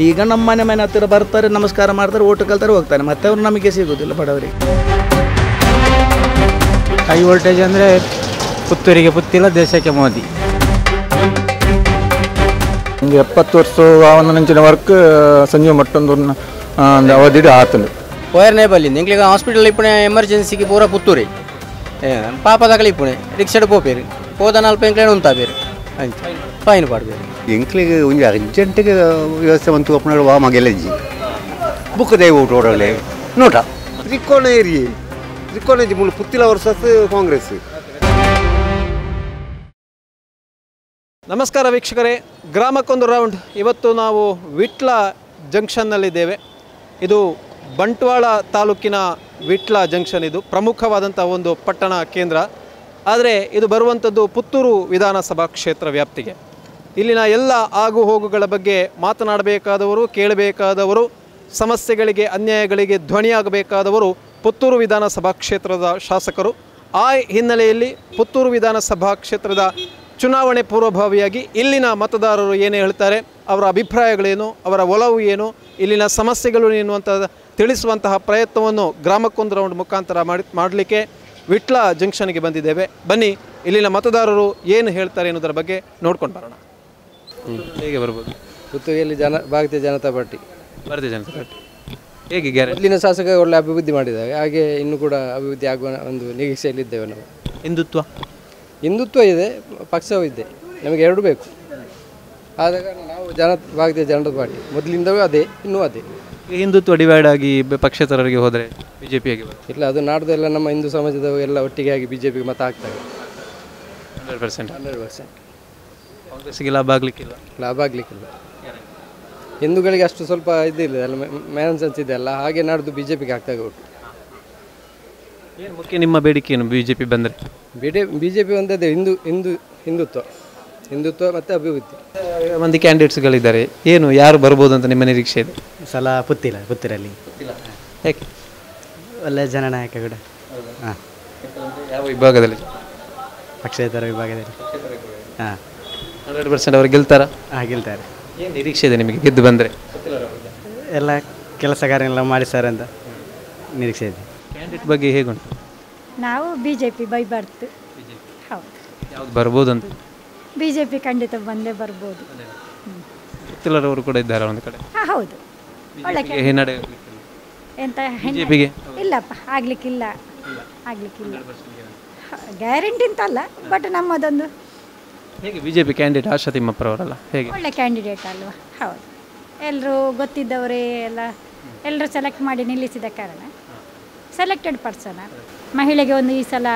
ಈಗ ನಮ್ಮ ಮನೆ ಮನೆ ಹತ್ತಿರ ಬರ್ತಾರೆ, ನಮಸ್ಕಾರ ಮಾಡ್ತಾರೆ, ಓಟು ಕಲ್ತಾರೆ, ಹೋಗ್ತಾರೆ. ಮತ್ತೆ ಅವರು ನಮಗೆ ಸಿಗೋದಿಲ್ಲ ಬಡವರಿಗೆ. ಹೈ ವೋಲ್ಟೇಜ್ ಅಂದರೆ ಪುತ್ತೂರಿಗೆ ಪುತ್ತಿಲ, ದೇಶಕ್ಕೆ ಮೋದಿ. 70 ವರ್ಷ ಅವನ ವರ್ಕ್ ಸಂಜೀವ ಮಟ್ಟೊಂದು ಅವಧಿಡು ಆತನು ಪೋಯರ್ನೇ ಬಲ್ಲಿಂದ ಎಂಕ್ಲಿಗೆ ಹಾಸ್ಪಿಟಲ್ ಇಪ್ಪಣೆ ಎಮರ್ಜೆನ್ಸಿಗೆ ಪೂರ ಪುತ್ತೂರಿ ಪಾಪದಾಗಲಿ ಇಪ್ಪಣೆ ರಿಕ್ಷಾಡ್ ಪೋಪೇರು ಪೋದ ನಲ್ಪ ಎಂಕ್ಲೇನು ಉಂತಾಬೇರು ಅಂಚ ಫೈನ್ ಪಾಡ್ಬೇರು. ಎಂಕ್ಲಿಗೆ ಒಂಜಿ ಅರ್ಜೆಂಟಿಗೆ ವ್ಯವಸ್ಥೆ ಬಂತು ಅಪ್ಪನ ವಾ ಮಗೆಲಜ್ಜಿ ಬುಕ್ ದೈವ ಓಡೋಡಲೆ ನೋಟ ತ್ರಿಕೋಣ ಏರಿಯೆ ತ್ರಿಕೋಣ ಮುಳ್ಳು ಪುತ್ತಿಲ ವರ್ಸಸ್ ಕಾಂಗ್ರೆಸ್. ನಮಸ್ಕಾರ ವೀಕ್ಷಕರೇ, ಗ್ರಾಮಕ್ಕೊಂದು ರೌಂಡ್. ಇವತ್ತು ನಾವು ವಿಟ್ಲ ಜಂಕ್ಷನ್ನಲ್ಲಿದ್ದೇವೆ. ಇದು ಬಂಟ್ವಾಳ ತಾಲೂಕಿನ ವಿಟ್ಲ ಜಂಕ್ಷನ್. ಇದು ಪ್ರಮುಖವಾದಂಥ ಒಂದು ಪಟ್ಟಣ ಕೇಂದ್ರ. ಆದರೆ ಇದು ಬರುವಂಥದ್ದು ಪುತ್ತೂರು ವಿಧಾನಸಭಾ ಕ್ಷೇತ್ರ ವ್ಯಾಪ್ತಿಗೆ. ಇಲ್ಲಿನ ಎಲ್ಲ ಆಗು ಹೋಗುಗಳ ಬಗ್ಗೆ ಮಾತನಾಡಬೇಕಾದವರು, ಕೇಳಬೇಕಾದವರು, ಸಮಸ್ಯೆಗಳಿಗೆ ಅನ್ಯಾಯಗಳಿಗೆ ಧ್ವನಿಯಾಗಬೇಕಾದವರು ಪುತ್ತೂರು ವಿಧಾನಸಭಾ ಕ್ಷೇತ್ರದ ಶಾಸಕರು. ಆ ಹಿನ್ನೆಲೆಯಲ್ಲಿ ಪುತ್ತೂರು ವಿಧಾನಸಭಾ ಕ್ಷೇತ್ರದ ಚುನಾವಣೆ ಪೂರ್ವಭಾವಿಯಾಗಿ ಇಲ್ಲಿನ ಮತದಾರರು ಏನು ಹೇಳ್ತಾರೆ, ಅವರ ಅಭಿಪ್ರಾಯಗಳೇನು, ಅವರ ಒಲವು ಏನು, ಇಲ್ಲಿನ ಸಮಸ್ಯೆಗಳು ಏನು ಅಂತ ತಿಳಿಸುವಂತಹ ಪ್ರಯತ್ನವನ್ನು ಗ್ರಾಮಕ್ಕೊಂದು ರೌಂಡ್ ಮುಖಾಂತರ ಮಾಡಲಿಕ್ಕೆ ವಿಟ್ಲ ಜಂಕ್ಷನ್ಗೆ ಬಂದಿದ್ದೇವೆ. ಬನ್ನಿ, ಇಲ್ಲಿನ ಮತದಾರರು ಏನು ಹೇಳ್ತಾರೆ ಅನ್ನೋದರ ಬಗ್ಗೆ ನೋಡ್ಕೊಂಡು ಬರೋಣ. ಹೇಗೆ ಬರ್ಬೋದು ಪುತ್ತೂರಿಯಲ್ಲಿ ಭಾರತೀಯ ಜನತಾ ಪಾರ್ಟಿ? ಭಾರತೀಯ ಜನತಾ ಪಾರ್ಟಿ ಹೇಗೆ ಗ್ಯಾರಂಟಿ? ಮೊದಲಿನ ಶಾಸಕ ಒಳ್ಳೆ ಅಭಿವೃದ್ಧಿ ಮಾಡಿದ್ದಾರೆ, ಹಾಗೆ ಇನ್ನೂ ಕೂಡ ಅಭಿವೃದ್ಧಿ ಆಗುವ ಒಂದು ನಿರೀಕ್ಷೆಯಲ್ಲಿದ್ದೇವೆ ನಾವು. ಹಿಂದುತ್ವ ಹಿಂದುತ್ವ ಇದೆ, ಪಕ್ಷವೂ ಇದೆ, ನಮಗೆ ಎರಡು ಬೇಕು. ಆದ ಕಾರಣ ನಾವು ಭಾರತೀಯ ಜನತಾ ಪಾರ್ಟಿ ಮೊದಲಿಂದವೂ ಅದೇ, ಇನ್ನೂ ಅದೇ. ಹಿಂದುತ್ವ ಡಿವೈಡ್ ಆಗಿ ಪಕ್ಷೇತರರಿಗೆ ಹೋದರೆ ಬಿ ಜೆ ಪಿಯಾಗಿ ಇಲ್ಲ, ಅದು ನಾಡ್ದೆಲ್ಲ ನಮ್ಮ ಹಿಂದೂ ಸಮಾಜದವರು ಎಲ್ಲ ಒಟ್ಟಿಗೆ ಆಗಿ ಬಿ ಜೆ ಪಿಗೆ ಮತ ಹಾಕ್ತಾರೆ. 100% 100%. ಕಾಂಗ್ರೆಸ್ಸಿಗೆ ಲಾಭ ಆಗಲಿಕ್ಕಿಲ್ಲ, ಲಾಭ ಆಗಲಿಕ್ಕಿಲ್ಲ. ಹಿಂದೂಗಳಿಗೆ ಅಷ್ಟು ಸ್ವಲ್ಪ ಇದಿಲ್ಲ ಅಲ್ಲ, ಮ್ಯಾನ್ ಸೆನ್ಸ್ ಇದೆ ಅಲ್ಲ, ಹಾಗೆ ನಾಡ್ದು ಬಿ ಜೆ ಪಿಗೆ ಹಾಕ್ತಾರೆ ಒಟ್ಟು. ಏನು ಮುಖ್ಯ ನಿಮ್ಮ ಬೇಡಿಕೆ ಏನು B J P ಬಂದರೆ? B J P ಒಂದೇ ಹಿಂದೂ ಹಿಂದೂ ಹಿಂದುತ್ವ ಹಿಂದುತ್ವ ಮತ್ತು ಅಭಿವೃದ್ಧಿ. ಮಂದಿ ಕ್ಯಾಂಡಿಡೇಟ್ಸ್ಗಳಿದ್ದಾರೆ, ಏನು ಯಾರು ಬರ್ಬೋದು ಅಂತ ನಿಮ್ಮ ನಿರೀಕ್ಷೆ ಇದೆ? ಸಲ ಪುತ್ತಿಲ, ಪುತ್ತೂರಲ್ಲಿ ಯಾಕೆ ಒಳ್ಳೆಯ ಜನನಾಯಕ ಕೂಡ. ಹಾಂ, ಯಾವ ವಿಭಾಗದಲ್ಲಿ? ಪಕ್ಷೇತರ ವಿಭಾಗದಲ್ಲಿ. ಹಾಂ, 100% ಅವರು ಗೆಲ್ತಾರಾ? ಹಾಂ, ಗೆಲ್ತಾರೆ. ಏನು ನಿರೀಕ್ಷೆ ಇದೆ ನಿಮಗೆ ಗೆದ್ದು ಬಂದರೆ? ಎಲ್ಲ ಕೆಲಸ ಕಾರ್ಯ ಎಲ್ಲ ಮಾಡಿ ಸರ್ ಅಂತ ನಿರೀಕ್ಷೆ ಇದೆ. ಕ್ಯಾಂಡಿಡೇಟ್ ಬಗ್ಗೆ ಹೇಗುಂಟು? ನಾವು B J P by birth. ಹೌದು. ಯಾವ್ದು ಬರ್ಬೋದು ಅಂತ? B J P ಖಂಡಿತ ಬಂದೇ ಬರ್ಬೋದು. ಪುತ್ತಿಲರವರು ಕೂಡ ಇದ್ದಾರೆ ಒಂದು ಕಡೆ. ಹಾಂ, ಹೌದು. ಒಳ್ಳೆ ಹಿನ್ನಡೆ ಎಂತ ಬಿಜೆಪಿಗೆ? ಇಲ್ಲಪ್ಪ, ಆಗಲಿಕ್ಕಿಲ್ಲ, ಆಗಲಿಕ್ಕಿಲ್ಲ. ಗ್ಯಾರಂಟಿ ಅಂತಲ್ಲ, ಬಟ್ ನಮ್ಮದೊಂದು. ಹೇಗೆ B J P candidate ಆಶಾ ತಿಮ್ಮಪ್ಪರವರಲ್ಲ, ಹೇಗೆ? ಒಳ್ಳೆ ಕ್ಯಾಂಡಿಡೇಟ್ ಅಲ್ವಾ? ಹೌದು, ಎಲ್ಲರೂ ಗೊತ್ತಿದ್ದವರೇ, ಎಲ್ಲ ಎಲ್ಲರೂ ಸೆಲೆಕ್ಟ್ ಮಾಡಿ ನಿಲ್ಲಿಸಿದ ಕಾರಣ ಸೆಲೆಕ್ಟೆಡ್ ಪರ್ಸನ್. ಮಹಿಳೆಗೆ ಒಂದು ಈ ಸಲ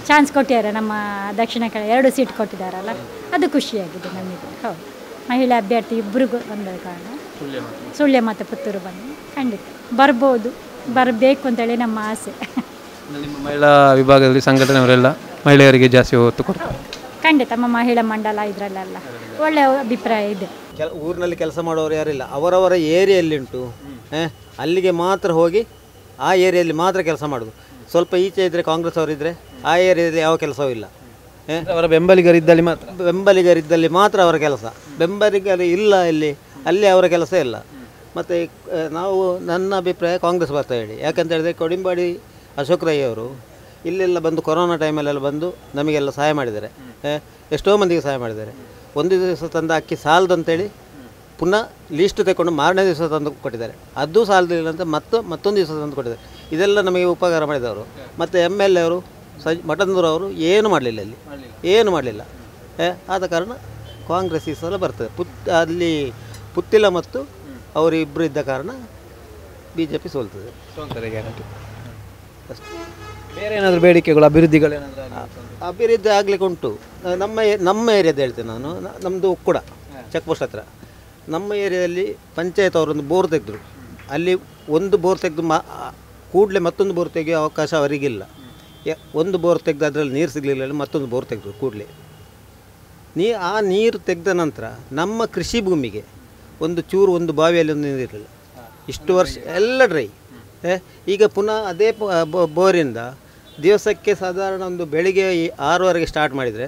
ಚಾನ್ಸ್ ಕೊಟ್ಟಿದ್ದಾರೆ, ನಮ್ಮ ದಕ್ಷಿಣ ಕನ್ನಡ 2 ಸೀಟ್ ಕೊಟ್ಟಿದ್ದಾರಲ್ಲ, ಅದು ಖುಷಿಯಾಗಿದೆ ನಮಗೆ. ಹೌದು, ಮಹಿಳಾ ಅಭ್ಯರ್ಥಿ ಇಬ್ಬರಿಗೂ ಬಂದ ಕಾರಣ ಸುಳ್ಯ ಮತ್ತು ಪುತ್ತೂರು ಬಂದು ಖಂಡಿತ ಬರ್ಬೋದು, ಬರಬೇಕು ಅಂತೇಳಿ ನಮ್ಮ ಆಸೆ. ನಿಮ್ಮ ಮಹಿಳಾ ವಿಭಾಗದಲ್ಲಿ ಸಂಘಟನೆಯವರೆಲ್ಲ ಮಹಿಳೆಯರಿಗೆ ಜಾಸ್ತಿ ಒತ್ತು ಕೊಡ್ತಾರೆ? ಖಂಡಿತ, ನಮ್ಮ ಮಹಿಳಾ ಮಂಡಲ ಇದರಲ್ಲೆಲ್ಲ ಒಳ್ಳೆಯ ಅಭಿಪ್ರಾಯ ಇದೆ. ಊರಿನಲ್ಲಿ ಕೆಲಸ ಮಾಡೋರು ಯಾರಿಲ್ಲ, ಅವರವರ ಏರಿಯಲ್ಲಿ ಉಂಟು, ಅಲ್ಲಿಗೆ ಮಾತ್ರ ಹೋಗಿ ಆ ಏರಿಯಲ್ಲಿ ಮಾತ್ರ ಕೆಲಸ ಮಾಡೋದು. ಸ್ವಲ್ಪ ಈಚೆ ಇದ್ದರೆ ಕಾಂಗ್ರೆಸ್ ಅವರಿದ್ದರೆ ಆ ಏರಿಯಾದಲ್ಲಿ ಯಾವ ಕೆಲಸವೂ ಇಲ್ಲ. ಅವರ ಬೆಂಬಲಿಗರಿದ್ದಲ್ಲಿ ಮಾತ್ರ, ಬೆಂಬಲಿಗರಿದ್ದಲ್ಲಿ ಮಾತ್ರ ಅವರ ಕೆಲಸ. ಬೆಂಬಲಿಗರು ಇಲ್ಲ ಇಲ್ಲಿ, ಅಲ್ಲಿ ಅವರ ಕೆಲಸ ಇಲ್ಲ. ಮತ್ತು ನಾವು ನನ್ನ ಅಭಿಪ್ರಾಯ ಕಾಂಗ್ರೆಸ್ ಬರ್ತಾ ಹೇಳಿ. ಯಾಕಂತ ಹೇಳಿದರೆ ಕೊಡಿಂಬಾಡಿ ಅಶೋಕ್ ರೈ ಅವರು ಇಲ್ಲೆಲ್ಲ ಬಂದು ಕೊರೋನಾ ಟೈಮಲ್ಲೆಲ್ಲ ಬಂದು ನಮಗೆಲ್ಲ ಸಹಾಯ ಮಾಡಿದ್ದಾರೆ, ಎಷ್ಟೋ ಮಂದಿಗೆ ಸಹಾಯ ಮಾಡಿದ್ದಾರೆ. ಒಂದು ದಿವಸ ತಂದ ಅಕ್ಕಿ ಸಾಲದಂತೇಳಿ ಪುನಃ ಲೀಸ್ಟ್ ತಗೊಂಡು ಮಾರನೇ ದಿವಸ ತಂದು ಕೊಟ್ಟಿದ್ದಾರೆ. ಅದು ಸಾಲದಿಲ್ಲ ಅಂತ ಮತ್ತೊಂದು ದಿವಸ ತಂದು ಕೊಟ್ಟಿದ್ದಾರೆ. ಇದೆಲ್ಲ ನಮಗೆ ಉಪಕಾರ ಮಾಡಿದವರು. ಮತ್ತು M L A ಅವರು ಮಠಂದೂರು ಅವರು ಏನು ಮಾಡಲಿಲ್ಲ, ಅಲ್ಲಿ ಏನು ಮಾಡಲಿಲ್ಲ. ಆದ ಕಾರಣ ಕಾಂಗ್ರೆಸ್ ಈ ಸಲ ಬರ್ತದೆ. ಅಲ್ಲಿ ಪುತ್ತಿಲ ಮತ್ತು ಅವರಿಬ್ಬರು ಇದ್ದ ಕಾರಣ B J P ಸೋಲ್ತದೆ. ಸೋಲ್ತದೆ ಗ್ಯಾರಂಟಿ. ಅಷ್ಟೇ. ಬೇರೆ ಏನಾದರೂ ಬೇಡಿಕೆಗಳು, ಅಭಿವೃದ್ಧಿಗಳೇನಾದರೂ? ಅಭಿವೃದ್ಧಿ ಆಗಲಿಕ್ಕೆ ಉಂಟು. ನಮ್ಮ ನಮ್ಮ ಏರಿಯಾದ ಹೇಳ್ತೇನೆ ನಾನು. ನಮ್ಮದು ಉಕ್ಕುಡ ಚೆಕ್ ಪೋಸ್ಟ್ ಹತ್ರ ನಮ್ಮ ಏರಿಯಾದಲ್ಲಿ ಪಂಚಾಯತ್ ಅವರೊಂದು ಬೋರ್ ತೆಗೆದ್ರು. ಅಲ್ಲಿ ಒಂದು ಬೋರ್ ತೆಗೆದು ಕೂಡಲೇ ಮತ್ತೊಂದು ಬೋರ್ ತೆಗೆಯೋ ಅವಕಾಶ ಅವರಿಗಿಲ್ಲ. ಒಂದು ಬೋರ್ ತೆಗೆದು ಅದರಲ್ಲಿ ನೀರು ಸಿಗಲಿಲ್ಲ, ಮತ್ತೊಂದು ಬೋರ್ ತೆಗೆದ್ರು ಕೂಡಲೇ. ಆ ನೀರು ತೆಗೆದ ನಂತರ ನಮ್ಮ ಕೃಷಿ ಭೂಮಿಗೆ ಒಂದು ಚೂರು ಒಂದು ಬಾವಿಯಲ್ಲಿ ಒಂದು ನೀರಿರಲಿಲ್ಲ. ಇಷ್ಟು ವರ್ಷ ಎಲ್ಲ ಡ್ರೈ. ಈಗ ಪುನಃ ಅದೇ ಬೋರಿಂದ ದಿವಸಕ್ಕೆ ಸಾಧಾರಣ ಒಂದು ಬೆಳಿಗ್ಗೆ 6:30ಗೆ ಸ್ಟಾರ್ಟ್ ಮಾಡಿದರೆ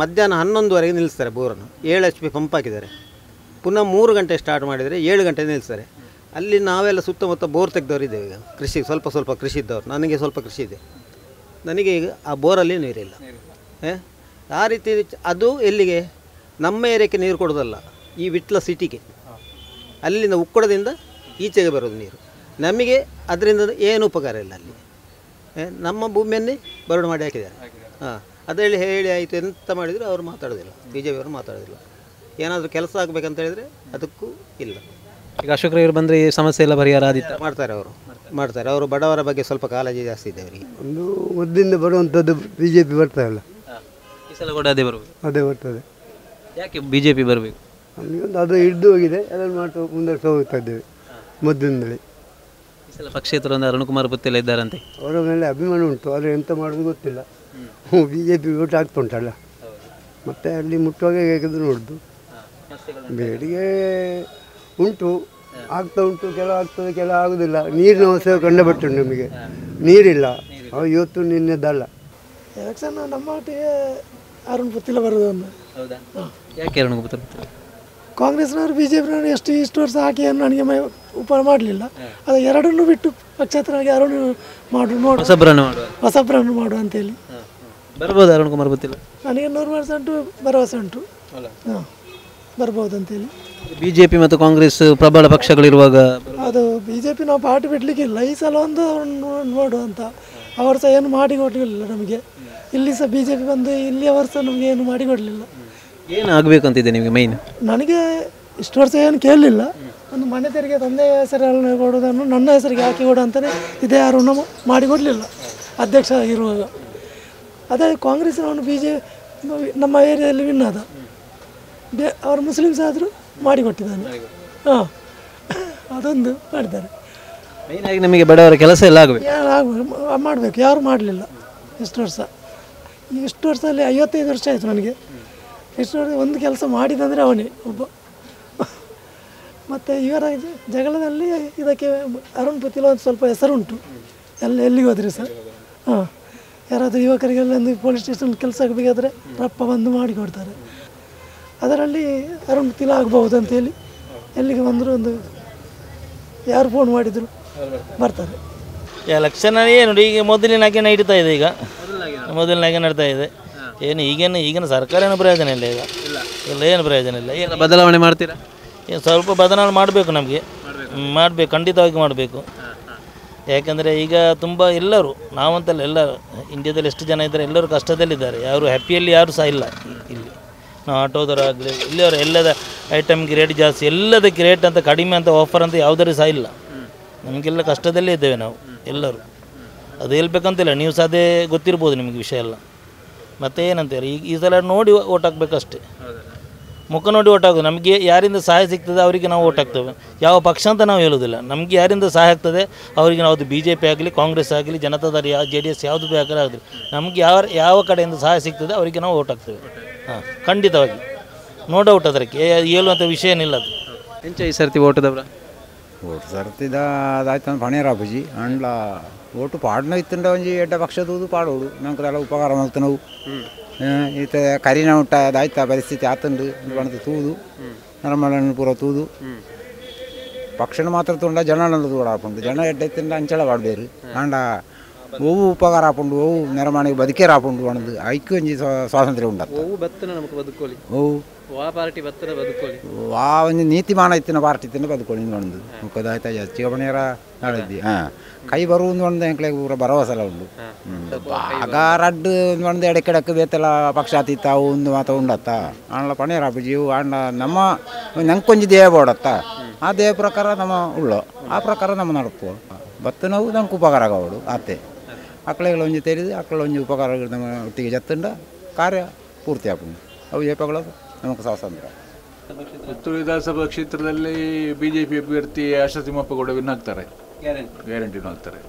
ಮಧ್ಯಾಹ್ನ 11:30ಗೆ ನಿಲ್ಲಿಸ್ತಾರೆ ಬೋರನ್ನು. 7 HP pump ಹಾಕಿದ್ದಾರೆ. ಪುನಃ 3 ಗಂಟೆ ಸ್ಟಾರ್ಟ್ ಮಾಡಿದರೆ 7 ಗಂಟೆ ನಿಲ್ಲಿಸ್ತಾರೆ. ಅಲ್ಲಿ ನಾವೆಲ್ಲ ಸುತ್ತಮುತ್ತ ಬೋರ್ ತೆಗೆದವರು ಇದ್ದೇವೆ. ಈಗ ಕೃಷಿ ಸ್ವಲ್ಪ ಸ್ವಲ್ಪ ಕೃಷಿ ಇದ್ದವರು, ನನಗೆ ಸ್ವಲ್ಪ ಕೃಷಿ ಇದೆ, ನನಗೆ ಈಗ ಆ ಬೋರಲ್ಲಿ ನೀರಿಲ್ಲ. ಆ ರೀತಿ ಅದು ಎಲ್ಲಿಗೆ ನಮ್ಮ ಏರಿಯಾಕ್ಕೆ ನೀರು ಕೊಡೋದಲ್ಲ, ಈ ವಿಟ್ಲ ಸಿಟಿಗೆ, ಅಲ್ಲಿಂದ ಉಕ್ಕಡದಿಂದ ಈಚೆಗೆ ಬರೋದು ನೀರು. ನಮಗೆ ಅದರಿಂದ ಏನು ಉಪಕಾರ ಇಲ್ಲ. ಅಲ್ಲಿ ನಮ್ಮ ಭೂಮಿಯನ್ನೇ ಬರಡು ಮಾಡಿ ಹಾಕಿದ್ದಾರೆ. ಹಾಂ, ಅದರಲ್ಲಿ ಹೇಳಿ ಆಯಿತು ಎಂತ ಮಾಡಿದರೂ ಅವರು ಮಾತಾಡೋದಿಲ್ಲ, ಬಿ ಜೆ ಪಿಯವರು ಮಾತಾಡೋದಿಲ್ಲ. ಏನಾದರೂ ಕೆಲಸ ಆಗಬೇಕಂತ ಹೇಳಿದರೆ ಅದಕ್ಕೂ ಇಲ್ಲ. ಈಗ ಅಶೋಕ್ ರೈ ಅವರು ಬಂದರೆ ಈ ಸಮಸ್ಯೆ ಎಲ್ಲ ಪರಿಹಾರ ಆದಿತ್ತು ಮಾಡ್ತಾರೆ ಅವರು, ಮಾಡ್ತಾರೆ ಅವರು. ಬಡವರ ಬಗ್ಗೆ ಸ್ವಲ್ಪ ಕಾಳಜಿ ಜಾಸ್ತಿ ಇದೆ ಅವರಿಗೆ. ಒಂದು ಮೊದಲಿಂದ ಬರುವಂಥದ್ದು B J P ಬರ್ತಾರಲ್ಲ, ಈ ಸಲ ಕೂಡ ಅದೇ ಬರಬಹುದು, ಅದೇ ಬರ್ತದೆ. ಯಾಕೆ B J P ಬರಬೇಕು? ನಮಗೆ ಒಂದು ಅದು ಹಿಡಿದು ಹೋಗಿದೆ, ಅದನ್ನು ಮಾಡ್ತಾ ಮುಂದೆ ಹೋಗ್ತಾ ಇದ್ದೇವೆ ಮೊದಲಿಂದಲೇ. ಈ ಸಲ ಪಕ್ಷೇತರ ಒಂದು ಅರುಣ್ ಕುಮಾರ್ ಪುತ್ತಿಲ ಇದ್ದಾರಂತೆ, ಅವರ ಮೇಲೆ ಅಭಿಮಾನ ಉಂಟು, ಆದರೆ ಎಂತ ಮಾಡೋದು ಗೊತ್ತಿಲ್ಲ. B J P vote ಆಗ್ತಾ ಉಂಟಲ್ಲ, ಮತ್ತು ಅಲ್ಲಿ ಮುಟ್ಟುವಾಗ ಹೇಗಿದ್ರು ನೋಡುದು. ಬೇಡಿಕೆ ಉಂಟು, ಆಗ್ತಾ ಉಂಟು, ಕೆಲವು ಆಗ್ತದೆ ಕೆಲವು ಆಗೋದಿಲ್ಲ. ನೀರಿನ ಅವಶ್ಯ ಕಂಡುಬಿಟ್ಟು ನಮಗೆ ನೀರಿಲ್ಲ, ಅವು ಇವತ್ತು ನಿನ್ನೆದಲ್ಲ. ಎಲೆಕ್ಷನ್ ನಮ್ಮ ಒಟ್ಟಿಗೆ ಅರುಣ್ ಪುತ್ತಿಲ ಬರೋದು. ಹೌದಾ? ಯಾಕೆ ಅರುಣ್ ಪುತ್ತಿಲ? ಕಾಂಗ್ರೆಸ್ನವರು ಬಿ ಜೆ ಪಿನವರು ಎಷ್ಟು ಇಷ್ಟು ವರ್ಷ ಹಾಕಿ ಏನು ನನಗೆ ಉಪಕಾರ ಮಾಡಲಿಲ್ಲ. ಅದು ಎರಡನ್ನೂ ಬಿಟ್ಟು ಪಕ್ಷೇತರವಾಗಿ ಅರುಣ್ ಮಾಡು ನೋಡು, ಹೊಸಬ್ರನ್ನು ಮಾಡು ಅಂತೇಳಿ ಬರ್ಬೋದು. ಅರುಣ್ ಕುಮಾರ್ ಪುತ್ತಿಲ ನನಗೆ 100% ಭರವಸೆ ಉಂಟು, ಹಾಂ ಬರ್ಬೋದು ಅಂತೇಳಿ. B J P ಮತ್ತು ಕಾಂಗ್ರೆಸ್ ಪ್ರಬಲ ಪಕ್ಷಗಳಿರುವಾಗ ಅದು B J P ನಾವು ಪಾರ್ಟಿ ಬಿಡಲಿಕ್ಕಿಲ್ಲ. ಈ ಸಲ ಒಂದು ನೋಡು ಅಂತ, ಅವರು ಸಹ ಏನು ಮಾಡಿಕೊಡಲಿಲ್ಲ ನಮಗೆ. ಇಲ್ಲಿ ಸಹ B J P ಬಂದು ಇಲ್ಲಿ ಅವರು ಸಹ ನಮಗೆ ಏನು ಮಾಡಿಕೊಡಲಿಲ್ಲ. ಏನು ಆಗಬೇಕಂತಿದೆ ನಿಮಗೆ ಮೈನ್? ನನಗೆ ಇಷ್ಟು ವರ್ಷ ಏನು ಕೇಳಲಿಲ್ಲ. ಒಂದು ಮನೆ ತೆರಿಗೆ ತಂದೆ ಹೆಸರಲ್ಲಿ ಕೊಡೋದನ್ನು ನನ್ನ ಹೆಸರಿಗೆ ಹಾಕಿ ಕೊಡು ಅಂತಲೇ ಇದೇ ಯಾರು ನಮ್ಮ ಮಾಡಿಕೊಡಲಿಲ್ಲ ಅಧ್ಯಕ್ಷ ಆಗಿರುವಾಗ. ಅದೇ ಕಾಂಗ್ರೆಸ್ನವನು ಬಿ ಜೆ ನಮ್ಮ ಏರಿಯಾದಲ್ಲಿ ವಿನ್ ಆದ, ಅವರು ಮುಸ್ಲಿಮ್ಸ್ ಆದರೂ ಮಾಡಿಕೊಟ್ಟಿದ್ದಾನೆ. ಹಾಂ, ಅದೊಂದು ಮಾಡಿದ್ದಾರೆ. ಮೇಯ್ನಾಗಿ ನಮಗೆ ಬಡವರ ಕೆಲಸ ಎಲ್ಲ ಆಗಬೇಕು, ಯಾರು ಮಾಡಬೇಕು, ಯಾರು ಮಾಡಲಿಲ್ಲ ಇಷ್ಟು ವರ್ಷ. ಇಷ್ಟು ವರ್ಷದಲ್ಲಿ 55 ವರ್ಷ ಆಯಿತು ನನಗೆ. ಇಷ್ಟು ವರ್ಷ ಒಂದು ಕೆಲಸ ಮಾಡಿದಂದರೆ ಅವನೇ ಒಬ್ಬ. ಮತ್ತು ಇವರ ಜಗಳದಲ್ಲಿ ಇದಕ್ಕೆ ಅರುಣ್ ಪುತ್ತಿಲ ಒಂದು ಸ್ವಲ್ಪ ಹೆಸರುಂಟು, ಎಲ್ಲ ಎಲ್ಲಿಗೆ ಹೋದರೆ ಸರ್. ಹಾಂ, ಯಾರಾದರೂ ಯುವಕರಿಗೆಲ್ಲ ಒಂದು ಪೊಲೀಸ್ ಸ್ಟೇಷನ್ ಕೆಲಸ ಆಗಬೇಕಾದ್ರೆ ರಪ್ಪ ಬಂದು ಮಾಡಿಕೊಡ್ತಾರೆ. ಅದರಲ್ಲಿ ಅರುಣ್ ಪುತ್ತಿಲ ಆಗ್ಬಹುದು ಅಂತೇಳಿ ಎಲ್ಲಿಗೆ ಬಂದರೂ ಒಂದು ಯಾರು ಫೋನ್ ಮಾಡಿದರು ಬರ್ತಾರೆ. ಎಲೆಕ್ಷನ್ ಏನು ಈಗ ಮೊದಲಿನಾಗೆ ನಡೀತಾ ಇದೆ, ಈಗ ಮೊದಲಿನಾಗೆ ನಡೀತಾ ಇದೆ. ಏನು ಈಗೇನು ಈಗಿನ ಸರ್ಕಾರ ಏನು ಪ್ರಯೋಜನ ಇಲ್ಲ, ಈಗ ಇಲ್ಲ ಏನು ಪ್ರಯೋಜನ ಇಲ್ಲ. ಏನು ಬದಲಾವಣೆ ಮಾಡ್ತೀರಾ? ಏನು ಸ್ವಲ್ಪ ಬದಲಾವಣೆ ಮಾಡಬೇಕು, ನಮಗೆ ಮಾಡಬೇಕು, ಖಂಡಿತವಾಗಿ ಮಾಡಬೇಕು. ಯಾಕೆಂದರೆ ಈಗ ತುಂಬ ಎಲ್ಲರೂ, ನಾವಂತಲ್ಲ ಎಲ್ಲರೂ, ಇಂಡಿಯಾದಲ್ಲಿ ಎಷ್ಟು ಜನ ಇದ್ದಾರೆ ಎಲ್ಲರೂ ಕಷ್ಟದಲ್ಲಿದ್ದಾರೆ, ಯಾರು ಹ್ಯಾಪಿಯಲ್ಲಿ ಯಾರು ಸಹ ಇಲ್ಲ ಇಲ್ಲಿ. ನಾವು ಆಟೋದವರಾಗಲಿ ಇಲ್ಲಿಯವರು ಎಲ್ಲದ ಐಟಮ್ಗೆ ರೇಟ್ ಜಾಸ್ತಿ, ಎಲ್ಲದಕ್ಕೆ ರೇಟ್ ಅಂತ ಕಡಿಮೆ ಅಂತ ಆಫರ್ ಅಂತ ಯಾವುದರೂ ಸಹ ಇಲ್ಲ. ನಮಗೆಲ್ಲ ಕಷ್ಟದಲ್ಲೇ ಇದ್ದೇವೆ ನಾವು ಎಲ್ಲರೂ. ಅದು ಹೇಳ್ಬೇಕಂತಿಲ್ಲ, ನೀವು ಸಹ ಅದೇ ಗೊತ್ತಿರ್ಬೋದು ನಿಮಗೆ ವಿಷಯ ಎಲ್ಲ. ಮತ್ತು ಏನಂತಾರೆ, ಈಗ ಈ ಸಲ ನೋಡಿ ಓಟ್ ಹಾಕ್ಬೇಕಷ್ಟೇ, ಮುಖ ನೋಡಿ ಓಟ್ ಹಾಕೋದು. ನಮಗೆ ಯಾರಿಂದ ಸಹಾಯ ಸಿಗ್ತದೆ ಅವರಿಗೆ ನಾವು ಓಟ್ ಹಾಕ್ತೇವೆ, ಯಾವ ಪಕ್ಷ ಅಂತ ನಾವು ಹೇಳೋದಿಲ್ಲ. ನಮಗೆ ಯಾರಿಂದ ಸಹಾಯ ಆಗ್ತದೆ ಅವರಿಗೆ ನಾವು, ಅದು B J P ಆಗಲಿ, ಕಾಂಗ್ರೆಸ್ ಆಗಲಿ, ಜನತಾದಳ, ಯಾವ J D S ಯಾವುದು ಬೇಕಾದ್ರೆ ಆಗಲಿ, ನಮಗೆ ಯಾವ ಯಾವ ಕಡೆಯಿಂದ ಸಹಾಯ ಸಿಗ್ತದೆ ಅವರಿಗೆ ನಾವು ಓಟ್ ಹಾಕ್ತೇವೆ. ಹಾಂ, ಖಂಡಿತವಾಗಿ ನೋ ಡೌಟ್, ಅದಕ್ಕೆ ಹೇಳುವಂಥ ವಿಷಯ ಏನಿಲ್ಲ. ಅದು ಎಂಚ ಈ ಸರ್ತಿ ಓಟದವರ ಓಟು ಸರ್ತಿದ ಅದಾಯ್ತು ಪಣೇರ ಬುಜಿ ಅಂಡ್ಲ ಓಟು ಪಾಡ್ನ ಇತ್ತಂಡ ಒಂಜಿ ಎಡ್ಡ ಪಕ್ಷದೂದು ಪಾಡೋಡು ನಂಗೆ ಉಪಕಾರ ಮಾಡ್ತನವು. ಈತ ಕರಿನ ಉಂಟ ಅದಾಯ್ತ ಪರಿಸ್ಥಿತಿ ಆತಂಡು ಬಣದ ತೂದು ನರಮಳನ್ನು ಪೂರ ತೂದು ಪಕ್ಷನ ಮಾತ್ರ ತುಂಡ ಜನನ ತೂಡ ಆಪುಂಡು. ಜನ ಎಡ್ಡ ಇತ್ತಂಡ ಅಂಚಳ ಪಾಡ್ಬೇರು ಆಂಡ ಒವು ಉಪಕಾರ ಆಪುಂಡು, ಒವು ನೆರಮಾಣಿಗೆ ಬದುಕೇರ ಆಪುಂಡು ಬಣದು ಐಕ್ಯ ಒಂಜಿ ಸ್ವಾತಂತ್ರ್ಯ ಉಂಡ. ಒವು ಪಾರ್ಟಿ ಬತ್ತನ ಬದುಕೋಳಿ, ವಾ ಒಂಜಿ ನೀತಿಮಾನ ಇತ್ತಿನ ಪಾರ್ಟಿ ಇತ್ತಿನ ಬದುಕೋಳಿ ಬಣದು ಮುಖದಾಯ್ತ ಹೆಚ್ಚಿಗೆ ಬಣಿಯರ ನಾಳಿದ್ದಿ. ಹಾಂ, ಕೈ ಬರುವುದು ಒಂದು ಎಂಕ್ಲೆ ಪೂರ ಭರವಸೆಲ್ಲ ಉಂಡು. ಆಗ ರಡ್ಡು ಒಂದು ಎಡಕ್ಕೆಡಕ್ಕೆ ಬೇತೆಲ್ಲ ಪಕ್ಷಾತೀತ ಒಂದು ಮಾತ ಉಂಡತ್ತ ಆಂಡ್ಲ ಪಣೇರ ಅಪ್ಪುಜಿ ಆಂಡ ನಮ್ಮ ನಂಕೊಂಜಿ ದೇಹ ಬೋಡತ್ತ, ಆ ದೇಹ ಪ್ರಕಾರ ನಮ್ಮ ಉಳ್ಳೋ, ಆ ಪ್ರಕಾರ ನಮ್ಮ ನಡಪು ಬತ್ತನವು ನಂಗೆ ಉಪಕಾರ ಆಗೋಡು ಆತೆ. ಅಕ್ಳೆಗಳ ಒಂಜಿ ತೆರೆದು ಅಕ್ಕಳ ಒಂಜಿ ಉಪಕಾರಗಳು ನಮ್ಮ ಒಟ್ಟಿಗೆ ಜತ್ತಂಡ ಕಾರ್ಯ ಪೂರ್ತಿ ಆಪುಂಡು. ಅವು ಏಪಗಳು ನಮಗೆ ಸ್ವಾತಂತ್ರ್ಯ. ಪುತ್ತೂರು ವಿಧಾನಸಭಾ ಕ್ಷೇತ್ರದಲ್ಲಿ ಬಿಜೆಪಿ ಅಭ್ಯರ್ಥಿ ಆಶಾ ತಿಮ್ಮಪ್ಪಗೌಡ ವಿನ್ ಆಗ್ತಾರೆ, ಗ್ಯಾರಂಟಿ ಆಗ್ತಾರೆ.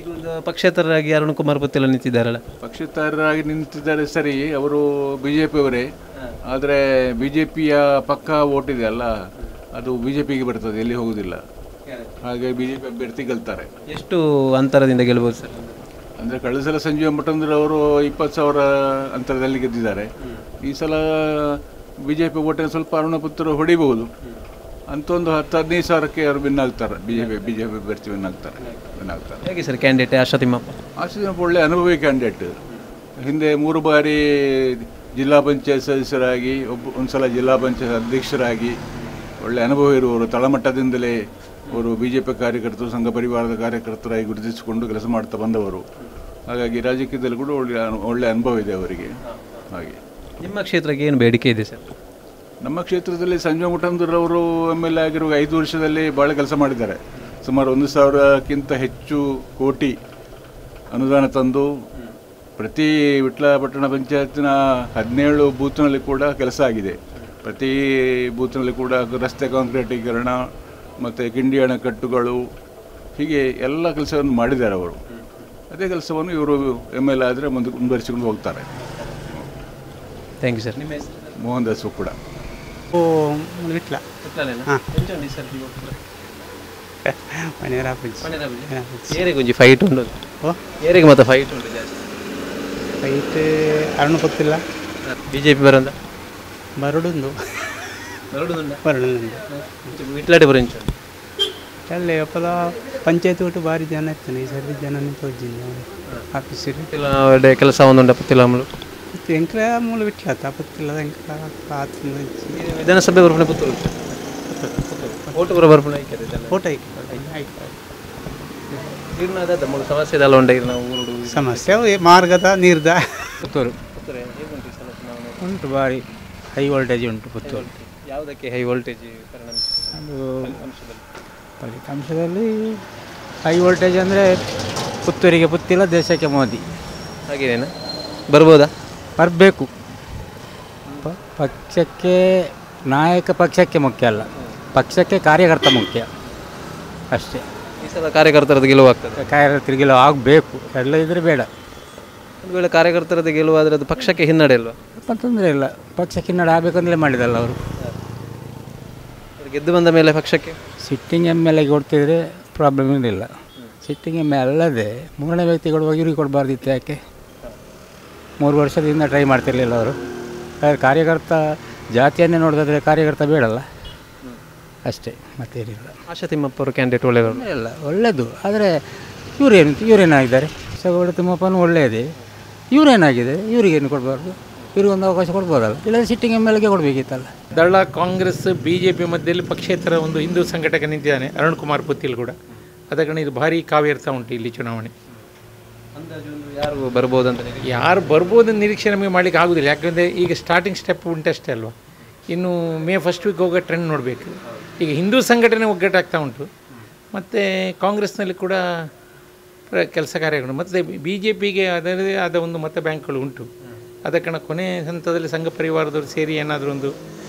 ಈಗ ಒಂದು ಪಕ್ಷೇತರರಾಗಿ ಅರುಣ್ ಕುಮಾರ್ ಪುತ್ತಿಲ ನಿಂತಿದ್ದಾರಲ್ಲ? ಪಕ್ಷೇತರರಾಗಿ ನಿಂತಿದ್ದಾರೆ ಸರಿ, ಅವರು ಬಿಜೆಪಿಯವರೇ, ಆದರೆ ಬಿಜೆಪಿಯ ಪಕ್ಕ ಓಟ್ ಇದೆ ಅಲ್ಲ, ಅದು ಬಿಜೆಪಿಗೆ ಬರ್ತದೆ, ಎಲ್ಲಿ ಹೋಗುವುದಿಲ್ಲ. ಹಾಗೆ ಬಿಜೆಪಿ ಅಭ್ಯರ್ಥಿ ಗೆಲ್ತಾರೆ. ಎಷ್ಟು ಅಂತರದಿಂದ ಗೆಲ್ಬೋದು ಸರ್? ಅಂದರೆ ಕಳೆದ ಸಲ ಸಂಜೀವ ಮಠಂದ್ರ ಅವರು 20,000 ಅಂತರದಲ್ಲಿ ಗೆದ್ದಿದ್ದಾರೆ. ಈ ಸಲ B J P ಓಟನ್ನು ಸ್ವಲ್ಪ ಅರುಣ ಪುತ್ತೂರು ಹೊಡಿಬಹುದು ಅಂತ ಒಂದು 10-15 ಸಾವಿರಕ್ಕೆ ಅವರು ವಿನ್ ಆಗ್ತಾರೆ. B J P ಅಭ್ಯರ್ಥಿ ವಿನ್ ಆಗ್ತಾರೆ. ಹೇಗೆ ಸರ್ ಕ್ಯಾಂಡಿಡೇಟ್ ಆಶಾ ತಿಮ್ಮಪ್ಪ? ಆಶಾ ತಿಮ್ಮಪ್ಪ ಒಳ್ಳೆ ಅನುಭವಿ ಕ್ಯಾಂಡಿಡೇಟ್. ಹಿಂದೆ 3 ಬಾರಿ ಜಿಲ್ಲಾ ಪಂಚಾಯತ್ ಸದಸ್ಯರಾಗಿ, ಒಂದು ಸಲ ಜಿಲ್ಲಾ ಪಂಚಾಯತ್ ಅಧ್ಯಕ್ಷರಾಗಿ ಒಳ್ಳೆ ಅನುಭವ ಇರುವವರು. ತಳಮಟ್ಟದಿಂದಲೇ ಅವರು B J P ಕಾರ್ಯಕರ್ತರು, ಸಂಘ ಪರಿವಾರದ ಕಾರ್ಯಕರ್ತರಾಗಿ ಗುರುತಿಸಿಕೊಂಡು ಕೆಲಸ ಮಾಡ್ತಾ ಬಂದವರು. ಹಾಗಾಗಿ ರಾಜಕೀಯದಲ್ಲಿ ಕೂಡ ಒಳ್ಳೆ ಅನುಭವ ಇದೆ ಅವರಿಗೆ. ಹಾಗೆ ನಿಮ್ಮ ಕ್ಷೇತ್ರಕ್ಕೆ ಏನು ಬೇಡಿಕೆ ಇದೆ ಸರ್? ನಮ್ಮ ಕ್ಷೇತ್ರದಲ್ಲಿ ಸಂಜೀವ ಮುಠಂದೂರವರು M L A ಆಗಿರುವ 5 ವರ್ಷದಲ್ಲಿ ಭಾಳ ಕೆಲಸ ಮಾಡಿದ್ದಾರೆ. ಸುಮಾರು 1,000ಕ್ಕಿಂತ ಹೆಚ್ಚು ಕೋಟಿ ಅನುದಾನ ತಂದು ಪ್ರತಿ ವಿಟ್ಲ ಪಟ್ಟಣ ಪಂಚಾಯತ್ನ 17 ಬೂತ್ನಲ್ಲಿ ಕೂಡ ಕೆಲಸ ಆಗಿದೆ. ಪ್ರತಿ ಬೂತ್ನಲ್ಲಿ ಕೂಡ ರಸ್ತೆ ಕಾಂಕ್ರೀಟೀಕರಣ ಮತ್ತು ಕಿಂಡಿ ಅಣೆಕಟ್ಟುಗಳು, ಹೀಗೆ ಎಲ್ಲ ಕೆಲಸವನ್ನು ಮಾಡಿದ್ದಾರೆ ಅವರು. ಅದೇ ಕೆಲಸವನ್ನು ಇವರು M L A ಆದರೆ ಮುಂದುವರಿಸಿಕೊಂಡು ಹೋಗ್ತಾರೆ. Thank you sir. ನಿಮ್ಮ ಹೆಸರು? ಮೋಹನ್ ದಾಸ್ ಕೂಡ. ಓ ವಿಟ್ಲ. ಏರಿಗೆ ಫೈಟ್ ಉಂಟು? ಏರಿಗೆ ಮತ್ತೆ ಫೈಟ್ ಉಂಟು ಜಾಸ್ತಿ? ಫೈಟ್ ಅರುಣ ಗೊತ್ತಿಲ್ಲ. B J P ಬರಂದ? ಬರಡುಂದು. ವಿಟ್ಲಾಡಿ ಬರಂಚ ಅಲ್ಲೇ ಅಪ್ಪದ ಪಂಚಾಯತ್ ಒಟ್ಟು ಭಾರಿ ಜನ ಇರ್ತಾನೆ. ಈ ಸರಿ ಜನ ತೋಜಿಲ್ಲ ಆಫೀಸಿಗೆ ಕೆಲಸ ಒಂದುಂಡ ಪತ್ತಿಲ್ಲ ಎಂಕ್ಲ ಮೂಲ ವಿಟ್ಲಾತ ಪತ್ತಿಲ್ಲ ಎಂಕ್ಲ ಆತ. ವಿಧಾನಸಭೆ ಬರ್ಪಣೆ ಪುತ್ತೂರು ಓಟು ಬರ ಬರ್ಪಣೆ ಓಟು ಆಯ್ಕೆ ಸಮಸ್ಯೆ ಇದೆಲ್ಲ ಉಂಡ ಊರು ಸಮಸ್ಯೆ ಮಾರ್ಗದ ನೀರ್ದ. ಪುತ್ತೂರು ಉಂಟು, ಭಾರಿ ಹೈ ವೋಲ್ಟೇಜ್ ಉಂಟು ಪುತ್ತೂರು. ಯಾವುದಕ್ಕೆ ಹೈ ವೋಲ್ಟೇಜ್ ಪರಿಣಾಮ? ಅದು ಫಲಿತಾಂಶದಲ್ಲಿ ಹೈ ವೋಲ್ಟೇಜ್ ಅಂದರೆ ಪುತ್ತೂರಿಗೆ ಪುತ್ತಿಲ್ಲ, ದೇಶಕ್ಕೆ ಮೋದಿ. ಹಾಗೇನೇನಾ ಬರ್ಬೋದಾ? ಬರಬೇಕು. ಪಕ್ಷಕ್ಕೆ ನಾಯಕ ಪಕ್ಷಕ್ಕೆ ಮುಖ್ಯ ಅಲ್ಲ, ಪಕ್ಷಕ್ಕೆ ಕಾರ್ಯಕರ್ತ ಮುಖ್ಯ ಅಷ್ಟೇ. ಈ ಸಲ ಕಾರ್ಯಕರ್ತರದ್ದು ಗೆಲುವಾಗ್ತದೆ? ಕಾರ್ಯಕರ್ತರ ಗೆಲುವು ಆಗಬೇಕು, ಎಲ್ಲ ಇದ್ದರೆ ಬೇಡ. ಒಂದು ವೇಳೆ ಕಾರ್ಯಕರ್ತರದ್ದು ಗೆಲುವಾದರೆ ಅದು ಪಕ್ಷಕ್ಕೆ ಹಿನ್ನಡೆ ಅಲ್ವಾ? ತೊಂದರೆ ಇಲ್ಲ, ಪಕ್ಷಕ್ಕೆ ಹಿನ್ನಡೆ ಆಗಬೇಕಂತಲೇ ಮಾಡಿದಲ್ಲ ಅವರು. ಗೆದ್ದು ಬಂದ ಮೇಲೆ ಪಕ್ಷಕ್ಕೆ sitting M L ಎಗೆ ಕೊಡ್ತಿದ್ರೆ ಪ್ರಾಬ್ಲಮ್ ಇರಲಿಲ್ಲ. Sitting M L ಅಲ್ಲದೆ ಮೂರನೇ ವ್ಯಕ್ತಿ ಕೊಡುವಾಗ ಇವ್ರಿಗೆ ಕೊಡಬಾರ್ದಿತ್ತು ಯಾಕೆ? 3 ವರ್ಷದಿಂದ ಟ್ರೈ ಮಾಡ್ತಿರಲಿಲ್ಲ ಅವರು. ಕಾರ್ಯಕರ್ತ ಜಾತಿಯನ್ನೇ ನೋಡೋದಾದರೆ ಕಾರ್ಯಕರ್ತ ಬೇಡಲ್ಲ ಅಷ್ಟೇ, ಮತ್ತೇನಿಲ್ಲ. ಆಶಾ ತಿಮ್ಮಪ್ಪ ಅವರು ಕ್ಯಾಂಡಿಡೇಟ್ ಒಳ್ಳೆಯವರು ಇಲ್ಲ, ಒಳ್ಳೆಯದು. ಆದರೆ ಇವರೇನಾಗಿದ್ದಾರೆ? ಸಗೌಡ ತಿಮ್ಮಪ್ಪನೂ ಒಳ್ಳೆಯದೇ, ಇವರೇನಾಗಿದೆ? ಇವರಿಗೇನು ಕೊಡಬಾರ್ದು? ಇವ್ರಿಗೊಂದು ಅವಕಾಶ ಕೊಡ್ಬೋದಲ್ಲ, ಇಲ್ಲಾಂದರೆ ಸಿಟ್ಟಿಂಗ್ ಎಮ್ ಎಲ್ಗೆ ಕೊಡಬೇಕಿತ್ತಲ್ಲ. ದಳ ಕಾಂಗ್ರೆಸ್ B J P ಮಧ್ಯದಲ್ಲಿ ಪಕ್ಷೇತರ ಒಂದು ಹಿಂದೂ ಸಂಘಟಕ ನಿಂತಿದ್ದಾನೆ ಅರುಣ್ ಕುಮಾರ್ ಪುತ್ತಿಲ್ ಕೂಡ. ಅದ ಕಾರಣ ಇದು ಭಾರಿ ಕಾವೇರ್ತಾ ಉಂಟು ಇಲ್ಲಿ ಚುನಾವಣೆ. ಅಂದಾಜು ಯಾರು ಬರ್ಬೋದು ಅಂತ? ಯಾರು ಬರ್ಬೋದು ಅಂತ ನಿರೀಕ್ಷೆ ನಮಗೆ ಮಾಡಲಿಕ್ಕೆ ಆಗೋದಿಲ್ಲ, ಯಾಕಂದರೆ ಈಗ ಸ್ಟಾರ್ಟಿಂಗ್ ಸ್ಟೆಪ್ ಉಂಟಷ್ಟೇ ಅಲ್ವಾ. ಇನ್ನು ಮೇ 1 ವೀಕ್ ಹೋಗೋ ಟ್ರೆಂಡ್ ನೋಡಬೇಕು. ಈಗ ಹಿಂದೂ ಸಂಘಟನೆ ಒಗ್ಗಟ್ಟಾಗ್ತಾ ಉಂಟು, ಮತ್ತು ಕಾಂಗ್ರೆಸ್ನಲ್ಲಿ ಕೂಡ ಕೆಲಸ ಕಾರ್ಯಗಳು, ಮತ್ತು ಬಿ ಜೆ ಪಿಗೆ ಅದರದೇ ಆದ ಒಂದು ಮತ ಬ್ಯಾಂಕ್ಗಳು ಉಂಟು. ಆದ ಕಾರಣ ಕೊನೆ ಹಂತದಲ್ಲಿ ಸಂಘ ಪರಿವಾರದವರು ಸೇರಿ ಏನಾದರೂ ಒಂದು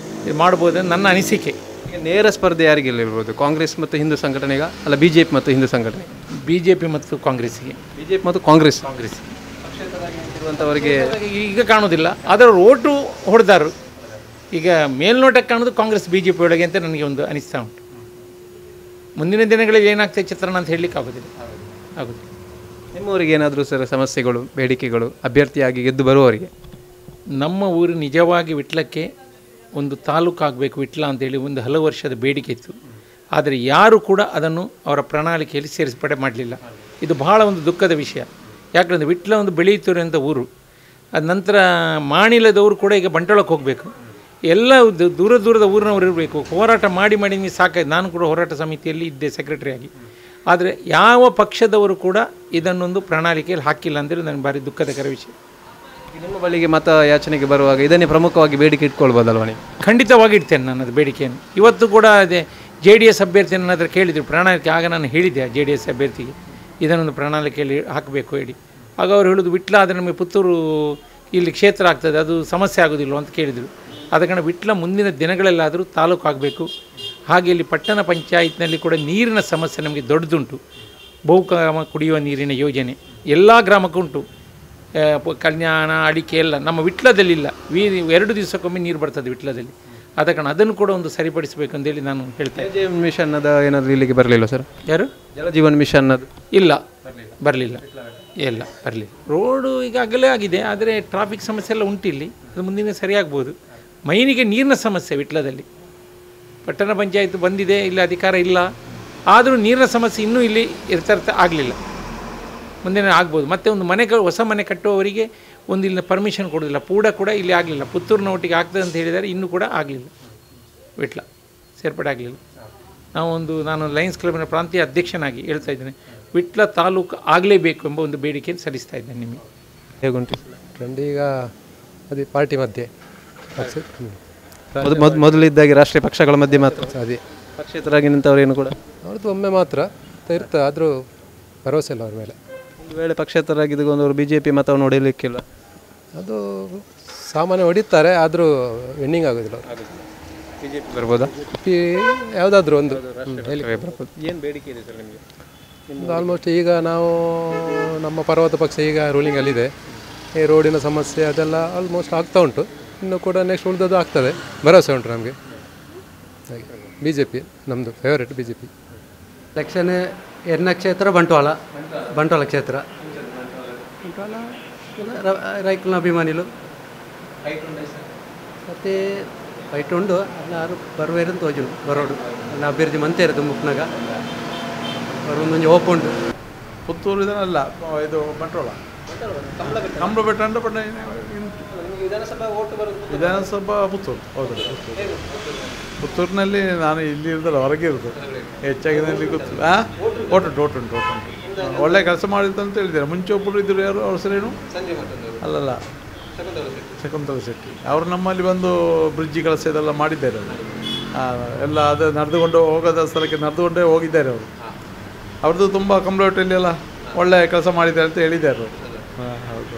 ಮಾಡ್ಬೋದು ನನ್ನ ಅನಿಸಿಕೆ. ಈಗ ನೇರ ಸ್ಪರ್ಧೆ ಯಾರಿಗೆಲ್ಲ ಇರ್ಬೋದು? ಕಾಂಗ್ರೆಸ್ ಮತ್ತು ಹಿಂದೂ ಸಂಘಟನೆಗ ಅಲ್ಲ, B J P ಮತ್ತು ಹಿಂದೂ ಸಂಘಟನೆ? B J P ಮತ್ತು ಕಾಂಗ್ರೆಸ್ಸಿಗೆ. B J P ಮತ್ತು ಕಾಂಗ್ರೆಸ್. ಕಾಂಗ್ರೆಸ್ಸಿಗೆ ಪಕ್ಷೇತರಾಗಿ ಈಗ ಕಾಣೋದಿಲ್ಲ, ಅದರ ಓಟು ಹೊಡೆದಾರು. ಈಗ ಮೇಲ್ನೋಟಕ್ಕೆ ಕಾಣೋದು ಕಾಂಗ್ರೆಸ್ B J P ಒಳಗೆ ಅಂತ ನನಗೆ ಒಂದು ಅನಿಸ್ತಾ ಉಂಟು. ಮುಂದಿನ ದಿನಗಳಲ್ಲಿ ಏನಾಗ್ತದೆ ಚಿತ್ರಣ ಅಂತ ಹೇಳಲಿಕ್ಕೆ ಆಗೋದಿಲ್ಲ, ಆಗೋದಿಲ್ಲ. ನಿಮ್ಮವರಿಗೆ ಏನಾದರೂ ಸರ್ ಸಮಸ್ಯೆಗಳು, ಬೇಡಿಕೆಗಳು ಅಭ್ಯರ್ಥಿಯಾಗಿ ಗೆದ್ದು ಬರುವವರಿಗೆ? ನಮ್ಮ ಊರು ನಿಜವಾಗಿ ವಿಟ್ಲಕ್ಕೆ ಒಂದು ತಾಲೂಕು ಆಗಬೇಕು ವಿಟ್ಲ ಅಂತೇಳಿ ಒಂದು ಹಲವು ವರ್ಷದ ಬೇಡಿಕೆ ಇತ್ತು. ಆದರೆ ಯಾರೂ ಕೂಡ ಅದನ್ನು ಅವರ ಪ್ರಣಾಳಿಕೆಯಲ್ಲಿ ಸೇರ್ಪಡೆ ಮಾಡಲಿಲ್ಲ. ಇದು ಬಹಳ ಒಂದು ದುಃಖದ ವಿಷಯ. ಯಾಕಂದರೆ ವಿಟ್ಲ ಒಂದು ಬೆಳೆಯುತ್ತಿರುವಂಥ ಊರು. ಅದ ನಂತರ ಮಾಣಿಲದವರು ಕೂಡ ಈಗ ಬಂಟ್ವಾಳಕ್ಕೆ ಹೋಗಬೇಕು, ಎಲ್ಲ ದೂರ ದೂರದ ಊರಿನವರು ಇರಬೇಕು. ಹೋರಾಟ ಮಾಡಿ ಮಾಡಿ ನಿಮಗೆ ಸಾಕಾಯ್ತು. ನಾನು ಕೂಡ ಹೋರಾಟ ಸಮಿತಿಯಲ್ಲಿ ಇದ್ದೆ ಸೆಕ್ರೆಟರಿಯಾಗಿ. ಆದರೆ ಯಾವ ಪಕ್ಷದವರು ಕೂಡ ಇದನ್ನೊಂದು ಪ್ರಣಾಳಿಕೆಯಲ್ಲಿ ಹಾಕಿಲ್ಲ ಅಂದರೆ ನನಗೆ ಭಾರಿ ದುಃಖದಕರ ವಿಷಯ. ನಿಮ್ಮ ಬಳಿಗೆ ಮತ ಯಾಚನೆಗೆ ಬರುವಾಗ ಇದನ್ನೇ ಪ್ರಮುಖವಾಗಿ ಬೇಡಿಕೆ ಇಟ್ಕೊಳ್ಬೋದಲ್ವ ನೀವು? ಖಂಡಿತವಾಗಿ ಇಡ್ತೇನೆ ನಾನು ಅದು ಬೇಡಿಕೆಯನ್ನು. ಇವತ್ತು ಕೂಡ ಅದೇ J D S ಅಭ್ಯರ್ಥಿ ನನ್ನ ಹತ್ರ ಕೇಳಿದರು ಪ್ರಣಾಳಿಕೆ. ಆಗ ನಾನು ಹೇಳಿದ್ದೆ J D S ಅಭ್ಯರ್ಥಿಗೆ ಇದನ್ನೊಂದು ಪ್ರಣಾಳಿಕೆಯಲ್ಲಿ ಹಾಕಬೇಕು ಹೇಳಿ. ಆಗ ಅವರು ಹೇಳೋದು ವಿಟ್ಲ ಆದರೆ ನಮಗೆ ಪುತ್ತೂರು ಇಲ್ಲಿ ಕ್ಷೇತ್ರ ಆಗ್ತದೆ, ಅದು ಸಮಸ್ಯೆ ಆಗೋದಿಲ್ಲ ಅಂತ ಕೇಳಿದರು. ಆದ ಕಾರಣ ವಿಟ್ಲ ಮುಂದಿನ ದಿನಗಳಲ್ಲಾದರೂ ತಾಲೂಕು ಆಗಬೇಕು. ಹಾಗೆ ಇಲ್ಲಿ ಪಟ್ಟಣ ಪಂಚಾಯತ್ನಲ್ಲಿ ಕೂಡ ನೀರಿನ ಸಮಸ್ಯೆ ನಮಗೆ ದೊಡ್ಡದುಂಟು. ಬಹುಗ್ರಾಮ ಕುಡಿಯುವ ನೀರಿನ ಯೋಜನೆ ಎಲ್ಲ ಗ್ರಾಮಕ್ಕೂ ಉಂಟು, ಕಲ್ಯಾಣ ಅಡಿಕೆ ಎಲ್ಲ. ನಮ್ಮ ವಿಟ್ಲದಲ್ಲಿಲ್ಲ. 2 ದಿವಸಕ್ಕೊಮ್ಮೆ ನೀರು ಬರ್ತದೆ ವಿಟ್ಲದಲ್ಲಿ. ಆದ ಕಾರಣ ಅದನ್ನು ಕೂಡ ಒಂದು ಸರಿಪಡಿಸಬೇಕು ಅಂತೇಳಿ ನಾನು ಹೇಳ್ತೇನೆ. ಜೀವನ್ ಮಿಷನ್ ಅದು ಏನಾದರೂ ಇಲ್ಲಿಗೆ ಬರಲಿಲ್ಲ ಸರ್? ಯಾರು? ಜಲಜೀವನ್ ಮಿಷನ್ ಅದು ಇಲ್ಲ, ಬರಲಿಲ್ಲ, ಎಲ್ಲ ಬರಲಿಲ್ಲ. ರೋಡು ಈಗಾಗಲೇ ಆಗಿದೆ, ಆದರೆ ಟ್ರಾಫಿಕ್ ಸಮಸ್ಯೆ ಎಲ್ಲ ಉಂಟು ಇಲ್ಲಿ. ಅದು ಮುಂದಿನ ಸರಿಯಾಗ್ಬೋದು. ಮೈನಿಗೆ ನೀರಿನ ಸಮಸ್ಯೆ ವಿಟ್ಲದಲ್ಲಿ. ಪಟ್ಟಣ ಪಂಚಾಯತ್ ಬಂದಿದೆ, ಇಲ್ಲಿ ಅಧಿಕಾರ ಇಲ್ಲ, ಆದರೂ ನೀರಿನ ಸಮಸ್ಯೆ ಇನ್ನೂ ಇಲ್ಲಿ ಇರ್ತರ್ಥ ಆಗಲಿಲ್ಲ. ಮುಂದೆ ಆಗ್ಬೋದು. ಮತ್ತು ಒಂದು ಮನೆ, ಹೊಸ ಮನೆ ಕಟ್ಟುವವರಿಗೆ ಒಂದು ಇಲ್ಲಿನ ಪರ್ಮಿಷನ್ ಕೊಡೋದಿಲ್ಲ. ಪೂಡ ಕೂಡ ಇಲ್ಲಿ ಆಗಲಿಲ್ಲ. ಪುತ್ತೂರಿನ ಒಟ್ಟಿಗೆ ಆಗ್ತದೆ ಅಂತ ಹೇಳಿದ್ದಾರೆ, ಇನ್ನೂ ಕೂಡ ಆಗಲಿಲ್ಲ. ವಿಟ್ಲ ಸೇರ್ಪಡೆ ಆಗಲಿಲ್ಲ. ನಾನು ಲಯನ್ಸ್ ಕ್ಲಬ್ನ ಪ್ರಾಂತೀಯ ಅಧ್ಯಕ್ಷನಾಗಿ ಹೇಳ್ತಾ ಇದ್ದೇನೆ, ವಿಟ್ಲ ತಾಲೂಕು ಆಗಲೇಬೇಕು ಎಂಬ ಒಂದು ಬೇಡಿಕೆಯನ್ನು ಸಲ್ಲಿಸ್ತಾ ಇದ್ದೇನೆ ನಿಮಗೆ. ಹೇಗುಂಟು ಟ್ರೆಂಡ್ ಈಗ? ಅದೇ ಪಾರ್ಟಿ ಮಧ್ಯೆ ಮೊದಲಿದ್ದಾಗೆ ರಾಷ್ಟ್ರೀಯ ಪಕ್ಷಗಳ ಮಧ್ಯೆ ಮಾತ್ರ, ಅದೇ ಪಕ್ಷೇತರಾಗಿ ನಿಂತವರೇನು ಕೂಡ ಅವ್ರದ್ದು ಒಮ್ಮೆ ಮಾತ್ರ ಇರ್ತದೆ, ಆದರೂ ಭರವಸೆ ಇಲ್ಲ ಅವ್ರ ಮೇಲೆ. ಒಂದು ವೇಳೆ ಪಕ್ಷೇತರಾಗಿದ್ದು B J P ಮತವನ್ನು ಹೊಡೆಯಲಿಕ್ಕಿಲ್ಲ, ಅದು ಸಾಮಾನ್ಯ ಹೊಡಿತಾರೆ, ಆದರೂ ವಿನ್ನಿಂಗ್ ಆಗೋದಿಲ್ಲ ಅವರು. B J P ಬರ್ಬೋದಾ? ಪಿ ಯಾವುದಾದ್ರೂ ಒಂದು ಬರ್ಬೋದು. ಏನು ಬೇಡಿಕೆ ಇದೆ ಸರ್ ನಿಮಗೆ? ಆಲ್ಮೋಸ್ಟ್ ಈಗ ನಾವು ನಮ್ಮ ಪರ್ವತ ಪಕ್ಷ ಈಗ ರೂಲಿಂಗಲ್ಲಿದೆ. ಈ ರೋಡಿನ ಸಮಸ್ಯೆ ಅದೆಲ್ಲ ಆಲ್ಮೋಸ್ಟ್ ಆಗ್ತಾ ಉಂಟು, ಇನ್ನು ಕೂಡ ನೆಕ್ಸ್ಟ್ ಉಳಿದದ್ದು ಆಗ್ತದೆ, ಭರವಸೆ ಉಂಟು ನಮಗೆ. ಹಾಗೆ B J P ನಮ್ಮದು favourite, B J P. Election ಎರಡನೇ ಕ್ಷೇತ್ರ ಬಂಟ್ವಾಳ, ಬಂಟ್ವಾಳ ಕ್ಷೇತ್ರ. ಬಂಟ್ವಾಳ ರೈಕುಲ್ನ ಅಭಿಮಾನಿಲು ಮತ್ತು ಫೈಟ್ ಉಂಡು ಅಲ್ಲ, ಯಾರು ಬರುವೇರು ತೋಜುಂಡು ಬರೋಡು ಅಲ್ಲ, ಅಭಿವೃದ್ಧಿ ಮಂತೆ ಇರೋದು ಮುಕ್ನಾಗ ಬರೋದೊಂದು ಓಪ್ ಉಂಟು. ಪುತ್ತೂರು ಇದನ್ನಲ್ಲ, ಇದು ಬಂಟ್ವಾಳ ಕಂಬಳ ಬೆಟ್ಟ ಅಂಡ ಪಟ್ಟ ವಿಧಾನಸಭಾ ಪುತ್ತೂರು. ಹೌದು, ಪುತ್ತೂರಿನಲ್ಲಿ ನಾನು ಇಲ್ಲಿ ಇರೋದಲ್ಲ, ಹೊರಗೆ ಇರೋದು ಹೆಚ್ಚಾಗಿ ನನಗೆ ಗೊತ್ತಿಲ್ಲ. ಓಟುಂಟು ಓಟುಂಟು ಓಟುಂಟು ಒಳ್ಳೆ ಕೆಲಸ ಮಾಡಿದ್ದು ಅಂತ ಹೇಳಿದ್ದಾರೆ. ಮುಂಚೆ ಒಬ್ಬರು ಇದ್ದರು, ಯಾರು ಅವ್ರ ಹೆಸರೇನು? ಅಲ್ಲಲ್ಲ, ಶಕುಂತಲ ಶೆಟ್ಟಿ ಅವರು ನಮ್ಮಲ್ಲಿ ಬಂದು ಬ್ರಿಡ್ಜ್ ಕೆಲಸ ಇದೆಲ್ಲ ಮಾಡಿದ್ದಾರೆ ಅವರು. ಎಲ್ಲ ಅದು ನಡೆದುಕೊಂಡು ಹೋಗೋದ ಸ್ಥಳಕ್ಕೆ ನಡೆದುಕೊಂಡೇ ಹೋಗಿದ್ದಾರೆ ಅವರು. ಅವ್ರದ್ದು ತುಂಬ ಕಂಪ್ಯೂಟರಲ್ಲಿ ಎಲ್ಲ ಒಳ್ಳೆಯ ಕೆಲಸ ಮಾಡಿದ್ದಾರೆ ಅಂತ ಹೇಳಿದ್ದಾರೆ ಅವರು. ಹೌದು,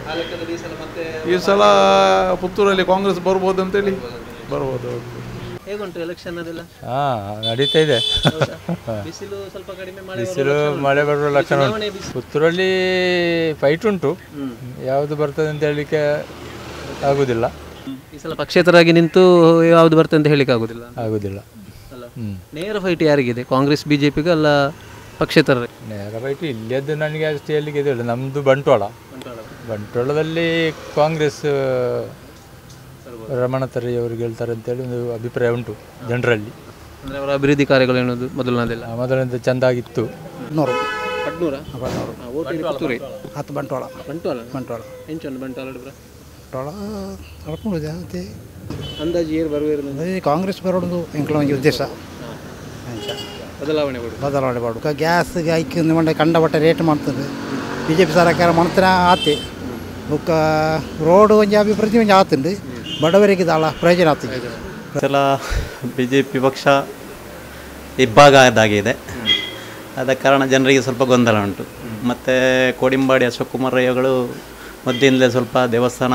ಈ ಸಲ ಪುತ್ತೂರಲ್ಲಿ ಕಾಂಗ್ರೆಸ್ ಬರ್ಬೋದು ಅಂತೇಳಿ ಬರ್ಬೋದು. ಹೌದು. ಹೇಗುಂಟು ಎಲೆಕ್ಷನ್ ಅದೆಲ್ಲ? ಹಾಂ, ನಡೀತಾ ಇದೆ. ಬಿಸಿಲು ಸ್ವಲ್ಪ ಕಡಿಮೆ, ಬಿಸಿಲು ಮಳೆ ಬರುವ ಲಕ್ಷಣ. ಪುತ್ತೂರಲ್ಲಿ ಫೈಟ್ ಉಂಟು, ಯಾವುದು ಬರ್ತದೆ ಅಂತ ಹೇಳಲಿಕ್ಕೆ ಆಗುದಿಲ್ಲ. ಈ ಸಲ ಪಕ್ಷೇತರಾಗಿ ನಿಂತು ಯಾವುದು ಬರ್ತದೆ ಅಂತ ಹೇಳಿಕ್ಕೆ ಆಗುದಿಲ್ಲ. ಆಗುದಿಲ್ಲ. ನೇರ ಫೈಟ್ ಯಾರಿಗಿದೆ? ಕಾಂಗ್ರೆಸ್ ಬಿಜೆಪಿಗೆ ಅಲ್ಲ ಪಕ್ಷೇತರ? ನೇರ ಫೈಟ್ ಇಲ್ಲಿಯದ್ದು ನನಗೆ ಅಷ್ಟು ಹೇಳಲಿಕ್ಕೆ ಇಲ್ಲ. ನಮ್ಮದು ಬಂಟ್ವಾಳ, ಬಂಟ್ವಾಳದಲ್ಲಿ ಕಾಂಗ್ರೆಸ್ ರಮಣ ತರಿ ಅವರು ಗೆಲ್ತಾರೆ ಅಂತೇಳಿ ಒಂದು ಅಭಿಪ್ರಾಯ ಉಂಟು ಜನರಲ್ಲಿ. ಅಂದರೆ ಅವರ ಅಭಿವೃದ್ಧಿ ಕಾರ್ಯಗಳೇನದು ಮೊದಲನೇದಿಲ್ಲ, ಮೊದಲನೇದು ಚೆಂದಾಗಿತ್ತು. ಹತ್ತು ಬಂಟ್ವಾಳ, ಬಂಟ್ವಾಳ, ಬಂಟ್ವಾಳ ಎಂಚೊಂದು ಬಂಟ್ವಾಳ ಬಂಟ್ವಾಳ ಕಳ್ಕೊಂಡಿದೆ. ಅಂದಾಜು ಏರು ಬರುವೇರು ಕಾಂಗ್ರೆಸ್ ಬರೋದು ಎಂಕಲ ಒಂಜಿ ಉದ್ದೇಶ. ಬದಲಾವಣೆ ಬದಲಾವಣೆ ಮಾಡು. ಗ್ಯಾಸ್ಗೆ ಐಕ್ ಕಂಡಪಟ್ಟ ರೇಟ್ ಮಾಡ್ತದೆ B J P ಸರ್ಕಾರ ಮಾಡ್ತಾನೆ ಆತೆ. ಬೊಕ್ಕ ರೋಡ್ ಒಂಜಿ ಅಭಿವೃದ್ಧಿ ಒಂಜಿ ಆತುಂಡು, ಬಡವರಿಗೆ ದಾಳ ಪ್ರಯೋಜನ ಆಗ್ತದೆ. ಸಲ B J P ಪಕ್ಷ ಇಬ್ಬಾಗ ಆದಾಗಿದೆ, ಆದ ಕಾರಣ ಜನರಿಗೆ ಸ್ವಲ್ಪ ಗೊಂದಲ ಉಂಟು. ಮತ್ತು ಕೋಡಿಂಬಾಡಿ ಅಶೋಕ್ ಕುಮಾರ್ ರೈಗಳು ಮೊದಲಿಂದಲೇ ಸ್ವಲ್ಪ ದೇವಸ್ಥಾನ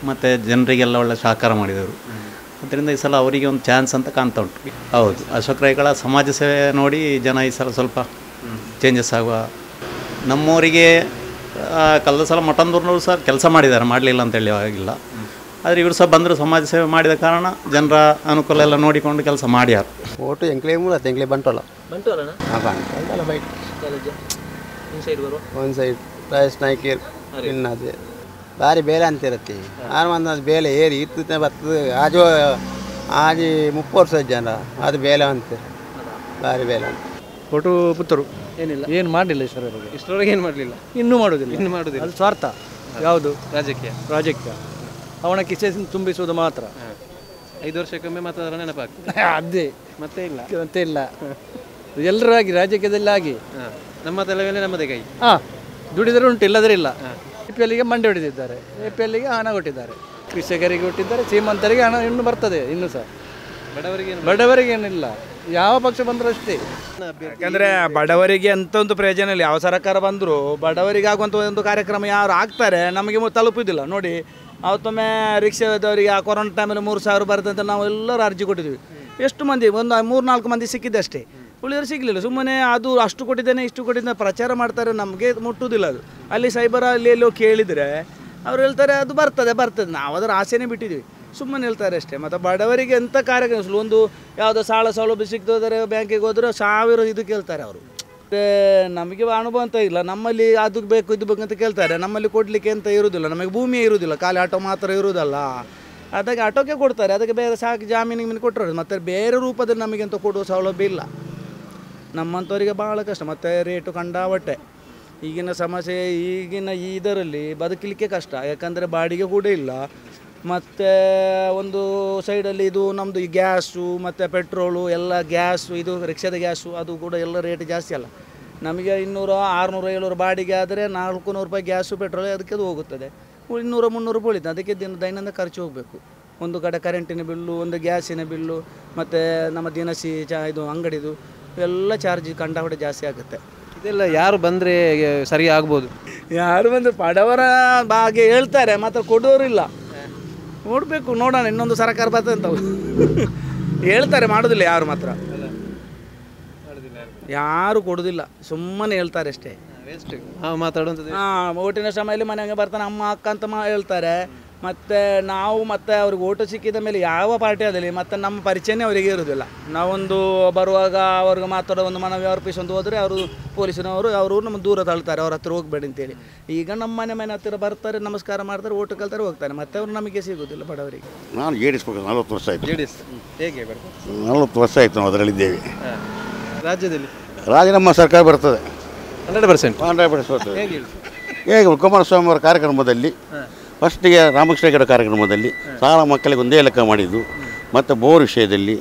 ಮತ್ತು ಜನರಿಗೆಲ್ಲ ಒಳ್ಳೆ ಸಹಕಾರ ಮಾಡಿದರು. ಆದ್ದರಿಂದ ಈ ಸಲ ಅವರಿಗೆ ಒಂದು ಚಾನ್ಸ್ ಅಂತ ಕಾಣ್ತಾ ಉಂಟು. ಹೌದು, ಅಶೋಕ್ ರೈಗಳ ಸಮಾಜ ಸೇವೆ ನೋಡಿ ಜನ ಈ ಸಲ ಸ್ವಲ್ಪ ಚೇಂಜಸ್ ಆಗುವ. ನಮ್ಮವರಿಗೆ ಕಳೆದ ಸಲ ಮಠಂದೂರಿನವರು ಸಹ ಕೆಲಸ ಮಾಡಿದ್ದಾರೆ, ಮಾಡಲಿಲ್ಲ ಅಂತೇಳಿ ಆಗಿಲ್ಲ. ಆದರೆ ಇವರು ಸಹ ಬಂದರು, ಸಮಾಜ ಸೇವೆ ಮಾಡಿದ ಕಾರಣ ಜನರ ಅನುಕೂಲ ಎಲ್ಲ ನೋಡಿಕೊಂಡು ಕೆಲಸ ಮಾಡ್ಯಾರ. ಓಟು ಎಂಕ್ಲೇ ಮೂಲ ಎಂಕ್ಲೇ ಬಂಟ್ವಾಳ. ಬಂಟ್ವಾಳ ಬೈಟ್ ಒಂದು ಸೈಡ್ ರಾಜೇಶ್ ನಾಯ್ಕರ್ ಇನ್ನದೇ ಭಾರಿ ಬೇಲೆ ಅಂತಿರತ್ತೆ. ಆರು ಮಂದಿ ಬೇಲೆ ಏರಿ ಇತ್ತು ಬರ್ತದೆ. ಆಜು ಆಜಿ 30 ವರ್ಷ ಜನ ಅದು ಬೇಲೆ ಅಂತೀರ, ಭಾರಿ ಬೇಲೆ ಅಂತ. ಓಟು ಪುತ್ತೂರು. ಏನಿಲ್ಲ, ಏನು ಮಾಡಲಿಲ್ಲ ಇಷ್ಟರವರೆಗೆ. ಇಷ್ಟರವರೆಗೆ ಏನು ಮಾಡಲಿಲ್ಲ, ಇನ್ನೂ ಮಾಡೋದಿಲ್ಲ, ಇನ್ನೂ ಮಾಡೋದಿಲ್ಲ. ಅದು ಸ್ವಾರ್ಥ. ಯಾವುದು? ರಾಜಕೀಯ. ರಾಜಕೀಯ ಅವನ ಕಿಸೆ ತುಂಬಿಸುವುದು ಮಾತ್ರ. 5 ವರ್ಷಕ್ಕೊಮ್ಮೆ ಮಾತ್ರ ಅದರ ನೆನಪಾಗ್ತದೆ, ಅದೇ ಮತ್ತೆ ಇಲ್ಲ, ಮತ್ತೆ ಇಲ್ಲ. ಎಲ್ಲರೂ ಆಗಿ ರಾಜಕೀಯದಲ್ಲಿ ಆಗಿ ನಮ್ಮ ತಲೆ ಮೇಲೆ ನಮ್ಮದೇ ಕೈ. ಹಾಂ, ದುಡಿದರೆ ಉಂಟು, ಇಲ್ಲದ್ರೆ ಇಲ್ಲ. ಎ ಪಿ ಎಲ್ಲಿಗೆ ಮಂಡೆ ಹೊಡೆದಿದ್ದಾರೆ, ಎ ಪಿ ಎಲ್ಲಿಗೆ ಹಣ ಕೊಟ್ಟಿದ್ದಾರೆ, ಕೃಷಿಕರಿಗೆ ಕೊಟ್ಟಿದ್ದಾರೆ, ಶ್ರೀಮಂತರಿಗೆ ಹಣ ಇನ್ನೂ ಬರ್ತದೆ, ಇನ್ನೂ ಸಹ ಬಡವರಿಗೆ ಬಡವರಿಗೇನಿಲ್ಲ. ಯಾವ ಪಕ್ಷ ಬಂದರೂ ಅಷ್ಟೇ. ಯಾಕಂದರೆ ಬಡವರಿಗೆ ಅಂತ ಒಂದು ಪ್ರಯೋಜನ ಇಲ್ಲ. ಯಾವ ಸರ್ಕಾರ ಬಂದರೂ ಬಡವರಿಗೆ ಆಗುವಂಥ ಒಂದು ಕಾರ್ಯಕ್ರಮ ಯಾರು ಆಗ್ತಾರೆ ನಮಗೆ ತಲುಪುವುದಿಲ್ಲ. ನೋಡಿ, ಅವತ್ತೊಮ್ಮೆ ರಿಕ್ಷಾದವರಿಗೆ ಆ ಕೊರೋನಾ ಟೈಮಲ್ಲಿ 3,000 ಬರ್ತಂತ ಅಂತ ನಾವು ಎಲ್ಲರೂ ಅರ್ಜಿ ಕೊಟ್ಟಿದ್ವಿ. ಎಷ್ಟು ಮಂದಿ, ಒಂದು 3-4 ಮಂದಿ ಸಿಕ್ಕಿದ್ದೆ ಅಷ್ಟೇ, ಉಳಿದವರು ಸಿಗಲಿಲ್ಲ. ಸುಮ್ಮನೆ ಅದು ಅಷ್ಟು ಕೊಟ್ಟಿದ್ದೇನೆ ಇಷ್ಟು ಕೊಟ್ಟಿದ್ದೇನೆ ಪ್ರಚಾರ ಮಾಡ್ತಾರೆ, ನಮಗೆ ಮುಟ್ಟುವುದಿಲ್ಲ ಅದು. ಅಲ್ಲಿ ಸೈಬರ್ ಅಲ್ಲಿ ಎಲ್ಲೋ ಕೇಳಿದರೆ ಅವ್ರು ಹೇಳ್ತಾರೆ ಅದು ಬರ್ತದೆ ಬರ್ತದೆ, ನಾವು ಅದರ ಆಸೆನೇ ಬಿಟ್ಟಿದ್ವಿ, ಸುಮ್ಮನೆ ಹೇಳ್ತಾರೆ ಅಷ್ಟೇ. ಮತ್ತು ಬಡವರಿಗೆ ಎಂಥ ಕಾರ್ಯಕ್ರಮ, ಒಂದು ಯಾವುದೋ ಸಾಲ ಸೌಲಭ್ಯ ಸಿಗ್ತೋದರೆ ಬ್ಯಾಂಕಿಗೆ ಹೋದರೆ 1,000 ಇದು ಕೇಳ್ತಾರೆ ಅವರು. ಮತ್ತು ನಮಗೆ ಅನುಭವ ಅಂತ ಇಲ್ಲ, ನಮ್ಮಲ್ಲಿ ಅದು ಬೇಕು ಇದು ಬೇಕು ಅಂತ ಕೇಳ್ತಾರೆ, ನಮ್ಮಲ್ಲಿ ಕೊಡಲಿಕ್ಕೆ ಅಂತ ಇರುವುದಿಲ್ಲ, ನಮಗೆ ಭೂಮಿಯೇ ಇರುವುದಿಲ್ಲ, ಖಾಲಿ ಆಟೋ ಮಾತ್ರ ಇರುವುದಲ್ಲ. ಅದಕ್ಕೆ ಆಟೋಕ್ಕೆ ಕೊಡ್ತಾರೆ, ಅದಕ್ಕೆ ಬೇರೆ ಸಾಕು ಜಾಮೀನಿಗೆ ಕೊಟ್ಟರು. ಮತ್ತು ಬೇರೆ ರೂಪದಲ್ಲಿ ನಮಗೆಂತ ಕೊಡುವ ಸೌಲಭ್ಯ ಇಲ್ಲ. ನಮ್ಮಂಥವರಿಗೆ ಭಾಳ ಕಷ್ಟ. ಮತ್ತು ರೇಟು ಕಂಡಾಪಟ್ಟೆ. ಈಗಿನ ಸಮಸ್ಯೆ, ಈಗಿನ ಇದರಲ್ಲಿ ಬದುಕಲಿಕ್ಕೆ ಕಷ್ಟ. ಯಾಕಂದರೆ ಬಾಡಿಗೆ ಕೂಡ ಇಲ್ಲ. ಮತ್ತು ಒಂದು ಸೈಡಲ್ಲಿ ಇದು ನಮ್ಮದು ಈ ಗ್ಯಾಸು ಮತ್ತು ಪೆಟ್ರೋಲು ಎಲ್ಲ, ಗ್ಯಾಸು ಇದು ರಿಕ್ಷಾದ ಗ್ಯಾಸು ಅದು ಕೂಡ ಎಲ್ಲ ರೇಟ್ ಜಾಸ್ತಿ ಅಲ್ಲ. ನಮಗೆ 200 600 700 ಬಾಡಿಗೆ ಆದರೆ 400 ರೂಪಾಯಿ ಗ್ಯಾಸು ಪೆಟ್ರೋಲು ಅದಕ್ಕೆ ಅದು ಹೋಗುತ್ತದೆ. 200 300 ರೂಪಾಯಿ ಉಳಿತು. ಅದಕ್ಕೆ ದೈನಂದಿನ ಖರ್ಚು ಹೋಗಬೇಕು. ಒಂದು ಕಡೆ ಕರೆಂಟಿನ ಬಿಲ್ಲು, ಒಂದು ಗ್ಯಾಸಿನ ಬಿಲ್ಲು, ಮತ್ತು ನಮ್ಮ ದಿನಸಿ ಇದು ಅಂಗಡಿದು ಎಲ್ಲ ಚಾರ್ಜ್ ಕಂಡಾಪಟ್ಟೆ ಜಾಸ್ತಿ ಆಗುತ್ತೆ. ಇದೆಲ್ಲ ಯಾರು ಬಂದರೆ ಸರಿ ಆಗ್ಬೋದು? ಯಾರು ಬಂದರೆ ಬಡವರ ಬಗ್ಗೆ ಹೇಳ್ತಾರೆ, ಮಾತ್ರ ಕೊಡೋರಿಲ್ಲ. ನೋಡಬೇಕು, ನೋಡೋಣ, ಇನ್ನೊಂದು ಸರ್ಕಾರ ಬರ್ತದೆ ಅಂತ ಹೇಳ್ತಾರೆ, ಮಾಡೋದಿಲ್ಲ ಯಾರು ಮಾತ್ರ. ಯಾರು ಕೊಡೋದಿಲ್ಲ, ಸುಮ್ಮನೆ ಹೇಳ್ತಾರೆ ಅಷ್ಟೇ. ಮಾತಾಡುವಂಥದ್ದು. ಹಾಂ, ಓಟಿನ ಸಮಯದಲ್ಲಿ ಮನೆಗೆ ಬರ್ತಾನೆ ಅಮ್ಮ ಅಕ್ಕ ಅಂತ ಹೇಳ್ತಾರೆ. ಮತ್ತು ನಾವು ಮತ್ತೆ ಅವ್ರಿಗೆ ಓಟು ಸಿಕ್ಕಿದ ಮೇಲೆ ಯಾವ ಪಾರ್ಟಿ ಆಗಲಿ ಮತ್ತು ನಮ್ಮ ಪರಿಚಯನೇ ಅವರಿಗೆ ಇರೋದಿಲ್ಲ. ನಾವೊಂದು ಬರುವಾಗ ಅವ್ರಿಗೆ ಮಾತಾಡೋ ಒಂದು ಮನವಿ ಅರ್ಪಿಸೊಂದು ಹೋದರೆ ಅವರು ಪೊಲೀಸಿನವರು ಅವರು ನಮ್ಮ ದೂರ ತಳ್ತಾರೆ, ಅವ್ರ ಹತ್ರ ಹೋಗಬೇಡಿ ಅಂತೇಳಿ. ಈಗ ನಮ್ಮ ಮನೆ ಮನೆ ಹತ್ತಿರ ಬರ್ತಾರೆ, ನಮಸ್ಕಾರ ಮಾಡ್ತಾರೆ, ಓಟು ಕಲ್ತಾರೆ, ಹೋಗ್ತಾರೆ. ಮತ್ತೆ ಅವರು ನಮಗೆ ಸಿಗೋದಿಲ್ಲ ಬಡವರಿಗೆ. ನಾನು ಜೆ ಡಿ ಎಸ್ ಪಕ್ಷ 40 ವರ್ಷ ಆಯಿತು. ಜೆ ಡಿ ಎಸ್ ಹೇಗೆ ಬರ್ತದೆ? 40 ವರ್ಷ ಆಯಿತು ನಾವು ಅದರಲ್ಲಿದ್ದೇವೆ. ರಾಜ್ಯದಲ್ಲಿ ರಾಜೀನಾಮಾ ಸರ್ಕಾರ ಬರ್ತದೆ 100%. 100% ಬರ್ತದೆ. ಹೇಗೆ ಕುಮಾರಸ್ವಾಮಿ ಅವರ ಕಾರ್ಯಕ್ರಮದಲ್ಲಿ ಫಸ್ಟಿಗೆ ರಾಮಕೃಷ್ಣ ಕಾರ್ಯಕ್ರಮದಲ್ಲಿ ಶಾಲಾ ಮಕ್ಕಳಿಗೆ ಒಂದೇ ಲೆಕ್ಕ ಮಾಡಿದ್ದು, ಮತ್ತು ಬೋರ್ ವಿಷಯದಲ್ಲಿ,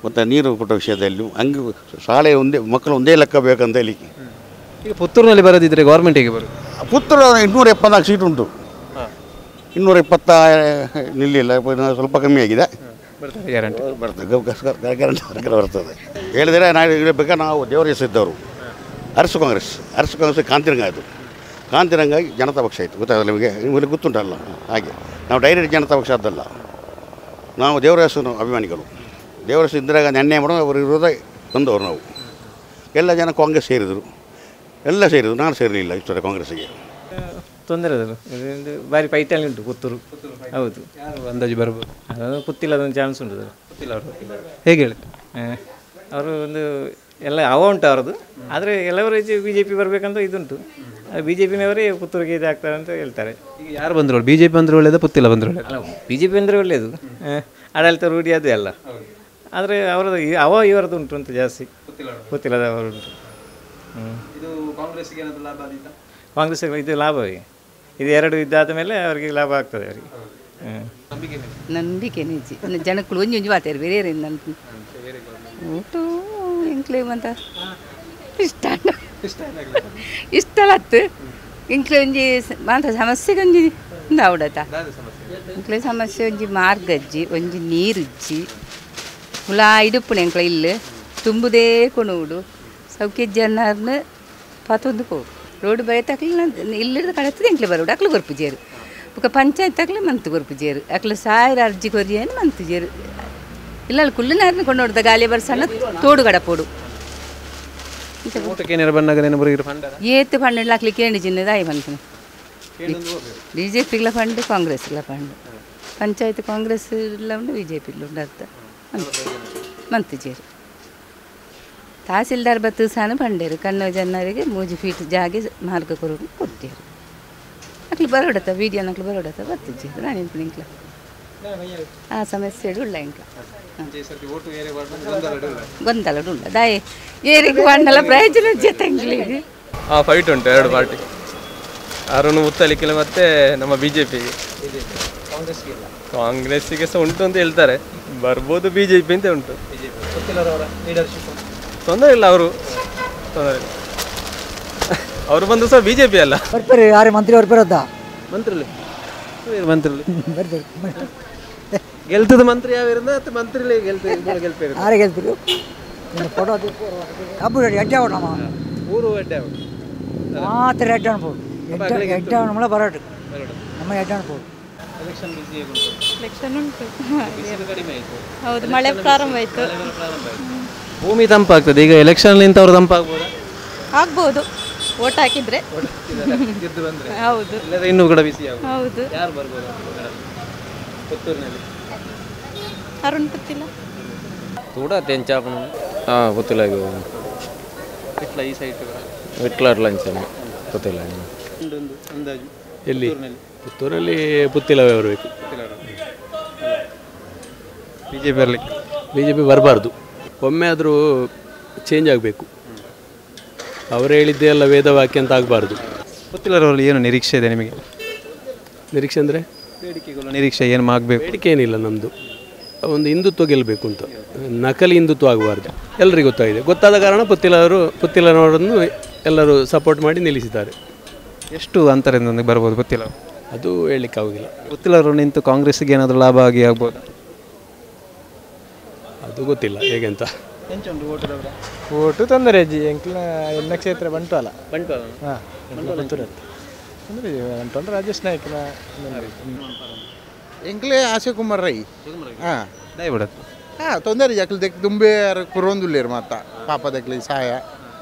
ಮತ್ತು ನೀರು ಕೊಟ್ಟ ವಿಷಯದಲ್ಲಿ, ಹಂಗೆ ಶಾಲೆ ಒಂದೇ ಮಕ್ಕಳು ಒಂದೇ ಲೆಕ್ಕ ಬೇಕಂತ ಹೇಳಿ. ಈಗ ಪುತ್ತೂರಿನಲ್ಲಿ ಬರೋದಿದ್ದರೆ ಗೌರ್ಮೆಂಟ್ ಹೇಗೆ ಬರೋದು? ಪುತ್ತೂರು 274 ಸೀಟ್ ಉಂಟು. 220 ನಿಲ್ಲಿಲ್ಲ, ಸ್ವಲ್ಪ ಕಮ್ಮಿ ಆಗಿದೆ. ಗ್ಯಾರಂಟಿ ಬರ್ತದೆ, ಗ್ಯಾರಂಟಿ ಸರ್ಕಾರ ಬರ್ತದೆ. ಹೇಳಿದರೆ ನಾವು ಹೇಳಬೇಕಾ, ನಾವು ದೇವರ ಹೆಸರಿದ್ದವರು. ಅರಸು ಕಾಂಗ್ರೆಸ್, ಅರಸು ಕಾಂಗ್ರೆಸ್ ಕಾಂತಿರಂಗ ಆಯಿತು, ಕಾಂತಿರಂಗಾಗಿ ಜನತಾ ಪಕ್ಷ ಆಯಿತು. ಗೊತ್ತಾಗಲ್ಲ ನಿಮಗೆ, ನಿಮಗೆ ಗೊತ್ತುಂಟಲ್ಲ. ಹಾಗೆ ನಾವು ಡೈರೆಕ್ಟ್ ಜನತಾ ಪಕ್ಷ ಆದ್ದಲ್ಲ, ನಾವು ದೇವರ ಹೆಸರು ಅಭಿಮಾನಿಗಳು. ದೇವರ ಹೆಸರು ಇಂದಿರಾ ಗಾಂಧಿ ಅನ್ಯಾಯ ಮಾಡೋ ಅವರ ವಿರೋಧ ಬಂದವರು ನಾವು. ಎಲ್ಲ ಜನ ಕಾಂಗ್ರೆಸ್ ಸೇರಿದರು, ಎಲ್ಲ ಸೇರಿದರು. ನಾನು ಸೇರಲಿಲ್ಲ ಇಷ್ಟರ ಕಾಂಗ್ರೆಸ್ಸಿಗೆ. ತೊಂದರೆ ಅದು ಭಾರಿ ಪೈಟಲ್ಲಿ ಉಂಟು ಪುತ್ತೂರು. ಹೌದು, ಯಾರು ಅಂದಾಜು ಬರ್ಬೋದು? ಅದು ಪುತ್ತಿಲದೊಂದು ಚಾನ್ಸ್ ಉಂಟು ಸರ್. ಪುತ್ತಿಲ ಅವರು ಹೇಗೆ ಹೇಳಿ? ಅವರು ಒಂದು ಎಲ್ಲ ಹವ ಉಂಟು ಅವರದ್ದು, ಆದರೆ ಎಲ್ಲವರು ಬಿ ಜೆ ಪಿ ಬರಬೇಕಂತ ಇದುಂಟು. ಬಿ ಜೆ ಪಿನವರೇ ಪುತ್ತೂರಿಗೆ ಇದು ಆಗ್ತಾರೆ ಅಂತ ಹೇಳ್ತಾರೆ. ಈಗ ಯಾರು ಬಂದರು, ಬಿ ಜೆ ಪಿ ಬಂದರೆ ಒಳ್ಳೆಯದು, ಪುತ್ತಿಲ ಬಂದರೆ ಒಳ್ಳೆಯದು? ಅಲ್ಲ, ಬಿ ಜೆ ಪಿ ಅಂದರೆ ಒಳ್ಳೆಯದು, ಆಡಳಿತ ರೂಢಿ ಅದೇ ಅಲ್ಲ. ಆದರೆ ಅವರದ್ದು ಅವ ಇವರದ್ದು ಉಂಟು ಅಂತ ಜಾಸ್ತಿ ಪುತ್ತಿಲದ ಅವರು ಉಂಟು. ಇದು ಕಾಂಗ್ರೆಸ್ಸಿಗೆ ಏನಾದರೂ ಲಾಭ ಆದೀತಾ? ಕಾಂಗ್ರೆಸ್ ಇದು ಲಾಭವೇ, ಇದು ಎರಡು ಇದ್ದಾದ ಮೇಲೆ ಅವರಿಗೆ ಲಾಭ ಆಗ್ತದೆ ಅವರಿಗೆ. ನಂಬಿಕೆ ನಿಜ ಜನಕ್ಕಳು ಒಂಜಿ ಒಂಜಿ ಮಾತಾರು ಬೇರೆ ನನ್ನ ಊಟ ಎಂಕ್ಲೆ ಮಂತ ಇಷ್ಟ ಇಷ್ಟಲತ್ತು ಎಂಕ್ಲೆ ಒಂಜಿ ಮಾತ ಸಮಸ್ಯೆಗೆ ಒಂಜಿ ಅವಡತ ಎಂಕ್ಲೆ ಸಮಸ್ಯೆ ಒಂಜಿ ಮಾರ್ಗಜ್ಜಿ ಒಂಜಿ ನೀರುಜ್ಜಿ ಮುಲಾ ಇಡುಪ್ಪುಣ ಎಂಕ್ಲೆ ಇಲ್ಲ ತುಂಬುದೇ ಕೊಣುಡು ಸೌಖ್ಯ ಜನಾರ್ನ ಪತೊಂದು ಪೋ ರೋಡ್ ಬಯತಾಕ್ಲಿ ಇಲ್ಲಿರ್ದ ಕಡತದೆ ಎಂಕ್ಲೆ ಬರೋಡು ಅಕ್ಲು ಕೊರ್ಪು ಜೇರು ಬೊಕ ಪಂಚಾಯತ್ ಅಕ್ಲೆ ಮಂತು ಕೊರ್ಪು ಜೇರು ಅಕ್ಲು ಸಾವಿರ ಅರ್ಜಿ ಕೊರಿಯೇನು ಮಂತು ಜೇರು ಇಲ್ಲ ಕುಳ್ಳು ಕೊಂಡೋಡ್ದ ಗಾಲಿ ಬರ್ಸಣ್ಣ ತೋಡು ಗಡಪೋಡು ಏತು ಫಂಡ್ ಹಾಕ್ಲಿಕ್ಕೆ ಕೇಂದ್ರ ಜಿನ್ನದಾಯಿ ಬಂತು. ಬಿ ಜೆ ಪಿಗಳ ಫಂಡ್, ಕಾಂಗ್ರೆಸ್ಗಳ ಫಂಡ್, ಪಂಚಾಯತ್ ಕಾಂಗ್ರೆಸ್ ಇಲ್ಲ ಉಂಟು, ಬಿ ಜೆ ಪಿ ಇಲ್ಲ ಉಂಟು ಅರ್ಥ ಮಂತು ಜೇರು. ತಹಸೀಲ್ದಾರ್ ಬತ್ತು ಸಹ ಪಂಡೇರು ಕನ್ನೋ ಜನರಿಗೆ 3 ಫೀಟ್ ಜಾಗೆ ಮಾರ್ಗ ಕೊರು ಕೊಡ್ತೇರು. ಅಕ್ಲು ಬರೋಡತ್ತ ವೀಡಿಯೋ ನಕ್ಲು ಬರೋಡತ್ತ ಬತ್ತು ಜೇರು ನಾನು ಇಂಕ್ಲ ಆ ಸಮಸ್ಯೆ ಉಳ್ಳ ಇಂಕ್ಲ ಗೊಂದಲ ಉಳ್ಳ ದಾಯಿ ಏರಿಗೆ ಬಂಡಲ ಪ್ರಯೋಜನ ಜೊತೆಂಗ್ಲಿಗೆ. ಹಾಂ, ಫೈಟ್ ಉಂಟು ಎರಡು ಪಾರ್ಟಿ. ಅರುಣ್ ಮುತ್ತಲಿಕ್ಕಿಲ್ಲ ಮತ್ತು ನಮ್ಮ ಬಿ ಜೆ ಪಿಗೆ. ಕಾಂಗ್ರೆಸ್ಸಿಗೆ ಸಹ ಉಂಟು ಅಂತ ಹೇಳ್ತಾರೆ, ಬರ್ಬೋದು ಬಿ ಜೆ ಪಿ ಅಂತ ಉಂಟು. ತೊಂದರೆ ಇಲ್ಲ, ಅವರು ತೊಂದರೆ ಇಲ್ಲ, ಅವರು ಬಂದು ಸಹ ಬಿ ಜೆ ಪಿ ಅಲ್ಲ. ಬರ್ತಾರೆ ಯಾರೇ ಮಂತ್ರಿ ಅವ್ರು ಬರೋದಾ? ಮಂತ್ರಿ ಮಂತ್ರಿ ಬರ್ತಾರೆ. ಗೆಲ್ತದ ಮಂತ್ರಿ ಯಾವಿರಂದ ಅಥವಾ ಮಂತ್ರಿ ಗೆಲ್ತೇವೆ? ಯಾರೇ ಗೆಲ್ತಿರು ಫೋಟೋ ಕಬ್ಬು ಎಡ್ಡೆ ನಮ್ಮ ಊರು ಎಡ್ಡೆ ಮಾತ್ರ ಎಡ್ಡೆ ಅನ್ಬೋದು, ಎಡ್ಡೆ ನಮ್ಮಳ ಬರೋಟು ನಮ್ಮ ಎಡ್ಡೆ ಅನ್ಬೋದು. ಎಲೆಕ್ಷನ್ ಬಿಸಿ ಎಲೆಕ್ಷನ್ ಉಂಟು, ಕಡಿಮೆ ಆಯಿತು. ಹೌದು, ಮಳೆ ಪ್ರಾರಂಭ ಆಯಿತು, ಭೂಮಿ ತಂಪಾಗ್ತದೆ. ಈಗ ಎಲೆಕ್ಷನ್ ನಿಂತವರು ತಂಪಾಗ್ಬೋದಾ? ಆಗ್ಬೋದು, ಓಟ್ ಹಾಕಿದ್ರೆ ಗೆದ್ದು ಬಂದ್ರೆ. ಹೌದು, ಇಲ್ಲದ್ರೆ ಇನ್ನೂ ಕೂಡ ಬಿಸಿ ಆಗುತ್ತೆ. ಹೌದು. ಯಾರು ಬರ್ಬೋದು ಪುತ್ತೂರಿನಲ್ಲಿ? ಅರುಣ್ ಪುತ್ತಿಲ. ತೂಡ ತೆಂಚಾಪಣ. ಹಾಂ, ಪುತ್ತಿಲ ವಿಟ್ಲ ಈ ಸೈಡ್ ವಿಟ್ಲ ಅಂಚನೆ ಪುತ್ತಿಲ. ಅಂದಾಜು ಎಲ್ಲಿ? ಪುತ್ತೂರಲ್ಲಿ ಪುತ್ತಿಲವೇ ಬರಬೇಕು. ಬಿಜೆಪಿ ಬರಲಿಕ್ಕೆ? ಬಿಜೆಪಿ ಬರಬಾರ್ದು, ಒಮ್ಮೆ ಆದರೂ ಚೇಂಜ್ ಆಗಬೇಕು. ಅವರು ಹೇಳಿದ್ದೇ ಎಲ್ಲ ವೇದವಾಕ್ಯ ಅಂತ ಆಗಬಾರ್ದು. ಪುತ್ತಿಲರಲ್ಲಿ ಏನು ನಿರೀಕ್ಷೆ ಇದೆ ನಿಮಗೆ? ನಿರೀಕ್ಷೆ ಅಂದರೆ ಬೇಡಿಕೆಗಳು, ನಿರೀಕ್ಷೆ ಏನು ಆಗಬೇಕು? ಬೇಡಿಕೆ ಏನಿಲ್ಲ ನಮ್ಮದು, ಒಂದು ಹಿಂದುತ್ವ ಗೆಲ್ಲಬೇಕು ಅಂತ. ನಕಲಿ ಹಿಂದುತ್ವ ಆಗಬಾರ್ದು, ಎಲ್ಲರಿಗೂ ಗೊತ್ತಾಗಿದೆ. ಗೊತ್ತಾದ ಕಾರಣ ಪುತ್ತಿಲನವರನ್ನು ಎಲ್ಲರೂ ಸಪೋರ್ಟ್ ಮಾಡಿ ನಿಲ್ಲಿಸಿದ್ದಾರೆ. ಎಷ್ಟು ಅಂತರದಿಂದ ಬರ್ಬೋದು ಪುತ್ತಿಲ? ಅದು ಹೇಳಲಿಕ್ಕಾಗೋದಿಲ್ಲ. ಪುತ್ತಿಲವರು ನಿಂತು ಕಾಂಗ್ರೆಸ್ಗೆ ಏನಾದರೂ ಲಾಭ ಆಗಿ ಆಗ್ಬೋದು, ಅದು ಗೊತ್ತಿಲ್ಲ ಹೇಗೆ ಅಂತ. ಓಟು ತೊಂದರೆ ಅಜ್ಜಿ, ಎಂಕ್ಲ ಎಲ್ಲ ಕ್ಷೇತ್ರ ಬಂಟ್ವಾಳ. ಬಂಟ್ವಾಳ ಹಾಂ, ತೊಂದರೆ ಬಂಟ್ವಾಳ ರಾಜೇಶ್ ನಾಯ್ಕನ. ಎಂಕ್ಲೆ ಆಶೆ ಕುಮಾರ್ ರೈ. ಹಾಂ, ದಯವಿಡದು. ಹಾಂ, ತೊಂದರೆ ಅಕ್ಲು ದೆಕ್ ದುಂಬೆ ಯಾರು ಕುರೊಂದುಲ್ಲೇರು ಮಾತ ಪಾಪ ದಕ್ಲಿ ಸಹಾಯ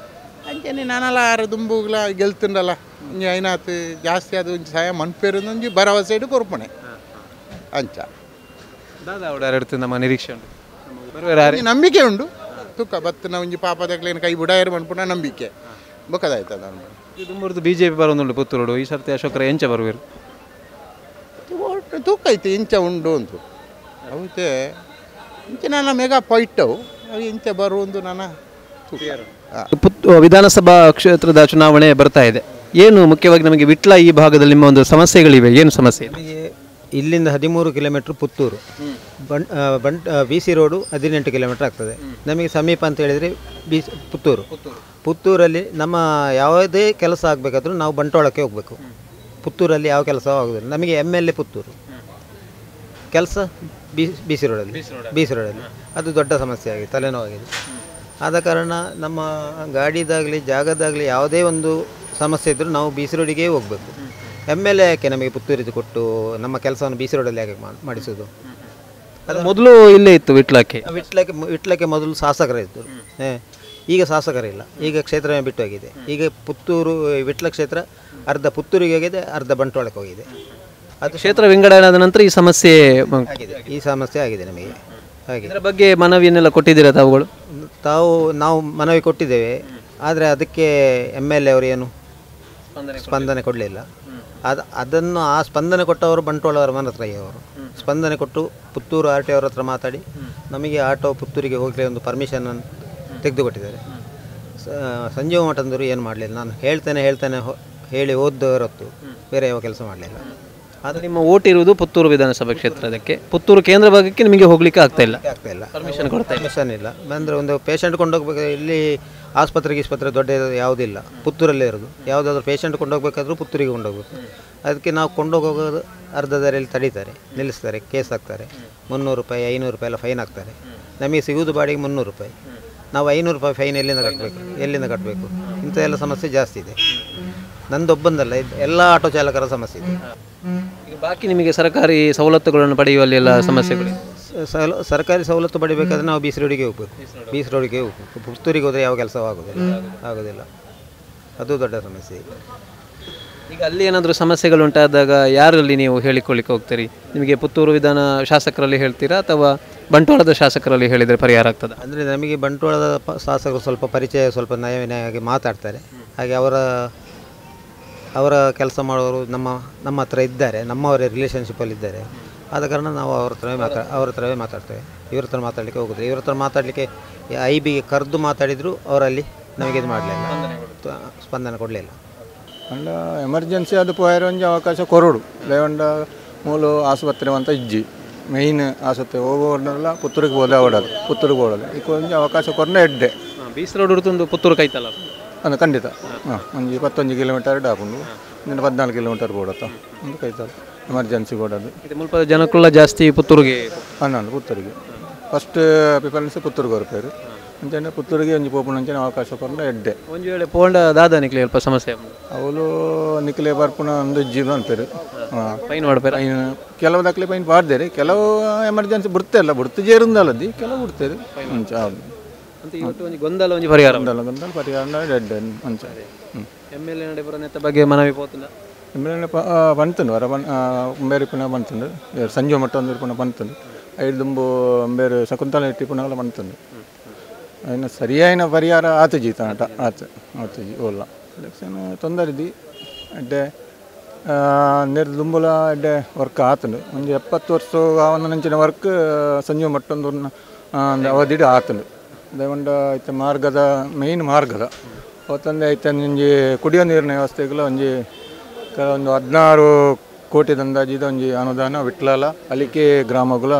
ಅಂಚನೆ ನಾನಲ್ಲ ಯಾರು ದುಂಬುಗ್ಲ ಗೆಲ್ತುಂಡಲ್ಲ ಒಂಜಿ ಐನಾತ್ ಜಾಸ್ತಿ ಅದು ಒಂಜಿ ಸಹಾಯ ಮನ್ಪೇರು ಒಂಜಿ ಭರವಸೆ ಇಡು ಕೊರ್ಪಣೆ ಅಂಚ. ದಾದಾ ಅವಡ ನಮ್ಮ ನಿರೀಕ್ಷೆ ಉಂಟು, ನಂಬಿಕೆ ಉಂಡು. ತುಕ್ಕ ಬತ್ತಿನ ಒಂಜಿ ಪಾಪ ದಕ್ಲೇನು ಕೈ ಬುಡಾಯರು ಮನ್ಪುನ ನಂಬಿಕೆ ಬೊಕ್ಕದಾಯ್ತು. ಅದು ದುಂಬುರ್ದು ಬಿಜೆಪಿ ಬರೋದುಂಟು ಪುತ್ತೂರು ಈ ಸರ್ತಿ. ಅಶೋಕರ ಎಂಚ ಬರುವರು? ತೂಕ ಐತೆ ಇಂಚ ಉಂಡು ಅಂತು ಅವತ್ತೆ ಇಂಚ ನನ್ನ ಮೆಗಾ ಪೈಟವು ಅವು ಇಂಚ ಬರುವಂದು ನನ್ನ. ವಿಧಾನಸಭಾ ಕ್ಷೇತ್ರದ ಚುನಾವಣೆ ಬರ್ತಾ ಇದೆ, ಏನು ಮುಖ್ಯವಾಗಿ ನಮಗೆ ವಿಟ್ಲ ಈ ಭಾಗದಲ್ಲಿ ನಿಮ್ಮ ಒಂದು ಸಮಸ್ಯೆಗಳಿವೆ, ಏನು ಸಮಸ್ಯೆ? ನಮಗೆ ಇಲ್ಲಿಂದ 13 kilometre Puttur, B C road 18 kilometre ಆಗ್ತದೆ. ನಮಗೆ ಸಮೀಪ ಅಂತ ಹೇಳಿದರೆ ಪುತ್ತೂರು. ಪುತ್ತೂರಲ್ಲಿ ನಮ್ಮ ಯಾವುದೇ ಕೆಲಸ ಆಗಬೇಕಾದ್ರೂ ನಾವು ಬಂಟ್ವಾಳಕ್ಕೆ ಹೋಗಬೇಕು. ಪುತ್ತೂರಲ್ಲಿ ಯಾವ ಕೆಲಸ ಆಗೋದಿಲ್ಲ ನಮಗೆ. MLA Puttur, ಕೆಲಸ ಬಿ ಸಿ ರೋಡಲ್ಲಿ, ಬಿ ಸಿ ರೋಡಲ್ಲಿ. ಅದು ದೊಡ್ಡ ಸಮಸ್ಯೆ ಆಗಿದೆ, ತಲೆನೋವಾಗಿದೆ. ಆದ ಕಾರಣ ನಮ್ಮ ಗಾಡಿದಾಗಲಿ ಜಾಗದಾಗಲಿ ಯಾವುದೇ ಒಂದು ಸಮಸ್ಯೆ ಇದ್ದರೂ ನಾವು ಬಿ ಸಿ ರೋಡಿಗೆ ಹೋಗಬೇಕು. MLA ಯಾಕೆ ನಮಗೆ ಪುತ್ತೂರಿದ್ದು ಕೊಟ್ಟು ನಮ್ಮ ಕೆಲಸವನ್ನು ಬಿ ಸಿ ರೋಡಲ್ಲಿ ಯಾಕೆ ಮಾಡಿಸೋದು? ಅದು ಮೊದಲು ಇಲ್ಲೇ ಇತ್ತು ವಿಟ್ಲಕ್ಕೆ. ವಿಟ್ಲಕ್ಕೆ ಮೊದಲು ಶಾಸಕರಿದ್ದರು, ಈಗ ಶಾಸಕರಿಲ್ಲ. ಈಗ ಕ್ಷೇತ್ರವೇ ಬಿಟ್ಟು ಹೋಗಿದೆ. ಈಗ ಪುತ್ತೂರು ವಿಟ್ಲ ಕ್ಷೇತ್ರ ಅರ್ಧ ಪುತ್ತೂರಿಗೆ ಹೋಗಿದೆ, ಅರ್ಧ ಬಂಟ್ವಾಳಕ್ಕೆ ಹೋಗಿದೆ. ಅದು ಕ್ಷೇತ್ರ ವಿಂಗಡಣೆ ಆದ ನಂತರ ಈ ಸಮಸ್ಯೆ ಆಗಿದೆ, ಈ ಸಮಸ್ಯೆ ಆಗಿದೆ ನಮಗೆ. ಹಾಗೆ ಇದರ ಬಗ್ಗೆ ಮನವಿಯನ್ನೆಲ್ಲ ಕೊಟ್ಟಿದ್ದೀರಾ ತಾವುಗಳು? ನಾವು ಮನವಿ ಕೊಟ್ಟಿದ್ದೇವೆ, ಆದರೆ ಅದಕ್ಕೆ MLA ಅವರು ಏನು ಸ್ಪಂದನೆ ಕೊಡಲಿಲ್ಲ. ಅದನ್ನು ಆ ಸ್ಪಂದನೆ ಕೊಟ್ಟವರು ಬಂಟ್ವಾಳವರ ಮನತ್ರಯ್ಯ ಅವರು ಸ್ಪಂದನೆ ಕೊಟ್ಟು ಪುತ್ತೂರು RT ಅವರ ಹತ್ರ ಮಾತಾಡಿ ನಮಗೆ ಆಟೋ ಪುತ್ತೂರಿಗೆ ಹೋಗಲಿ ಒಂದು ಪರ್ಮಿಷನನ್ನು ತೆಗೆದುಕೊಟ್ಟಿದ್ದಾರೆ. ಸಂಜೀವ ಮಠಂದರು ಏನು ಮಾಡಲಿಲ್ಲ. ನಾನು ಹೇಳ್ತೇನೆ ಹೇಳಿ ಹೋದವರೊತ್ತು ಬೇರೆ ಯಾವ ಕೆಲಸ ಮಾಡಲಿಲ್ಲ. ಆದರೆ ನಿಮ್ಮ ಓಟ್ ಇರುವುದು ಪುತ್ತೂರು ವಿಧಾನಸಭಾ ಕ್ಷೇತ್ರದಕ್ಕೆ, ಪುತ್ತೂರು ಕೇಂದ್ರ ಭಾಗಕ್ಕೆ ನಿಮಗೆ ಹೋಗಲಿಕ್ಕೆ ಆಗ್ತಾ ಇಲ್ಲ, ಪರ್ಮಿಷನ್ ಕೊಡ್ತಾ ಪರ್ಮಿಷನ್ ಇಲ್ಲ. ಅಂದರೆ ಒಂದು ಪೇಷಂಟ್ ಕೊಂಡೋಗ್ಬೇಕು, ಇಲ್ಲಿ ಆಸ್ಪತ್ರೆಗೆ ಆಸ್ಪತ್ರೆ ದೊಡ್ಡ ಯಾವುದಿಲ್ಲ, ಪುತ್ತೂರಲ್ಲೇ ಇರೋದು. ಯಾವುದಾದ್ರೂ ಪೇಷಂಟ್ ಕೊಂಡೋಗ್ಬೇಕಾದ್ರೂ ಪುತ್ತೂರಿಗೆ ಕೊಂಡೋಗ್ಬೇಕು. ಅದಕ್ಕೆ ನಾವು ಕೊಂಡೋಗೋದು ಅರ್ಧ ದಾರಿಯಲ್ಲಿ ತಡೀತಾರೆ, ನಿಲ್ಲಿಸ್ತಾರೆ, ಕೇಸ್ ಹಾಕ್ತಾರೆ. 300 ರೂಪಾಯಿ 500 ರೂಪಾಯಿ ಎಲ್ಲ ಫೈನ್ ಹಾಕ್ತಾರೆ. ನಮಗೆ ಸಿಗುವುದು ಬಾಡಿಗೆ 300 ರೂಪಾಯಿ, ನಾವು 500 ರೂಪಾಯಿ ಫೈನ್ ಎಲ್ಲಿಂದ ಕಟ್ಟಬೇಕು? ಇಂಥ ಎಲ್ಲ ಸಮಸ್ಯೆ ಜಾಸ್ತಿ ಇದೆ. ನಂದೊಬ್ಬಂದಲ್ಲ, ಎಲ್ಲ ಆಟೋ ಚಾಲಕರ ಸಮಸ್ಯೆ ಇದೆ. ಈಗ ಬಾಕಿ ನಿಮಗೆ ಸರ್ಕಾರಿ ಸವಲತ್ತುಗಳನ್ನು ಪಡೆಯುವಲ್ಲಿ ಎಲ್ಲ ಸಮಸ್ಯೆಗಳು? ಸರ್ಕಾರಿ ಸವಲತ್ತು ಪಡಿಬೇಕಾದ್ರೆ ನಾವು ಬಿ ಸಿ ರೋಡಿಗೆ ಹೋಗಬೇಕು, ಬಿ ಸಿ ರೋಡಿಗೆ ಹೋಗಬೇಕು. ಪುತ್ತೂರಿಗೆ ಹೋದರೆ ಯಾವ ಕೆಲಸವೂ ಆಗೋದಿಲ್ಲ. ಅದು ದೊಡ್ಡ ಸಮಸ್ಯೆ. ಈಗ ಅಲ್ಲಿ ಏನಾದರೂ ಸಮಸ್ಯೆಗಳು ಉಂಟಾದಾಗ ಯಾರಲ್ಲಿ ನೀವು ಹೇಳಿಕೊಳ್ಳಿಕ್ಕೆ ಹೋಗ್ತೀರಿ? ನಿಮಗೆ ಪುತ್ತೂರು ವಿಧಾನ ಶಾಸಕರಲ್ಲಿ ಹೇಳ್ತೀರಾ ಅಥವಾ ಬಂಟ್ವಾಳದ ಶಾಸಕರಲ್ಲಿ ಹೇಳಿದರೆ ಪರಿಹಾರ ಆಗ್ತದೆ? ಅಂದರೆ ನಮಗೆ ಬಂಟ್ವಾಳದ ಶಾಸಕರು ಸ್ವಲ್ಪ ಪರಿಚಯ, ಸ್ವಲ್ಪ ನಯವಿನಯವಾಗಿ ಮಾತಾಡ್ತಾರೆ. ಹಾಗೆ ಅವರ ಕೆಲಸ ಮಾಡೋರು ನಮ್ಮ ಹತ್ರ ಇದ್ದಾರೆ, ನಮ್ಮವರೇ ರಿಲೇಷನ್ಶಿಪ್ಪಲ್ಲಿ ಇದ್ದಾರೆ. ಆದ ಕಾರಣ ನಾವು ಅವ್ರ ಹತ್ರವೇ ಮಾತಾಡ್ತೇವೆ. ಇವ್ರ ಹತ್ರ ಮಾತಾಡಲಿಕ್ಕೆ ಹೋಗೋದಿಲ್ಲ. ಇವ್ರ ಹತ್ರ ಮಾತಾಡಲಿಕ್ಕೆ IBಗೆ ಕರೆದು ಮಾತಾಡಿದರೂ ಅವರಲ್ಲಿ ನಮಗೆ ಇದು ಮಾಡಲಿಲ್ಲ, ಸ್ಪಂದನೆ ಕೊಡಲಿಲ್ಲ. ಅಂಡ ಎಮರ್ಜೆನ್ಸಿ ಅದು ಪೋಯರ ಒಂಜಿ ಅವಕಾಶ ಕೊರಡು ಲೇವಂಡ ಮೂಲು ಆಸ್ಪತ್ರೆ ಅಂತ ಇಜ್ಜಿ ಮೇಯ್ನ್ ಆಸ್ಪತ್ರೆ ಹೋಗೋರ್ನೆಲ್ಲ ಪುತ್ತೂರಿಗೆ ಹೋದ ಓಡೋದು, ಪುತ್ತೂರಿಗೆ ಓಡೋದು. ಈಗ ಒಂಜಿ ಅವಕಾಶ ಕೊರನೆ ಎಡ್ಡೆ ಬೀಸ್ ರೋಡ್ ಉಡುತ್ತೊಂದು ಪುತ್ತೂರು ಕೈತಲ್ಲ ಅಂದು ಖಂಡಿತ. ಹಾಂ, ಒಂಜಿ 21 ಕಿಲೋಮೀಟರ್ ಡಾಪುಂಡು, 14 ಕಿಲೋಮೀಟರ್ ಓಡತ್ತ ಒಂದು ಕೈತಲ್ಲ ಎಮರ್ಜೆನ್ಸಿ ಓಡೋದು. ಇದು ಮುಲ್ಪ ಜನಕ್ಕುള്ള ಜಾಸ್ತಿ ಪುತ್ತೂರಿಗೆ? ಹಾಂ, ಪುತ್ತೂರಿಗೆ ಫಸ್ಟ್ ಪ್ರಿಫರೆನ್ಸ್ ಪುತ್ತೂರಿಗೆ ಬರ್ಪೇರು. ಅಂಚನೆ ಪುತ್ತೂರಿಗೆ ಒಂಜಿ ಪೋಪುನ ಅಂಚನೆ ಅವಕಾಶ ಕೊರ್ನ ಎಡ್ಡೆ. ಒಂಜಿ ವೇಳೆ ಪೋಂಡ ದಾದ ನಿಕ್ಲೆ ಅಲ್ಪ ಸಮಸ್ಯೆ ಅವಳು ನಿಕ್ಲೆ ಬರ್ಪುನ ಒಂದು ಜೀವ ಅನ್ಪೇರು, ಫೈನ್ ಮಾಡ್ಪೇರು. ಕೆಲವು ದಾಖಲೆ ಫೈನ್ ಪಾಡ್ದೇರಿ, ಕೆಲವು ಎಮರ್ಜೆನ್ಸಿ ಬಿಡ್ತೆ ಅಲ್ಲ, ಬಿಡ್ತು ಜೇರುಂದಲ್ಲದಿ ಕೆಲವು ಬಿಡ್ತೇವೆ ಅಂಚ. ಹೌದು, ಅಂತ ಇವತ್ತು ಒಂಜಿ ಗೊಂದಲ ಒಂಜಿ ಪರಿಹಾರ, ಗೊಂದಲ ಪರಿಹಾರ ಎಡ್ಡೆ ಅಂಚ. MLA ನಡೆ ಬರೋನೆತ್ತ ಬಗ್ಗೆ ಮನವಿ ಪೋತುಂಡ? MLA ಬಂತುಂಡು ವರ ಬೇರೆ ಪುನಃ ಬಂತುಂಡು, ಸಂಜೆ ಮಟ್ಟ ಒಂದು ಪುನಃ ಬಂತುಂಡು, ಐದು ದುಂಬು ಬೇರೆ ಶಕುಂತಲ ಇಟ್ಟಿ ಪುನಃ ಬಂತುಂಡು. ಇನ್ನು ಸರಿಯಾಯಿನ ಪರಿಹಾರ ಆತುಜಿ ತನಟ ಆತು ಆತುಜಿ ಓಲ್ಲ ಎಲೆಕ್ಷನ್ ತೊಂದರೆ ಇದ್ದಿ ಅಡ್ಡೆ ದುಂಬುಲ ಎಡ್ಡೆ ವರ್ಕ್ ಆತುಂಡು ಒಂಜಿ 70 ವರ್ಷ ಆವೊಂದು ವರ್ಕ್ ಸಂಜೀವ ಮಟ್ಟೊಂದು ಅವಧಿಡ್ ಆತುಂಡು ದಯವಂಡ ಇತ್ತೆ ಮಾರ್ಗದ ಮೇನ್ ಮಾರ್ಗದ ಅವತ್ತಂದೆ ಇತ್ತೆ ಒಂಜಿ ಕುಡಿಯೋ ನೀರಿನ ವ್ಯವಸ್ಥೆಗಳ ಒಂಜಿ ಒಂದು 16 ಕೋಟಿ ಅಂದಾಜಿದ ಒಂಜಿ ಅನುದಾನ ವಿಟ್ಲಾಲ ಅಲಿಕೆ ಗ್ರಾಮಗಳ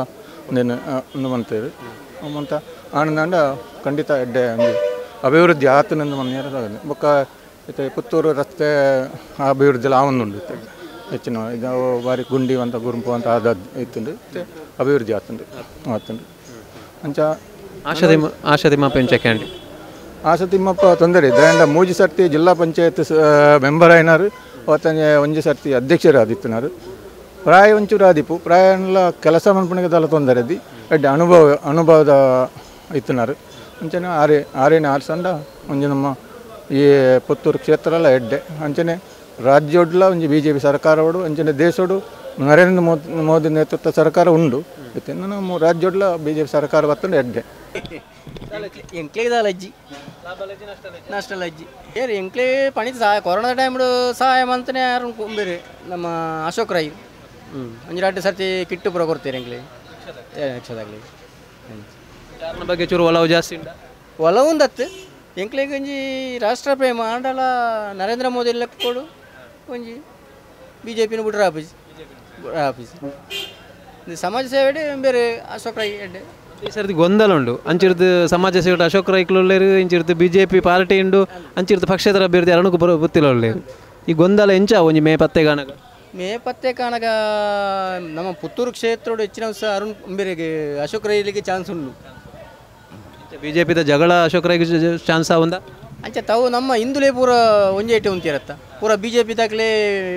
ಒಂದು ಮಂತೇರು ಮಂತ ಆನಂದಾಂಡ ಖಂಡಿತ ಎಡ್ಡೆ ಒಂಜಿ ಅಭಿವೃದ್ಧಿ ಆತನಂದು ಮನ್ಯರ ಬೊಕ್ಕ ಇತ್ತೆ ಪುತ್ತೂರು ರಸ್ತೆ ಅಭಿವೃದ್ಧಿ ಆವೊಂದುಂಡು ಇತ್ತೆ ಹೆಚ್ಚಿನ ಇದು ಬಾರಿ ಗುಂಡಿ ಅಂತ ಗುಂಪು ಅಂತ ಆದ ಇತ್ತುಂಡು ಇತ್ತೆ ಅಭಿವೃದ್ಧಿ ಆತುಂಡು ಆತುಂಡು ಅಂಚ ಆಶಾ ತಿಮ್ಮಪ್ಪ ಎಂಚ ಆಶಾ ತಿಮ್ಮಪ್ಪ ತೊಂದರೆ ದಯಂಡ ಮೂಜಿ ಸರ್ತಿ ಜಿಲ್ಲಾ ಪಂಚಾಯತ್ ಮೆಂಬರ್ ಆಯ್ನಾರು ಅವತ್ತಂಜೆ ಒಂಜಿ ಸರ್ತಿ ಅಧ್ಯಕ್ಷರಾದಿತ್ತಿನಾರು ಪ್ರಾಯ ಒಂಚೂರು ಆದಿಪ್ಪು ಪ್ರಾಯ ಕೆಲಸ ಮನ್ಪುಣಿಗೆ ದಾಲ ತೊಂದರೆ the ಎಡ್ಡೆ ಅನುಭವದ ಇತ್ತಿನಾರು ಅಂಚನೆ ಆರೆ ಆರೇನೆ ಆರು ಸಂಡ ಒಂಜಿ ನಮ್ಮ ಈ ಪುತ್ತೂರು ಕ್ಷೇತ್ರ ಎಲ್ಲ ಎಡ್ಡೆ ಅಂಚನೆ ರಾಜ್ಯೋಡ್ಲ ಒಂಜಿ B J P ಸರ್ಕಾರವೋಡು ಅಂಚನೆ ದೇಶೋಡು ನರೇಂದ್ರ ಮೋದಿ ನೇತೃತ್ವ ಸರ್ಕಾರ ಉಂಡು ಇತ್ತೆ ನಮ್ಮ ರಾಜ್ಯೋಡ್ಲ B J P ಸರ್ಕಾರ ಬತ್ತುಂಡು ಎಡ್ಡೆ ಎಂಕ್ಲೇದಾಲ ಅಜ್ಜಿ ನಷ್ಟಲ ಅಜ್ಜಿ ಏರು ಎಂಕ್ಲೇ ಪಣಿ ಸಹಾಯ ಕೊರೋನಾ ಟೈಮ್ಡು ಸಹಾಯ ಮಂತನೇ ಯಾರು ಕುಂಬೇರು ನಮ್ಮ ಅಶೋಕ್ ರೈ ಒಂಜಿ ರಡ್ಡು ಸರ್ತಿ ಕಿಟ್ಟು ಪೂರ ಕೊಡ್ತೀರಿ ಎಂಕ್ಲೆ ಲಕ್ಷದಾಗಲಿ ಬಗ್ಗೆ ಚೂರು ಒಲವು ಜಾಸ್ತಿ ಉಂಟಾ ಒಲವುಂದತ್ತು ಎಂಕ್ಲೆಗ್ ಒಂಜಿ ರಾಷ್ಟ್ರ ಪ್ರೇಮ ಆಂಡಲ ನರೇಂದ್ರ ಮೋದಿ ಲೆಕ್ಕ ಕೊಡು ಒಂಜಿ ಬಿ ಜೆ ಪಿನ ಬಿಡ್ರ ಆಫೀಸ್ ಆಫೀಸ್ ಸಮಾಜ ಸೇವೆ ಬೇರೆ ಅಶೋಕ್ ರೈ ಎಡ್ಡೆ ಈ ಸರ್ತಿ ಗೊಂದಲ ಉಂಡು ಅಂಚಿರ್ದು ಸಮಾಜ ಸೇವೆ Ashok ರೈಕ್ಲು ಇಂಚಿರ್ದು B J P party ಉಂಡು ಅಂಚಿರ್ದು ಪಕ್ಷೇತರ ಅಭ್ಯರ್ಥಿ ಅರುಣ್ ಬುತ್ತಿಲ ಉಳ್ಳೇರು ಈ ಗೊಂದಲ ಎಂಚ ಒಂಜಿ ಮೇ ಪತ್ತೆ ಕಾಣಗ ಮೇ ಪತ್ತೆ ಕಾಣಗ ನಮ್ಮ ಪುತ್ತೂರು ಕ್ಷೇತ್ರೋಡು ಹೆಚ್ಚಿನ ಅರುಣ್ ಬೇರೆಗೆ ಅಶೋಕ್ ರೈಲಿಗೆ ಚಾನ್ಸ್ ಉಂಡು ಬಿ ಜೆ ಪಿದ ಜಗಳ ಅಶೋಕ್ ರೈಗೆ ಚಾನ್ಸ್ ಆವುಂದ ಅಂಚ ತಾವು ನಮ್ಮ ಹಿಂದುಲೇ ಪೂರ ಒಂಜೆ ಇಟ್ಟು ಉಂತಿರತ್ತ ಪೂರ B J P ದಾಗಲೇ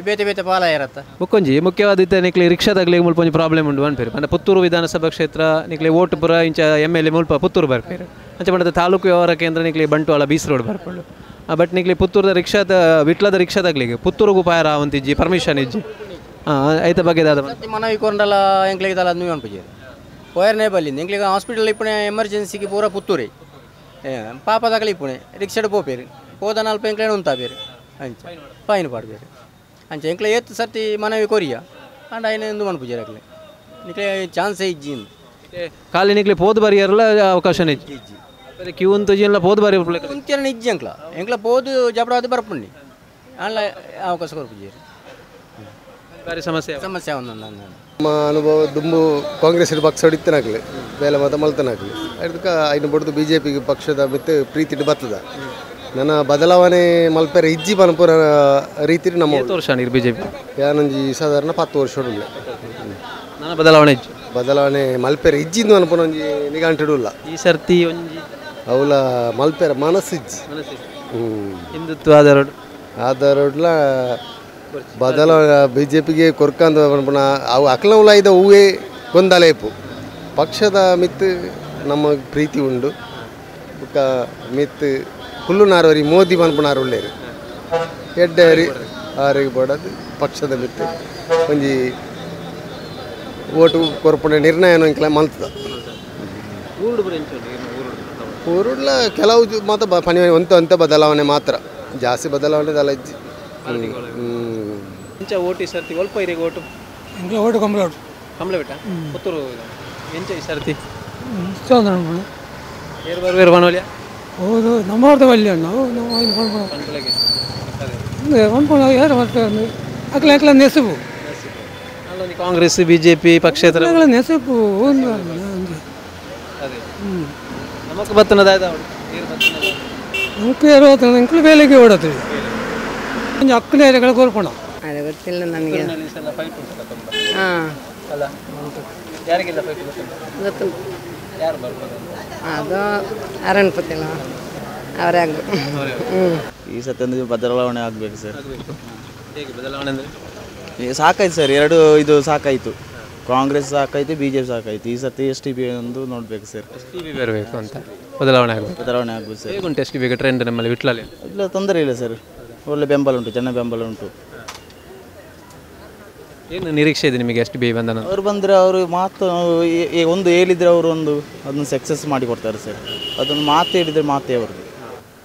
ಬೇತೆ ಬೇತೆ ಪಾಲ ಇರತ್ತ ಬೊಕ್ಕೊಂಜಿ ಮುಖ್ಯವಾದ ಇತ್ತೆ ನಿಕ್ಲೆ ರಿಕ್ಷಾದಾಗಲೇ ಮುಲ್ಪ ಒಂಜಿ ಪ್ರಾಬ್ಲಮ್ ಉಂಡು ಅನ್ಪೇರು ಪಂಡ ಪುತ್ತೂರು ವಿಧಾನಸಭಾ ಕ್ಷೇತ್ರ ನಿಕ್ಲೆ ಓಟು ಪೂರ ಇಂಚ M L A ಮುಲ್ಪ ಪುತ್ತೂರು ಬರ್ಪೇರು ಅಂಚ ಪಂಡದ ತಾಲೂಕು ವ್ಯವಹಾರ ಕೇಂದ್ರ ನಿಕ್ಲೆ ಬಂಟ್ವಾಳ ಬೀಸ್ ರೋಡ್ ಬರ್ಪುಂಡು ಬಟ್ ನಿಕ್ಲೆ ಪುತ್ತೂರದ ರಿಕ್ಷಾದ ವಿಟ್ಲದ ರಿಕ್ಷಾದಾಗ್ಲಿಗೆ ಪುತ್ತೂರುಗೂ ಪಾಯರ ಆವಂತಿಜ್ಜಿ ಪರ್ಮಿಷನ್ ಇಜ್ಜಿ ಐತ ಬಗ್ಗೆ ದಾದ ಮನವಿ ಕೊಂಡಲ ಎಂಕ್ಲೆಗೆ ದಾಲ ನೀವು ಅನ್ಪುಜಿ ಪೋಯರ್ನೇ ಬಲ್ಲಿಂದ ಎಂಕ್ಲೆಗೆ ಹಾಸ್ಪಿಟಲ್ ಇಪ್ಪುಣೆ ಎಮರ್ಜೆನ್ಸಿಗೆ ಪೂರ ಪುತ್ತೂರೇ ಪಾಪದಾಗಲಿ ಇಪ್ಪುಣೆ ರಿಕ್ಷಾಡ್ ಪೋಪೇರು ಪೋದ ನಲ್ಪ ಎಂಕ್ಲೇನ ಉಂತಾಬೇರು ಅಂಚ ಫೈನ್ ಪಾಡ್ಬೇರು ಅಂಚ ಎಂಕ್ಲೆ ಏತ್ ಸರ್ತಿ ಮನವಿ ಕೊರಿಯ ಅಂಡ ಐನ ಎಂದು ಮನ್ಪುಜಿ ಅಕ್ಲೆ ನಿಕ್ಲೆ ಚಾನ್ಸೇ ಇಜ್ಜಿ ಖಾಲಿ ನಿಕ್ಲೆ ಪೋದು ಬರಿಯರ್ಲ ಅವಕಾಶನೇ ಇಜ್ಜಿ ಕ್ಯೂ ಉಂತುಜಿಲ್ಲ ಪೋದು ಬರಿ ಉಂತಿಯರ್ನ ಇಜ್ಜಿ ಅಂಕ್ಲ ಎಂಕ್ಲ ಪೋದು ಜಬಡಾದ ಬರ್ಪುಂಡಿ ಅಲ್ಲ ಅವಕಾಶ ಕೊರ್ಪುಜಿ ಬಾರಿ ಸಮಸ್ಯೆ ಸಮಸ್ಯೆ ಒಂದು ನಮ್ಮ ಅನುಭವ ದುಂಬು ಕಾಂಗ್ರೆಸ್ ಪಕ್ಷ ಹೊಡಿತನಾಗಲಿ ಬೇಲೆ ಮತ ಮಲ್ತನಾಗಲಿ ಅದಕ್ಕೆ ಐನು ಬಡ್ದು ಬಿ ಜೆ ಪಿಗೆ ಪಕ್ಷದ ಮಿತ್ತು ಪ್ರೀತಿಟ್ಟು ಬರ್ತದ ನನ್ನ ಬದಲಾವಣೆ ಮಲ್ಪೆರೆ ಇಜ್ಜಿ ಪನಪುರ ರೀತಿ ನಮ್ಮ ವರ್ಷ ನೀರು B J P ಯಾನೊಂಜಿ ಸಾಧಾರಣ 10 ವರ್ಷ ನನ್ನ ಬದಲಾವಣೆ ಬದಲಾವಣೆ ಮಲ್ಪೆರೆ ಇಜ್ಜಿಂದು ಅನ್ಪುನ ಒಂಜಿ ನಿಗಾಂಟಿಡುಲ್ಲ ಈ ಸರ್ತಿ ಒಂಜಿ ಅವಲ ಮಲ್ಪೆರೆ ಮನಸ್ಸು ಇಜ್ಜಿ ಹಿಂದುತ್ವ ಆಧಾರ ಆಧಾರಡ್ಲ ಬದಲಾವಣೆ ಬಿ ಜೆ ಪಿಗೆ ಕೊರ್ಕಂದ ಪನ್ಪುನ ಅವು ಅಕ್ಲವುಲ ಇದ್ದ ಹೂವೇ ಗೊಂದಲೇಪು ಪಕ್ಷದ ಮಿತ್ತು ನಮ್ಮ ಪ್ರೀತಿ ಉಂಡು ಬೊಕ್ಕ ಮಿತ್ತು ಕುಲ್ಲುನಾರವರಿ ಮೋದಿ ಪನ್ಪುನಾರು ಉಳ್ಳೇರು ಎಡ್ಡೆ ಆರಿಗೆ ಬೋಡದು ಪಕ್ಷದ ಮಿತ್ತು ಒಂಜಿ ಓಟು ಕೊರ್ಪುನ ನಿರ್ಣಯ ಮಲ್ತದ ಊರುಡ್ಲ ಕೆಲವು ಮಾತ್ರ ಪನಿ ಒಂತ ಒಂತ ಬದಲಾವಣೆ ಮಾತ್ರ ಜಾಸ್ತಿ ಬದಲಾವಣೆ ದಲ ಇಜ್ಜಿ ಎಂಚ ಓಟು ಈ ಸರ್ತಿ ಒಲ್ಪ ಇರಿಗೆ ಓಟು ಎಂಕ್ಲ ಓಟು ಕಂಬಳ ಓಟು ಕಂಬಳ ಬಿಟ್ಟ ಪುತ್ತೂರು ಎಂಚ ಈ ಸರ್ತಿ ಏರು ಬರುವೇರು ಪನೋಲಿಯ ಹೌದು ನಮ್ಮವ್ರದ್ದು ವಲ್ಯ ನಾವು ಪನ್ಪುಣ ಏರು ಬರ್ತಾರೆ ಅಕ್ಲ ಅಕ್ಲ ನೆಸುಪು ಕಾಂಗ್ರೆಸ್ B J P ಪಕ್ಷೇತರ ನೆಸುಪು ನಮಕ್ ಬತ್ತನದ ನಮಕ್ ಏರು ಎಂಕ್ಲು ಬೇಲೆಗೆ ಓಡತ್ರಿ ಒಂಜಿ ಅಕ್ಕನ ಏರಿಯಾಗಳ ಕೋರ್ಪಣ ಅದು ಗೊತ್ತಿಲ್ಲ ನನಗೆ ಹಾಂ ಅಲ್ಲ ಯಾರಿಗೆಲ್ಲ ಫೈಟ್ ಗೊತ್ತುಂಟು ಯಾರು ಬರ್ಬೋದು ಅದು ಅರುಣ್ ಪತಿಲ ಅವರೇ ಹ್ಞೂ ಈ ಸತಿ ಒಂದು ಬದಲಾವಣೆ ಆಗಬೇಕು ಸರ್. ಹೇಗೆ ಬದಲಾವಣೆ ಅಂದರೆ? ಸಾಕಾಯ್ತು ಸರ್, ಎರಡು ಇದು ಸಾಕಾಯಿತು, ಕಾಂಗ್ರೆಸ್ ಸಾಕಾಯಿತು, B J P ಸಾಕಾಯಿತು. ಈ ಸತಿ S T B ಒಂದು ನೋಡಬೇಕು sir. S T B ಬರಬೇಕು ಅಂತ ಬದಲಾವಣೆ ಆಗಬೇಕು. ಬದಲಾವಣೆ ಆಗ್ಬೇಕು ಸರ್. ಹೇಗುಂಟು ಎಸ್ ಟಿ ಬಿಗೆ ಟ್ರೆಂಡ್ ನಮ್ಮಲ್ಲಿ ವಿಟ್ಲಲ್ಲಿ? ಇಲ್ಲ, ತೊಂದರೆ ಇಲ್ಲ ಸರ್, ಒಳ್ಳೆ ಬೆಂಬಲ ಉಂಟು, ಜನ ಬೆಂಬಲ ಉಂಟು. ಏನು ನಿರೀಕ್ಷೆ ಇದೆ ನಿಮಗೆ S T B ಬಂದ ನಂತರ? ಅವರು ಬಂದರೆ ಅವರು ಮಾತು ಒಂದು ಹೇಳಿದರೆ ಅವರು ಒಂದು ಅದನ್ನು ಸಕ್ಸಸ್ ಮಾಡಿ ಕೊಡ್ತಾರೆ ಸರ್. ಅದೊಂದು ಮಾತು ಹೇಳಿದರೆ ಮಾತೇ ಅವ್ರದ್ದು.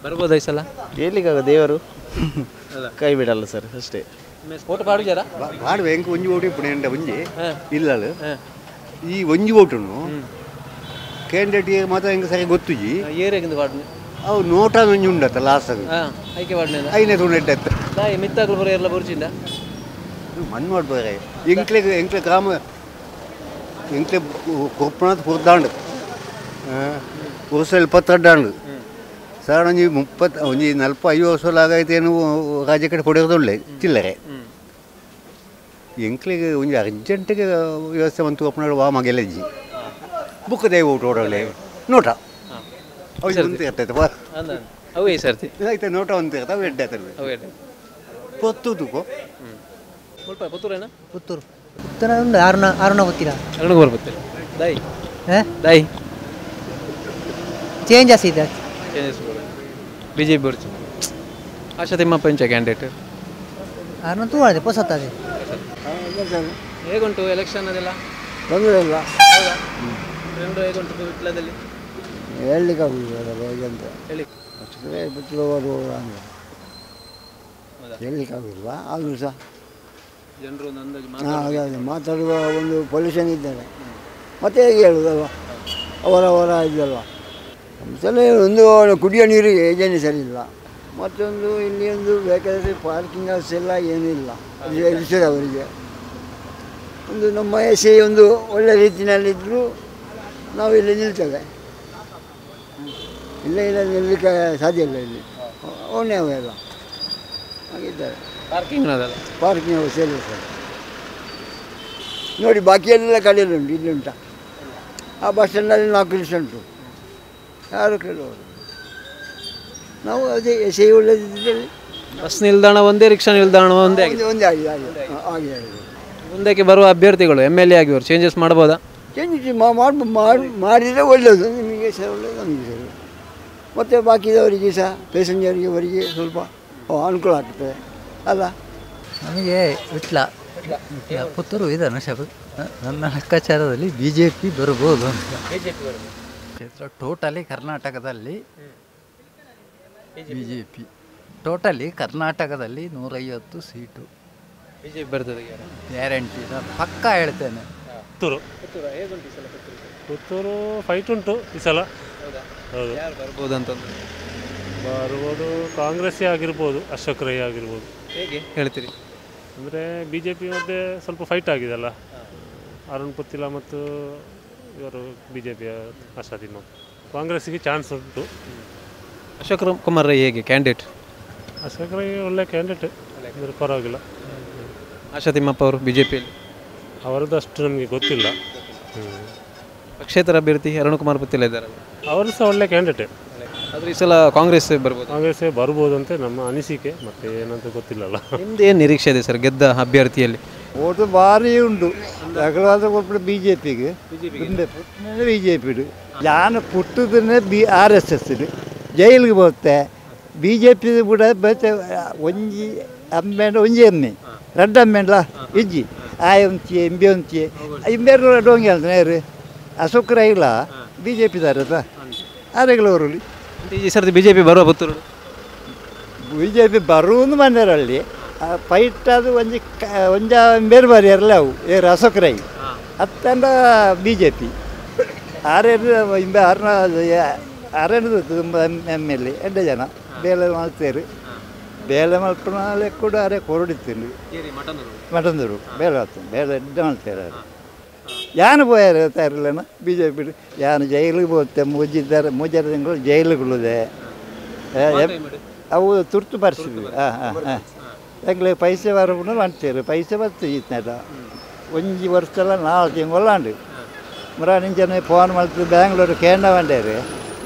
ಬರ್ಬೋದಾ ಈ ಸಲ? ಹೇಳಲಿಕ್ಕಾಗ ದೇವರು ಕೈ ಬಿಡಲ್ಲ ಸರ್, ಅಷ್ಟೇ. ಓಟು ಪಾಡುಜಾರ ಪಾಡುವೆ ಎಂಕ್ ಒಂಜಿ ಓಟು ಇಪ್ಪುನೆ ಎಂಡ ಒಂಜಿ ಇಲ್ಲಳು ಈ ಒಂಜಿ ಓಟುನು ಕ್ಯಾಂಡಿಡೇಟ್ ಮಾತ್ರ ಎಂಕ್ ಸರಿ ಗೊತ್ತುಜಿ ಏರೆಗಿಂದು ಪಾಡುನೆ ಅವು ನೋಟ ಒಂಜಿ ಉಂಡತ್ತ ಲಾಸ್ಟ್ ಅದು ಐಕೆ ಪಾಡುನೆ ಐನೇ ತೂಣ ಎಡ್ಡೆ ದಾಯಿ ಮಿತ್ತಾಗ್ಲು ಬರೋ ಎಲ್ಲ ಬುರ್ಚಿಂದ ಮಣ್ಣು ಮಾಡ್ಬೋದ್ರೆ ಎಂಕ್ಲೆ ಎಂಕ್ಲೆ ಗ್ರಾಮ ಎಂಕ್ಲೆ ಕೊಪ್ಪಣದ ಪುರ್ದಾಂಡು ವರ್ಷ 22 ಸರ್ ಒಂಜಿ 30 ಒಂಜಿ 40 50 ವರ್ಷ ಆಗೈತೇನು ರಾಜ್ಯ ಕಡೆ ಕೊಡಿರೋದುಳ್ಳೆ ಚಿಲ್ಲರೆ ಎಂಕ್ಲೆಗೆ ಒಂಜಿ ಅರ್ಜೆಂಟಿಗೆ ವ್ಯವಸ್ಥೆ ಬಂತು ಕೊಪ್ಪಣ ವಾ ಮಗೆಲಜ್ಜಿ ಬುಕ್ ದೇವ ಓಟು ಓಡೋಳೆ ನೋಟ ಅವು ಒಂದು ಇರ್ತೈತೆ ಅವೇ ಸರ್ತಿ ಆಯ್ತು ನೋಟ ಒಂದು ಇರ್ತವೆ ಅವು ಎಡ್ಡೆ ಆಯ್ತಲ್ಲ ಅವು ಎಡ್ಡೆ ಪೊತ್ತು ತೂಕೋ ಮುಲ್ಪ ಪುತ್ತೂರೇನಾ ಪುತ್ತೂರು ಪುತ್ತೂರ ಉಂಡು ಅರುಣ ಅರುಣ ಗೊತ್ತಿಲ್ಲ ಅರುಣ ಕುಮಾರ್ ಗೊತ್ತಿಲ್ಲ ದೈ ದೈ ಚೇಂಜಸ್ ಇದೆ ಚೇಂಜಸ್ ಬಿ ಜೆ ಪಿ ಬರ್ಚು ಆಶಾ ತಿಮ್ಮಪ್ಪ ಇಂಚ ಕ್ಯಾಂಡಿಡೇಟ್ ಅರುಣ ತೂವದೆ ಪೊಸತ್ತದೆ ಹೇಗುಂಟು ಎಲೆಕ್ಷನ್ ಅದೆಲ್ಲ ತೊಂದರೆ ಇಲ್ಲ. ಹೌದಾ? ಟ್ರೆಂಡು ಹೇಗುಂಟು ವಿಟ್ಲದಲ್ಲಿ? ಹೇಳಲಿಕ್ಕೆ ಆಗುದಿಲ್ಲ ಹೇಗೆ ಅಂತ. ಹೇಳಿ. ಅಷ್ಟೇ ಬಿಟ್ಟುವರು ಅಂತ ಹೇಳಲಿಕ್ಕೆ ಆಗುದಿಲ್ಲ, ಆದರೂ ಸಹ ಜನರು ಒಂದು ಅಂದಾಜು ಹಾಗಾಗಿ ಮಾತಾಡುವ ಒಂದು ಪೊಲ್ಯೂಷನ್ ಇದ್ದಾರೆ. ಮತ್ತೆ ಹೇಗೆ ಹೇಳುವುದಲ್ವ, ಅವರವರ ಇದಲ್ವ. ಸಲ ಒಂದು ಕುಡಿಯೋ ನೀರಿಗೆ ಏಜೆನ್ಸಿ ಸರಿ ಇಲ್ಲ, ಮತ್ತೊಂದು ಇಲ್ಲಿ ಒಂದು ಬೇಕಾದರೆ ಪಾರ್ಕಿಂಗ್ ಹೌಸ್ ಎಲ್ಲ ಏನೂ ಇಲ್ಲ ಅವರಿಗೆ. ಒಂದು ನಮ್ಮ ಎಸೆ ಒಂದು ಒಳ್ಳೆ ರೀತಿಯಲ್ಲಿದ್ದರೂ ನಾವು ಇಲ್ಲಿ ನಿಲ್ತೇವೆ, ಇಲ್ಲ ಇಲ್ಲ ನಿಲ್ಲಕ್ಕೆ ಸಾಧ್ಯ ಇಲ್ಲ. ಇಲ್ಲಿ ಓಣೆ ಅವೆಲ್ಲ ಹಾಗಿದ್ದಾರೆ. ಪಾರ್ಕಿಂಗ್ ಅದಲ್ಲ, ಪಾರ್ಕಿಂಗ್ ವ್ಯವಸ್ಥೆ ಇಲ್ಲ ಸರ್. ನೋಡಿ ಬಾಕಿ ಎಲ್ಲ ಕಡೆಯಲ್ಲಿ ಉಂಟು, ಇಲ್ಲಿ ಉಂಟಾ? ಆ ಬಸ್ ಸ್ಟ್ಯಾಂಡಲ್ಲಿ 4 ನಿಮಿಷ ಉಂಟು, ಯಾರು ಕೇಳುವರು? ನಾವು ಅದೇ ಎಸೆ ಒಳ್ಳೆದಿದ್ದಲ್ಲಿ ಬಸ್ ನಿಲ್ದಾಣ ಒಂದೇ, ರಿಕ್ಷಾ ನಿಲ್ದಾಣ ಒಂದೇ ಆಗಿದೆ. ಒಂದೇ ಆಗಿದೆ ಆಗಿದೆ ಆಗಿದೆ. ಮುಂದಕ್ಕೆ ಬರುವ ಅಭ್ಯರ್ಥಿಗಳು ಎಮ್ ಎಲ್ ಎ ಆಗಿವರು ಚೇಂಜಸ್ ಮಾಡ್ಬೋದಾ? ಚೇಂಜಸ್ ಮಾಡಿದರೆ ಒಳ್ಳೆಯದು, ನಿಮಗೆ ಸಹ ಒಳ್ಳೆಯದು, ನಮಗೆ ಸಹ. ಮತ್ತು ಬಾಕಿದವರಿಗೆ ಸಹ ಪ್ಯಾಸೆಂಜರ್ಗೆ ಅವರಿಗೆ ಸ್ವಲ್ಪ ಅನುಕೂಲ ಆಗ್ತದೆ ಅಲ್ಲ. ನಮಗೆ ವಿಟ್ಲ ಪುತ್ತೂರು ಇದೆ ನನ್ನ ಲೆಕ್ಕಾಚಾರದಲ್ಲಿ ಬಿ ಜೆ ಪಿ ಬರ್ಬೋದು ಅಂತ. ಕ್ಷೇತ್ರ ಟೋಟಲಿ ಕರ್ನಾಟಕದಲ್ಲಿ ಬಿ ಜೆ ಪಿ, ಟೋಟಲಿ ಕರ್ನಾಟಕದಲ್ಲಿ 150 ಸೀಟು ಬಿ ಜೆ ಪಿ ಬರ್ತದೆ ಗ್ಯಾರಂಟಿ, ನಾನು ಪಕ್ಕಾ ಹೇಳ್ತೇನೆ. ಪುತ್ತೂರು ಪುತ್ತೂರು ಫೈಟ್ ಉಂಟು ಈ ಸಲ. ಹೌದು, ಬರ್ಬೋದು ಅಂತಂದ್ರೆ ಬರ್ಬೋದು, ಕಾಂಗ್ರೆಸ್ಸೇ ಆಗಿರ್ಬೋದು, ಅಶೋಕ್ ರೈ ಆಗಿರ್ಬೋದು. ಹೇಗೆ ಹೇಳ್ತೀರಿ ಅಂದರೆ ಬಿ ಜೆ ಪಿ ಮಧ್ಯೆ ಸ್ವಲ್ಪ ಫೈಟ್ ಆಗಿದೆಯಲ್ಲ, ಅರುಣ್ ಪುತ್ತಿಲ ಮತ್ತು ಇವರು ಬಿ ಜೆ ಪಿಯ ಆಶಾ ತಿಮ್ಮಪ್ಪ. ಕಾಂಗ್ರೆಸ್ಸಿಗೆ ಚಾನ್ಸ್ ಉಂಟು. ಅಶೋಕ್ ಕುಮಾರ್ ರೈ ಹೇಗೆ ಕ್ಯಾಂಡಿಡೇಟ್? ಅಶೋಕ್ ರೈ ಒಳ್ಳೆ ಕ್ಯಾಂಡಿಡೇಟ್, ಅಂದರೆ ಪರವಾಗಿಲ್ಲ. ಆಶಾ ತಿಮ್ಮಪ್ಪ ಅವರು ಬಿ ಜೆ ಪಿಯಲ್ಲಿ ಅವರದ್ದು ಅಷ್ಟು ನಮಗೆ ಗೊತ್ತಿಲ್ಲ. ಪಕ್ಷೇತರ ಅಭ್ಯರ್ಥಿ ಅರುಣ್ ಕುಮಾರ್ ಪುತ್ತಿಲ ಇದ್ದಾರಲ್ಲ, ಅವರು ಸಹ ಒಳ್ಳೆ ಕ್ಯಾಂಡಿಡೇಟ್. ಆದರೆ ಈ ಸಲ ಕಾಂಗ್ರೆಸ್ ಬರ್ಬೋದು, ಕಾಂಗ್ರೆಸ್ಸೇ ಬರ್ಬೋದು ಅಂತ ನಮ್ಮ ಅನಿಸಿಕೆ, ಮತ್ತೆ ಏನಂತ ಗೊತ್ತಿಲ್ಲಲ್ಲ. ನಿಮ್ದು ಏನು ನಿರೀಕ್ಷೆ ಇದೆ ಸರ್ ಗೆದ್ದ ಅಭ್ಯರ್ಥಿಯಲ್ಲಿ? ಓಟು ಭಾರಿ ಉಂಟು, ರಘುವಾದ ಬಿ ಜೆ ಪಿಗೆ, ಬಿ ಜೆ ಪಿಡು. ನಾನು ಪುಟ್ಟದನ್ನೇ ಬಿ ಆರ್ ಎಸ್ ಎಸ್ ಜೈಲಿಗೆ ಹೋಗ್ತೆ, ಬಿ ಜೆ ಪಿ ಕೂಡ ಬತ್ತೆ. ಒಂಜಿ ಅಮ್ಮೇಂಡ ಒಂಜಿ ಎಮ್ಮೆ ರಡ್ಡು ಅಮ್ಮೇಂಡ್ಲ ಇಜ್ಜಿ ಆಯ್ ಒಂಚಿ ಎಂಬಿ ಒಂಚಿ ಇಂಬೇರು ಡೋಂಗಿ ಅಂತ ನೇರು ಅಶೋಕ್ ರೈಲ ಬಿ ಜೆ ಪಿ ದಾರಲ್ಲ ಆರೆಗಳವರು. ಈ ಸರ್ತಿ ಬಿ ಜೆ ಪಿ ಬರುವ ಪುತ್ತೂರು? ಬಿ ಜೆ ಪಿ ಬರುವುದು ಮನೆಯಲ್ಲಿ ಫೈಟ್ ಅದು ಒಂಜಿ ಒಂಜ ಬೇರೆ ಬಾರಿ ಇರಲ್ಲ ಅವು ಏರು ಅಶೋಕ್ ರೈ ಅತ್ತಂಡ ಬಿ ಜೆ ಪಿ ಆರೇನು ಇಂಬೆ ಆರ್ನ ಆರೇನು ತುಂಬ ಎಮ್ ಎಲ್ ಎ ಎಡ್ಡೆ ಜನ ಬೇಲೆ ಮಾಡ್ತೇರು, ಬೇಲೆ ಮಲ್ಪನಾಲೆ ಕೂಡ ಅರೆ ಕೊರಡಿತ್ತೀನಿ ಮಟಂದೂರು ಬೇಲೆ ಆಗ್ತದೆ, ಬೇಲೆ ಎಡ್ಡೆ ಮಾಡ್ತಾರೆ. ಯಾನು ಪೋಯಾರು ತಯಾರಿಲ್ಲನ ಬಿ ಜೆ ಪಿ ಯಾನು ಜೈಲಿಗೆ ಹೋಗ್ತೆ, ಮೂಜಿದ್ದಾರೆ ಮೂಜಾರು ತಿಂಗಳು ಜೈಲುಗಳಿದೆ ಅವು ತುರ್ತು ಪರಿಸ್ಥಿತಿ. ಹಾಂ ಹಾಂ ಹಾಂ ಎಂಗ್ಲೆ ಪೈಸೆ ಬರಪುಂಡು ಮಾಡ್ತೀರಿ, ಪೈಸೆ ಬರ್ತದೆ ಇತ್ನೇಟ ಒಂಜಿ ವರ್ಷಲ 4 ತಿಂಗಳು ಆಂಡು ಮುರಾನಿಂಚನೆ ಫೋನ್ ಮಾಡ್ತು ಬ್ಯಾಂಗ್ಳೂರು ಕೇಂದ್ರ ಬಂಡೇರು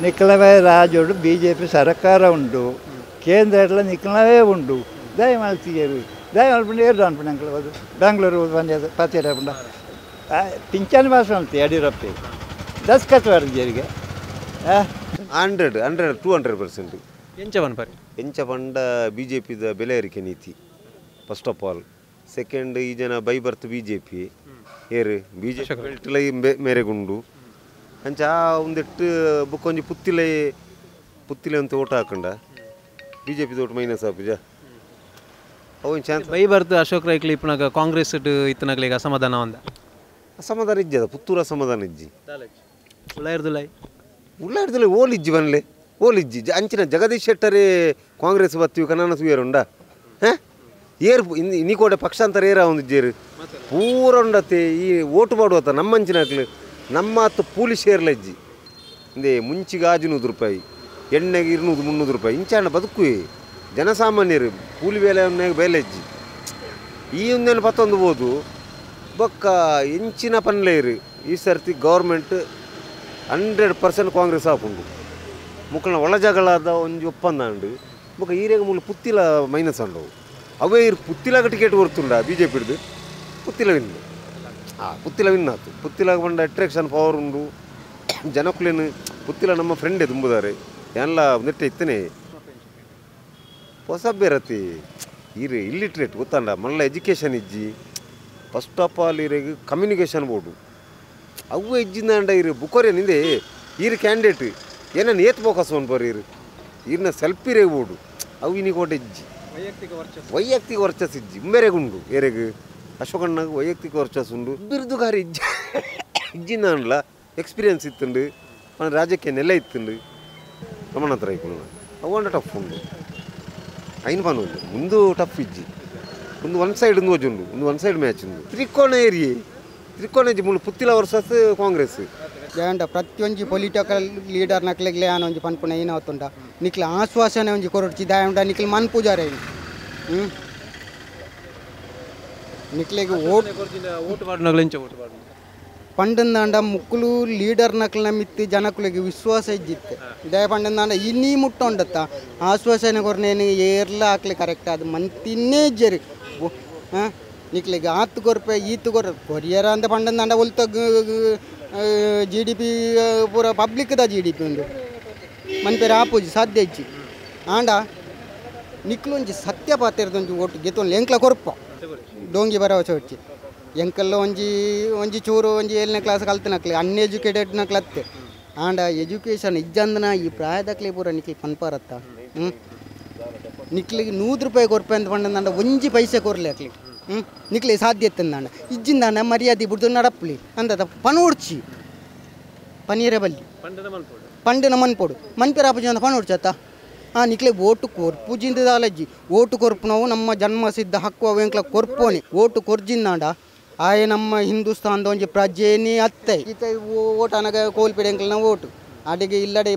ನಿಕ್ಕಲವೇ ರಾಜೋಡು ಬಿ ಜೆ ಪಿ ಸರ್ಕಾರ ಉಂಟು, ಕೇಂದ್ರ ಎಲ್ಲ ನಿಕ್ಕಲವೇ ಉಂಟು, ದಯ ಮಾಡ್ತೀರಿ ದಯ ಮಾಡ್ಕೊಂಡು ಏರು ಅನ್ಪುಂಡು ಅಂಕಲ್ ಅದು ಬ್ಯಾಂಗ್ಳೂರು ಬಂದ ಪತ್ತೇರ ಪುಂಡ ಪಿಂಚಣಿ ಭಾಷೆ ಮಾಡ್ತೀವಿ ಯಡಿಯೂರಪ್ಪ ದಸ್ಕತ್ ಜರಿಗೆ 100 100 200%. ಎಂಚ ಪನ್ಪರಿ ಎಂಚ ಪಂಡ ಬಿ ಜೆ ಪಿದ ಬೆಲೆ ಏರಿಕೆ ನೀತಿ ಫಸ್ಟ್ ಆಫ್ ಆಲ್. ಸೆಕೆಂಡ್ ಈ ಜನ by birth B J P ಏರು ಬಿ ಜೆ ಪಿ ಬೆಲ್ಟ್ಲ ಮೇರೆಗುಂಡು ಅಂಚ ಆ ಒಂದಿಟ್ಟು ಬುಕ್ ಒಂಜಿ ಪುತ್ತಿಲೆ ಪುತ್ತಿಲೆ ಅಂತ ಓಟ್ ಹಾಕಂಡ ಬಿ ಜೆ ಪಿದ ಓಟ್ ಮೈನಸ್ ಆಪುಜ. ಅವು ಚಾನ್ಸ್ ಬೈ ಬರ್ದು ಅಶೋಕ್ ರೈಕ್ಲಿ ಇಪ್ಪನಾಗ ಕಾಂಗ್ರೆಸ್ ಇತ್ತನಾಗಲಿ ಅಸಮಾಧಾನ ಒಂದ ಅಸಮಾಧಾನ ಇಜ್ಜಿ ಅದ ಪುತ್ತೂರು ಅಸಮಾಧಾನ ಇಜ್ಜಿ ಉಳ್ಳಾಯಿರ್ದುಲೈ ಉಳ್ಳಾಯಿರ್ದುಲೈ ಓಲ್ ಇಜ್ಜಿ ಬನ್ಲೆ ಓಲ್ ಇಜ್ಜಿ ಅಂಚಿನ ಜಗದೀಶ್ ಶೆಟ್ಟರೇ ಕಾಂಗ್ರೆಸ್ ಬತ್ತೀವಿ ಕನ್ನಡ ತೂಯರುಂಡ ಹಾಂ ಏರ್ ಇನ್ನಿಕೋಡೆ ಪಕ್ಷಾಂತರ ಏರ ಒಂದು ಜೇರು ಪೂರ ಉಂಡತೆ ಈ ಓಟು ಮಾಡುವತ್ತ ನಮ್ಮಂಚಿನಾಕ್ಲು ನಮ್ಮ ಹತ್ತು ಪೂಲಿ ಶೇರ್ಲ ಇಜ್ಜಿ ಇಂದೇ ಮುಂಚಿಗೆ 500 ರೂಪಾಯಿ ಎಣ್ಣೆಗೆ 200 300 ರೂಪಾಯಿ ಇಂಚಾಣ ಬದುಕುವೆ ಜನಸಾಮಾನ್ಯರು ಕೂಲಿ ಬೇಲೆ ಬೇಲೆ ಇಜ್ಜಿ ಈ ಒಂದೇನು ಪತ್ತೊಂದು ಬೋದು ಬೊಕ್ಕ ಇಂಚಿನ ಪನ್ಲೇರು ಈ ಸರ್ತಿ ಗೌರ್ಮೆಂಟ್ 100% ಕಾಂಗ್ರೆಸ್ ಆಪುಂಡು ಮುಕ್ಕಳ ಒಳಜಗಳಾದ ಒಂಜಿ ಒಪ್ಪಂದ ಉಂಡು ಬೊಕ್ಕ ಈರೆಗೆ ಮೂಲ ಪುತ್ತಿಲ ಮೈನಸ್ ಉಂಡವು ಅವೇ ಇರು ಪುತ್ತಿಲಾಗ ಟಿಕೆಟ್ ಕೊಡ್ತುಂಡ ಬಿ ಜೆ ಪಿಡ್ದು ಪುತ್ತಿಲ ವಿನ್ ಪುತ್ತಿಲ ವಿನ್ ಆತು ಪುತ್ತಿಲಾಗ ಬಂಡ ಅಟ್ರಾಕ್ಷನ್ ಪವರ್ ಉಂಡು ಜನಕ್ಕುಲೇನು ಪುತ್ತಿಲ ನಮ್ಮ ಫ್ರೆಂಡೇ ತುಂಬುದಾರೆ ಎಲ್ಲ ನೆಟ್ಟೆ ಇತ್ತನೇ ಹೊಸ ಬೇರತಿ ಈರೆ ಇಲ್ಲಿಟ್ರೇಟ್ ಗೊತ್ತಂಡ ಮಲ್ಲ ಎಜುಕೇಷನ್ ಇಜ್ಜಿ ಫಸ್ಟ್ ಆಫ್ ಆಲ್ ಈರೆಗೆ ಕಮ್ಯುನಿಕೇಷನ್ ಬೋರ್ಡು ಅವು ಇಜ್ಜಿಂದ ಇರು ಬುಕೋರೆ ನಿಂದೆ ಈರು ಕ್ಯಾಂಡಿಡೇಟ್ ಏನೇನು ಏತ್ ಫೋಕಸ್ ಅನ್ಬೋರು ಇರು ಈರಿನ ಸೆಲ್ಫಿರೇ ಬೋರ್ಡು ಅವು ಇನ್ನಿಕೋಟೆ ಇಜ್ಜಿ ವೈಯಕ್ತಿಕ ವರ್ಚಸ್ ಇಜ್ಜಿ ಬೇರೆಗೆ ಉಂಡು ಏರೆಗೆ ಅಶೋಕಣ್ಣಗೆ ವೈಯಕ್ತಿಕ ವರ್ಚಸ್ ಉಂಡು ಬಿರುದುಗಾರಿ ಇಜ್ಜಿ ಇಜ್ಜಿನ ಅನ್ಲ ಎಕ್ಸ್ಪೀರಿಯನ್ಸ್ ಇತ್ತುಂಡು ರಾಜಕೀಯ ನೆಲೆ ಇತ್ತುಂಡು ರಮಣಾಥ ರೈಕುಲು ಅವು ಅಂಡ ಟಫ್ ಉಂಡು ಐನು ಪನ್ ಉಂಡು ಮುಂದು ಟಫ್ ಇಜ್ಜಿ ಒಂದು ಒನ್ ಸೈಡ್ ಒಂದು ಉಂಡು ಒಂದು ಒನ್ ಸೈಡ್ ಮ್ಯಾಚ್ ಉಂಡು ತ್ರಿಕೋಣ ಏರಿಯೆ ತ್ರಿಕೋಣ ಇಜ್ಜಿ ಮುಳ್ಳು ಪುತ್ತಿಲ ವರ್ಸಸ್ ಕಾಂಗ್ರೆಸ್ ಜಯಂಡ ಪ್ರತಿಯೊಂಜಿ ಪೊಲಿಟಿಕಲ್ ಲೀಡರ್ ನಕ್ಲೆಗ್ಲೆ ಆನ ಒಂಜಿ ಪನ್ಪುನ ಏನಾವತ್ತುಂಡ ನಿಕ್ಲ ಆಶ್ವಾಸನೆ ಒಂಜಿ ಕೊರೊಡ್ಚಿ ದಾಯಂಡ ನಿಕ್ಲ ಮನ್ ಪೂಜಾರೆ ನಿಕ್ಲೆಗ್ ಓಟ್ ಓಟ್ ಪಾಡುನಗಲೆಂಚ ಓಟ್ ಪಾಡು ಪಂಡಂದಾಂಡ ಮುಕ್ಕುಲು ಲೀಡರ್ ನಕ್ಲನ ಮಿತ್ತು ಜನಕುಲೆಗ್ ವಿಶ್ವಾಸ ಇಜ್ಜಿತ್ತೆ ದಯ ಪಂಡಂದಾಂಡ ಇನ್ನೀ ಮುಟ್ಟೊಂಡತ್ತ ಆಶ್ವಾಸನೆ ಕೊರ್ನೇನು ಏರ್ಲ ಹಾಕ್ಲಿ ಕರೆಕ್ಟ್ ಅದು ಮಂತಿನ್ನೇ ಇಜ್ಜೆರು ನಿಕ್ಲೆಗ್ ಆತು ಕೊರ್ಪೆ ಈತು ಕೊರ್ ಕೊರಿಯರ ಅಂತ ಪಂಡಂದಾಂಡ ಒಲ್ತ ಜಿ ಡಿ ಪಿ ಪೂರ ಪಬ್ಲಿಕ್ದ ಜಿ ಡಿ ಪಿ ಉಂಡು ಮನ್ಪೇರು ಆಪೋಜಿ ಸಾಧ್ಯ ಇಜ್ಜಿ ಆಂಡ ನಿಕ್ಲೊಂಜಿ ಸತ್ಯ ಪಾತೆರ್ದೊಂಜಿ ಓಟು ಗೆತ್ತೊಂದು ಎಂಕ್ಲ ಕೊರ್ಪ ಡೋಂಗಿ ಭರವಸೆ ಹೊಚ್ಚಿ ಎಂಕಲ್ಲ ಒಂಜಿ ಒಂಜಿ ಚೂರು ಒಂಜಿ 7ನೇ ಕ್ಲಾಸ್ ಕಲ್ತನಕ್ಲೆ ಅನ್ಎಜುಕೇಟೆಡ್ ನಕ್ಲತ್ತೆ ಆಂಡ ಎಜುಕೇಷನ್ ಇಜ್ಜಂದನ ಈ ಪ್ರಾಯದಕ್ಲೆ ಪೂರ ನಿಕ್ಲಿ ಪನ್ಪಾರತ್ತ ನಿಕ್ಲಿಗೆ 100 ರೂಪಾಯಿ ಕೊರ್ಪೆ ಅಂತ ಪಂಡಂದಾಂಡ ಒಂಜಿ ಪೈಸೆ ಕೊರ್ಲೆ ಅಕ್ಲಿ ನಿಕ್ಲೆ ಸಾಧ್ಯ ಇತ್ತಂದಾಂಡ ಇಜ್ಜಿಂದಾಂಡ ಮರ್ಯಾದೆ ಬುಡ್ದು ನಡಪ್ಲಿ ಅಂದದ ಪನೋಡ್ಚಿ ಪನೀರೆ ಬಲ್ಲಿ ಪಂಡನ ಮನ್ಪೋಡು ಮನ್ಪೇರ ಆಪುಜಿ ಅಂತ ಪನೋಡ್ಚತ್ತ ಹಾಂ ನಿಕ್ಲೆ ಓಟು ಕೊರ್ಪುಜಿಂದ ದಾಲಜ್ಜಿ ಓಟು ಕೊರ್ಪುನವು ನಮ್ಮ ಜನ್ಮ ಸಿದ್ಧ ಹಕ್ಕು ಅವು ಎಂಕ್ಲ ಕೊರ್ಪೋನೆ ಓಟು ಕೊರ್ಜಿಂದಾಂಡ ಆಯೆ ನಮ್ಮ ಹಿಂದೂಸ್ತಾನದ ಒಂಜಿ ಪ್ರಜೆನೇ ಅತ್ತೆ ಈತ ಓಟ್ ಅನಗ ಕೋಲ್ಪಿಡೆ ಎಂಕ್ಲನ ಓಟು ಅಡಿಗೆ ಇಲ್ಲಡೆ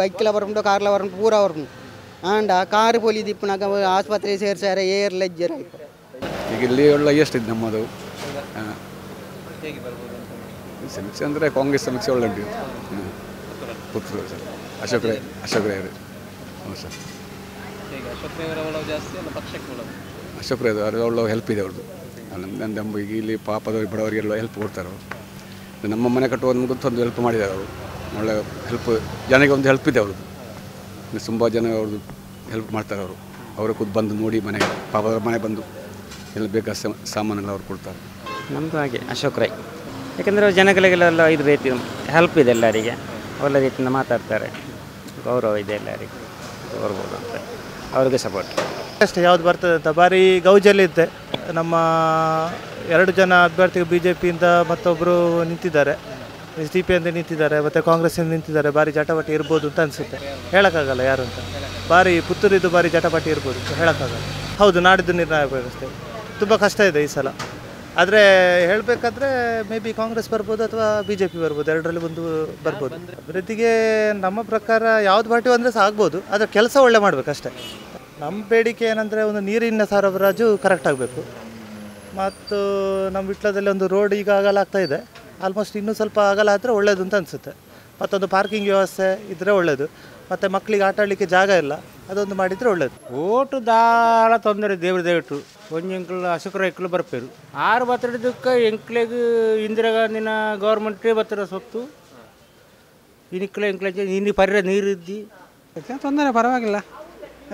ಬೈಕ್ಲ ಬರ್ಪುಂಡು ಕಾರ್ಲ ಬರ್ಪುಂಡು ಪೂರ ಬರ್ಪುಂಡು ಆಂಡ ಕಾರು ಪೊಲಿ ದಿಪ್ಪುನಾಗ ಆಸ್ಪತ್ರೆ ಸೇರ್ಸಾರ ಏರ್ ಲಜ್ಜರ ಈಗ ಇಲ್ಲಿ ಒಳ್ಳೆ ಎಷ್ಟಿದೆ ನಮ್ಮದು ಸಮೀಕ್ಷೆ ಅಂದರೆ ಕಾಂಗ್ರೆಸ್ ಸಮೀಕ್ಷೆ ಒಳ್ಳೆ ಉಂಟು ಪುತ್ತೂರು ಸರ್ ಅಶೋಕ್ ರೈ ಅಶೋಕ್ ರೈ ಅವರು ಹೌದು ಸರ್ ಅಶೋಕ್ ರೈ ಅವರು ಒಳ್ಳೆ ಹೆಲ್ಪ್ ಇದೆ ಅವ್ರದ್ದು ನಮ್ಮ ನಮ್ಮ ಈಗ ಇಲ್ಲಿ ಪಾಪದವ್ರಿಗೆ ಬಡವರಿಗೆಲ್ಲ ಹೆಲ್ಪ್ ಕೊಡ್ತಾರೆ ಅವರು. ನಮ್ಮ ಮನೆ ಕಟ್ಟುವ ನಮಗೊಂದು ಹೆಲ್ಪ್ ಮಾಡಿದ್ದಾರೆ ಅವರು, ಒಳ್ಳೆ ಹೆಲ್ಪ್ ಜನಕ್ಕೆ ಒಂದು ಹೆಲ್ಪ್ ಇದೆ ಅವ್ರದ್ದು. ತುಂಬ ಜನ ಅವ್ರದ್ದು ಹೆಲ್ಪ್ ಮಾಡ್ತಾರೆ ಅವರು. ಅವರೇ ಖುದ್ದು ಬಂದು ನೋಡಿ ಮನೆಗೆ ಪಾಪದವ್ರ ಮನೆ ಬಂದು ಎಲ್ಲ ಬೇಕಾದ ಸಾಮಾನೆಲ್ಲ ಅವ್ರು ಕೊಡ್ತಾರೆ. ನಮ್ಮದು ಹಾಗೆ ಅಶೋಕ್ ರೈ, ಯಾಕೆಂದರೆ ಅವ್ರು ಜನಗಳಿಗೆಲ್ಲ ಇದು ರೀತಿ ಹೆಲ್ಪ್ ಇದೆ, ಎಲ್ಲರಿಗೆ ಒಳ್ಳೆ ರೀತಿಯಿಂದ ಮಾತಾಡ್ತಾರೆ, ಗೌರವ ಇದೆ ಎಲ್ಲರಿಗೂ, ಬರ್ಬೋದು ಅಂತ ಅವ್ರಿಗೆ ಸಪೋರ್ಟ್. ಅಷ್ಟೇ ಯಾವುದು ಬರ್ತದೆ ಅಂತ ಭಾರಿ ಗೌಜಲ್ಲಿದ್ದೆ. ನಮ್ಮ 2 ಜನ ಅಭ್ಯರ್ಥಿಗಳು ಬಿ ಜೆ ಪಿಯಿಂದ ಮತ್ತೊಬ್ಬರು ನಿಂತಿದ್ದಾರೆ, ಎಸ್ ಡಿ ಪಿ ಅಂತ ನಿಂತಿದ್ದಾರೆ, ಮತ್ತು ಕಾಂಗ್ರೆಸ್ಸಿಂದ ನಿಂತಿದ್ದಾರೆ. ಭಾರಿ ಜಟಾಪಟಿ ಇರ್ಬೋದು ಅಂತ ಅನಿಸುತ್ತೆ, ಹೇಳೋಕ್ಕಾಗಲ್ಲ ಯಾರು ಅಂತ. ಭಾರಿ ಪುತ್ತೂರಿದ್ದು ಭಾರಿ ಜಟಾಪಟಿ ಇರ್ಬೋದು ಅಂತ ಹೇಳೋಕ್ಕಾಗಲ್ಲ. ಹೌದು, ನಾಡಿದ್ದು ನಿರ್ಣಯ ವ್ಯವಸ್ಥೆ ತುಂಬ ಕಷ್ಟ ಇದೆ ಈ ಸಲ. ಆದರೆ ಹೇಳಬೇಕಾದ್ರೆ ಮೇ ಬಿ ಕಾಂಗ್ರೆಸ್ ಬರ್ಬೋದು ಅಥವಾ ಬಿ ಜೆ ಪಿ ಬರ್ಬೋದು, ಎರಡರಲ್ಲಿ ಒಂದು ಬರ್ಬೋದು. ಅಭಿವೃದ್ಧಿಗೆ ನಮ್ಮ ಪ್ರಕಾರ ಯಾವ್ದು ಪಾರ್ಟಿ ಅಂದರೆ ಸಹ ಆಗ್ಬೋದು, ಆದರೆ ಕೆಲಸ ಒಳ್ಳೆ ಮಾಡಬೇಕಷ್ಟೆ. ನಮ್ಮ ಬೇಡಿಕೆ ಏನಂದರೆ ಒಂದು ನೀರಿನ ಸರಬರಾಜು ಕರೆಕ್ಟ್ ಆಗಬೇಕು, ಮತ್ತು ನಮ್ಮ ವಿಟ್ಲದಲ್ಲಿ ಒಂದು ರೋಡ್ ಈಗ ಅಗಲ ಆಗ್ತಾಯಿದೆ, ಆಲ್ಮೋಸ್ಟ್ ಇನ್ನೂ ಸ್ವಲ್ಪ ಅಗಲ ಆದರೆ ಒಳ್ಳೆಯದು ಅಂತ ಅನಿಸುತ್ತೆ. ಮತ್ತೊಂದು ಪಾರ್ಕಿಂಗ್ ವ್ಯವಸ್ಥೆ ಇದ್ದರೆ ಒಳ್ಳೆಯದು, ಮತ್ತು ಮಕ್ಕಳಿಗೆ ಆಟ ಆಡಲಿಕ್ಕೆ ಜಾಗ ಇಲ್ಲ, ಅದೊಂದು ಮಾಡಿದರೆ ಒಳ್ಳೆಯದು. ಓಟು ದಾಳ ತೊಂದರೆ ದೇವ್ರ ದಯವಿಟ್ಟು ಒಂಜಿ ಎಂಕ್ಲು ಅಶೋಕ ರೈಕ್ಲು ಬರ್ಪೇರು ಆರು ಬತ್ತಡಿದಕ್ಕೆ ಎಂಕ್ಲೆಗ್ ಇಂದಿರಾ ಗಾಂಧಿನ ಗೌರ್ಮೆಂಟೇ ಬತ್ತರ ಸೊತ್ತು ಇನಿಕ್ಲೆ ಎಂಕ್ಲೆ ಇನ್ನು ಪರಿರ ನೀರು ಇದ್ದಿ ತೊಂದರೆ ಪರವಾಗಿಲ್ಲ.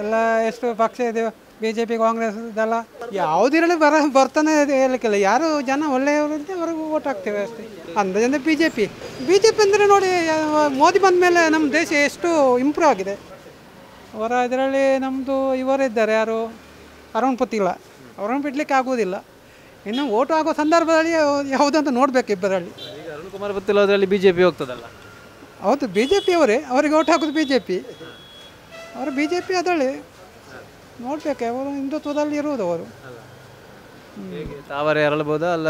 ಎಲ್ಲ ಎಷ್ಟು ಪಕ್ಷ ಇದೆ, ಬಿ ಜೆ ಪಿ ಕಾಂಗ್ರೆಸ್ ಇದೆಲ್ಲ ಯಾವುದಿರಲಿ ಬರ್ತಾನೆ ಹೇಳಲಿಕ್ಕಿಲ್ಲ. ಯಾರು ಜನ ಒಳ್ಳೆಯವರು ಅಂತ ಅವ್ರಿಗೆ ಓಟ್ ಹಾಕ್ತೇವೆ ಅಷ್ಟೇ. ಅಂದಾಜಂದರೆ B J P B J P ಅಂದರೆ ನೋಡಿ, ಮೋದಿ ಬಂದ ಮೇಲೆ ನಮ್ಮ ದೇಶ ಎಷ್ಟು ಇಂಪ್ರೂವ್ ಆಗಿದೆ. ಅವರ ಇದರಲ್ಲಿ ನಮ್ಮದು ಇವರಿದ್ದಾರೆ ಯಾರು, ಅರುಣ್ ಪುತ್ತಿಲ ಅವರನ್ನು ಬಿಡಲಿಕ್ಕೆ ಆಗುವುದಿಲ್ಲ. ಇನ್ನು ಓಟು ಆಗೋ ಸಂದರ್ಭದಲ್ಲಿ ಯಾವುದಂತ ನೋಡಬೇಕು ಇಬ್ಬರಲ್ಲಿ. ಈಗ ಅರುಣ್ ಕುಮಾರ್ ಪುತ್ತಿಲ ಅದರಲ್ಲಿ ಬಿ ಜೆ ಪಿ ಹೋಗ್ತದಲ್ಲ? ಹೌದು, ಬಿ ಜೆ ಪಿ ಅವರೇ, ಅವರಿಗೆ ಓಟ್ ಹಾಕೋದು ಬಿ ಜೆ ಪಿ ಅವರು, ಬಿ ಜೆ ಪಿ ಅದರಲ್ಲಿ ನೋಡಬೇಕು. ಅವರು ಹಿಂದುತ್ವದಲ್ಲಿ ಇರುವುದು ಅವರು. ಹೇಗೆ ತಾವರೆ ಅರಳ್ಬೋದಾ ಅಲ್ಲ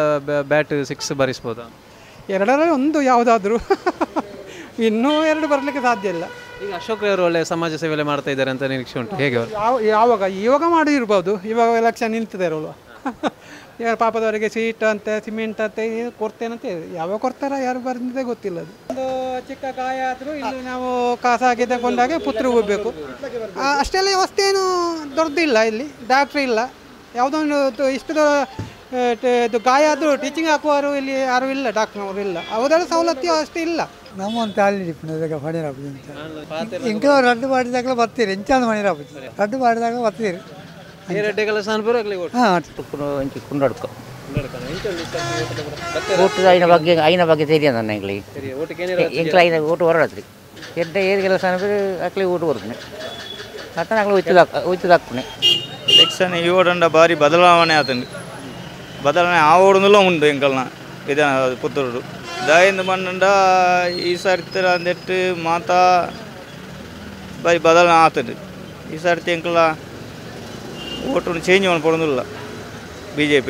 ಬ್ಯಾಟ್ ಸಿಕ್ಸ್ ಬಾರಿಸ್ಬೋದಾ? ಎರಡರಲ್ಲಿ ಒಂದು ಯಾವುದಾದ್ರೂ, ಇನ್ನೂ ಎರಡು ಬರಲಿಕ್ಕೆ ಸಾಧ್ಯ ಇಲ್ಲ. ಈಗ ಅಶೋಕ್ ಅವರು ಒಳ್ಳೆ ಸಮಾಜ ಸೇವೆ ಮಾಡ್ತಾ ಇದ್ದಾರೆ ಅಂತ ನಿರೀಕ್ಷೆ ಉಂಟು, ಹೇಗೆ ಅವರು? ಯಾವಾಗ ಇವಾಗ ಮಾಡಿರ್ಬೋದು, ಇವಾಗ ಎಲೆಕ್ಷನ್ ನಿಂತಿದೆ ಅಲ್ವಾ. ಈಗ ಪಾಪದವರಿಗೆ ಸೀಟ್ ಅಂತೆ ಸಿಮೆಂಟ್ ಅಂತೆ ಕೊಡ್ತೇನಂತೆ, ಯಾವಾಗ ಕೊಡ್ತಾರ ಯಾರು ಬಂದಿದೆ ಗೊತ್ತಿಲ್ಲ. ಅದು ಒಂದು ಚಿಕ್ಕ ಗಾಯ ಆದರೂ ಇಲ್ಲಿ ನಾವು ಖಾಸಗಿ ತಗೊಂಡಾಗೆ ಪುತ್ರ ಹೋಗಬೇಕು. ಅಷ್ಟೆಲ್ಲ ವ್ಯವಸ್ಥೆ ಏನು ದೊಡ್ಡದಿಲ್ಲ ಇಲ್ಲಿ, ಡಾಕ್ಟ್ರ್ ಇಲ್ಲ, ಯಾವುದೋ ಒಂದು ಇಷ್ಟು ಇದು ಗಾಯ ಆದರೂ ಟೀಚಿಂಗ್ ಹಾಕುವವರು ಇಲ್ಲಿ ಯಾರೂ ಇಲ್ಲ, ಡಾಕ್ಟ್ರವರು ಇಲ್ಲ, ಯಾವುದಾದ್ರು ಸವಲತ್ತು ಅಷ್ಟು ಇಲ್ಲ. ನಮ್ಮ ಅಲ್ಲಿ ಮಣಿರಾಪುಜಿ ಇಂಕ ರಡ್ಡು ಮಾಡಿದಾಗಲೇ ಬರ್ತೀರಿ, ಇಂಚಾದ ಮಣಿರಾಪುಜಿ ರಡ್ಡು ಮಾಡಿದಾಗ ಬರ್ತೀರಿ. ಕುಂಡಡ್ಕ ಓಟು ಐನ ಬಗ್ಗೆ ಐನ ಬಗ್ಗೆ ತೆರಿಯ ನನ್ನ ಎಂಗ್ಲಿಗೆ ಎಂಕ್ಲ ಐನ ಓಟು ಹೊರಡತ್ರಿ ಎಡ್ಡ ಏರು ಕೆಲಸ ಅಕ್ಲಿ ಓಟು ಬರ್ತೀನಿ ಅತ್ತ ನಾಗ್ಲು ಒಯ್ತದ ಹಾಕ್ಪುಣೆ. ಎಲೆಕ್ಷನ್ ಈ ಓಡಂಡ ಭಾರಿ ಬದಲಾವಣೆ ಆತಂಡು, ಬದಲಾವಣೆ ಆ ಓಡಂದುಲ ಉಂಡು ಎಂಕಲ್ನ ವಿಧಾನ ಪುತ್ತೂರು ದಾಯಿಂದ ಬಂಡ ಈ ಸರ್ತಿ ಅಂದೆಟ್ಟು ಮಾತಾ ಭಾರಿ ಬದಲಾವಣೆ ಆತಂಡು. ಈ ಸರ್ತಿ ಎಂಕಲ ಓಟು ಚೇಂಜ್ ಮಾಡ್ಪಡೋದಿಲ್ಲ B J P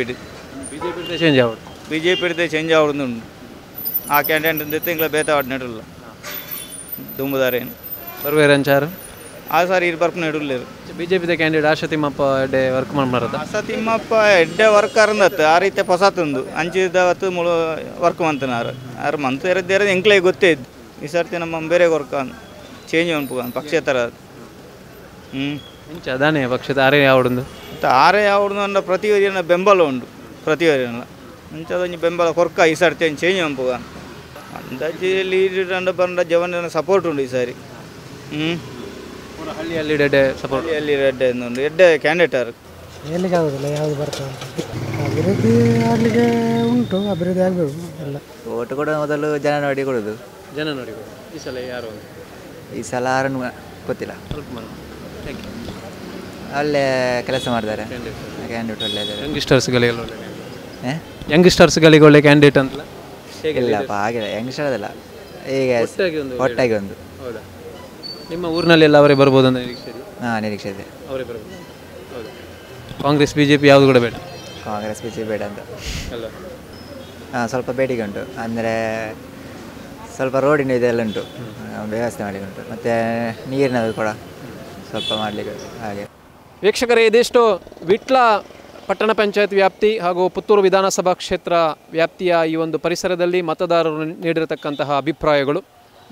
change ಆವಡು, B J P change ಆವಡುಂಡು. ಆ ಕ್ಯಾಂಡಿಡೇಟ್ ಎಂಕಲ ಬೇತ ಆಡಿನಲ್ಲ ದುಂಬುದಾರೇನು ಬರ್ವೇರ್ ಅಂಚಾರು ಆ ಸಾರಿ ಇರು ಬರ್ಪುನ ಇಡಲಿರು. ಬಿ ಜೆ ಪಿದ ಕ್ಯಾಂಡಿಡೇಟ್ ಆಶಾ ತಿಮ್ಮಪ್ಪ ಎಡ್ಡೆ ವರ್ಕ್ ಮಾಡ್ಮಾರದ? ಆಶಾ ತಿಮ್ಮಪ್ಪ ಎಡ್ಡೆ ವರ್ಕರ್ ಅಂದತ್ತು ಆ ರೀತಿ ಹೊಸತೊಂದು ಅಂಚಿದವತ್ತು ಮುಳು ವರ್ಕ್ ಮಂತನಾರು ಆರು ಮಂತ್ ಎರದ್ದೇರ ಎಂಕ್ಲೇ ಗೊತ್ತೇ ಇದ್ದು. ಈ ಸರ್ತಿ ನಮ್ಮ ಬೇರೆ ವರ್ಕ್ ಚೇಂಜ್ ಅನ್ಪು ಪಕ್ಷೇತರ. ಹ್ಞೂ ಇಂಚ ಅದಾನೆ ಪಕ್ಷದ ಆರೇ ಯಾವಡೊಂದು ಮತ್ತು ಆರೇ ಯಾವಡೊಂದು ಅಂಡ ಪ್ರತಿಯೊರಿಯನ ಬೆಂಬಲ ಉಂಡು, ಪ್ರತಿಯೊರಿಯನ ಅಂಚದೊಂಜಿ ಬೆಂಬಲ ಕೊರ್ಕ ಈ ಸರ್ತಿ ಚೇಂಜ್ ಅನ್ಪುಗ ಅಂದಾಜಿ ಲೀಡರ್ ಅಂಡ ಬಂಡ ಜವನ ಸಪೋರ್ಟ್ ಉಂಡು ಈ ಸಾರಿ. ಹ್ಞೂ ಹಳ್ಳಿಯಲ್ಲಿ ಎಡ್ಡೆ ಸಪೋರ್ಟ್, ಹಳ್ಳಿಯಲ್ಲಿ ಎಡ್ಡೆ ಉಂಡು, ಎಡ್ಡೆ ಕ್ಯಾಂಡಿಡೇಟ್. ಹೇಳಲಿಕ್ಕೆ ಆಗೋದಿಲ್ಲ ಯಾವುದು ಬರ್ತದೆ ಅಂತ. ಅಭಿವೃದ್ಧಿ ಆಗಲಿಕ್ಕೆ ಉಂಟು, ಅಭಿವೃದ್ಧಿ ಆಗಬೇಕು ಎಲ್ಲ. ಓಟು ಕೊಡೋ ಮೊದಲು ಜನ ನೋಡಿ ಕೊಡೋದು, ಜನ ನೋಡಿ ಕೊಡೋದು. ಈ ಸಲ ಯಾರು? ಈ ಸಲ ಯಾರನ್ನು ಗೊತ್ತಿಲ್ಲ. ಒಳ್ಳೆ ಕೆಲಸ ಮಾಡ್ತಾರೆ ಕ್ಯಾಂಡಿಡೇಟ್, ಒಳ್ಳೆ ಯಂಗ್ಸ್ಟರ್ಸ್ಗಳಿಗೆ, ಯಂಗ್ಸ್ಟರ್ಸ್ಗಳಿಗೆ ಒಳ್ಳೆ ಕ್ಯಾಂಡಿಡೇಟ್ ಅಂತಲ್ಲ? ಇಲ್ಲಪ್ಪ ಹಾಗೆ ಯಂಗ್ಸ್ಟರ್ ಅದಲ್ಲ, ಈಗ ಒಟ್ಟಾಗಿ ಒಂದು. ಹೌದಾ? ನಿಮ್ಮ ಊರಿನಲ್ಲೆಲ್ಲ ಅವರೇ ಬರ್ಬೋದು ಅಂತ ನಿರೀಕ್ಷೆ ಇದೆ? ಹಾಂ, ನಿರೀಕ್ಷೆ ಇದೆ, ಅವರೇ ಬರ್ಬೋದು. ಹೌದಾ? ಕಾಂಗ್ರೆಸ್ ಬಿ ಜೆ ಪಿ ಯಾವುದು ಕೂಡ ಬೇಡ? ಕಾಂಗ್ರೆಸ್ ಬಿ ಜೆ ಪಿ ಬೇಡ ಅಂತ ಅಲ್ಲ. ಹಾಂ, ಸ್ವಲ್ಪ ಬೇಡಿಕೆ ಉಂಟು, ಅಂದರೆ ಸ್ವಲ್ಪ ರೋಡಿನ ಇದೆಲ್ಲ ಉಂಟು, ವ್ಯವಸ್ಥೆ ಮಾಡಲಿಕ್ಕೆ ಉಂಟು, ಮತ್ತು ನೀರಿನದು ಕೂಡ ಸ್ವಲ್ಪ ಮಾಡಲಿಕ್ಕೆ ಹಾಗೆ. ವೀಕ್ಷಕರೇ, ಇದಿಷ್ಟು ವಿಟ್ಲ ಪಟ್ಟಣ ಪಂಚಾಯತ್ ವ್ಯಾಪ್ತಿ ಹಾಗೂ ಪುತ್ತೂರು ವಿಧಾನಸಭಾ ಕ್ಷೇತ್ರ ವ್ಯಾಪ್ತಿಯ ಈ ಒಂದು ಪರಿಸರದಲ್ಲಿ ಮತದಾರರು ನೀಡಿರತಕ್ಕಂತಹ ಅಭಿಪ್ರಾಯಗಳು,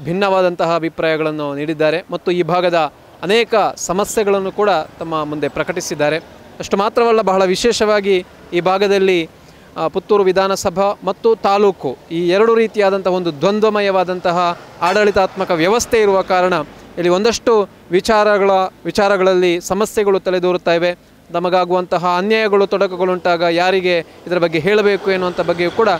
ಭಿನ್ನವಾದಂತಹ ಅಭಿಪ್ರಾಯಗಳನ್ನು ನೀಡಿದ್ದಾರೆ ಮತ್ತು ಈ ಭಾಗದ ಅನೇಕ ಸಮಸ್ಯೆಗಳನ್ನು ಕೂಡ ತಮ್ಮ ಮುಂದೆ ಪ್ರಕಟಿಸಿದ್ದಾರೆ. ಅಷ್ಟು ಮಾತ್ರವಲ್ಲ, ಬಹಳ ವಿಶೇಷವಾಗಿ ಈ ಭಾಗದಲ್ಲಿ ಪುತ್ತೂರು ವಿಧಾನಸಭಾ ಮತ್ತು ತಾಲೂಕು ಈ ಎರಡು ರೀತಿಯಾದಂಥ ಒಂದು ದ್ವಂದ್ವಮಯವಾದಂತಹ ಆಡಳಿತಾತ್ಮಕ ವ್ಯವಸ್ಥೆ ಇರುವ ಕಾರಣ ಇಲ್ಲಿ ಒಂದಷ್ಟು ವಿಚಾರಗಳಲ್ಲಿ ಸಮಸ್ಯೆಗಳು ತಲೆದೋರುತ್ತಾ ಇವೆ. ನಮಗಾಗುವಂತಹ ಅನ್ಯಾಯಗಳು, ತೊಡಕುಗಳುಂಟಾಗ ಯಾರಿಗೆ ಇದರ ಬಗ್ಗೆ ಹೇಳಬೇಕು ಎನ್ನುವಂಥ ಬಗ್ಗೆಯೂ ಕೂಡ,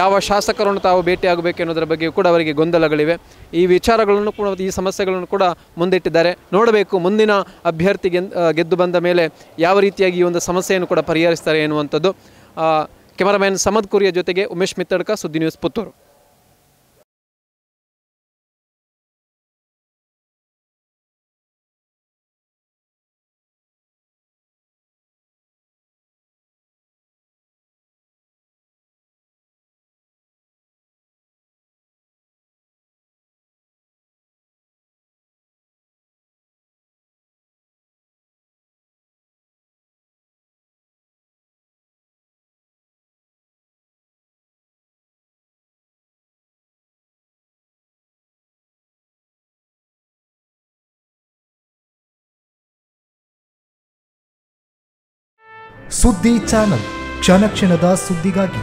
ಯಾವ ಶಾಸಕರನ್ನು ತಾವು ಭೇಟಿಯಾಗಬೇಕು ಎನ್ನುವುದರ ಬಗ್ಗೆಯೂ ಕೂಡ ಅವರಿಗೆ ಗೊಂದಲಗಳಿವೆ. ಈ ವಿಚಾರಗಳನ್ನು ಕೂಡ, ಈ ಸಮಸ್ಯೆಗಳನ್ನು ಕೂಡ ಮುಂದಿಟ್ಟಿದ್ದಾರೆ. ನೋಡಬೇಕು ಮುಂದಿನ ಅಭ್ಯರ್ಥಿ ಗೆದ್ದು ಬಂದ ಮೇಲೆ ಯಾವ ರೀತಿಯಾಗಿ ಈ ಒಂದು ಸಮಸ್ಯೆಯನ್ನು ಕೂಡ ಪರಿಹರಿಸ್ತಾರೆ ಎನ್ನುವಂಥದ್ದು. ಕ್ಯಾಮರಾಮ್ಯಾನ್ ಸಮದ್ ಕುರಿಯ ಜೊತೆಗೆ ಉಮೇಶ್ ಮಿತ್ತಡ್ಕ, ಸುದ್ದಿ ನ್ಯೂಸ್, ಪುತ್ತೂರು. ಸುದ್ದಿ ಚಾನಲ್ ಕ್ಷಣ ಕ್ಷಣದ ಸುದ್ದಿಗಾಗಿ.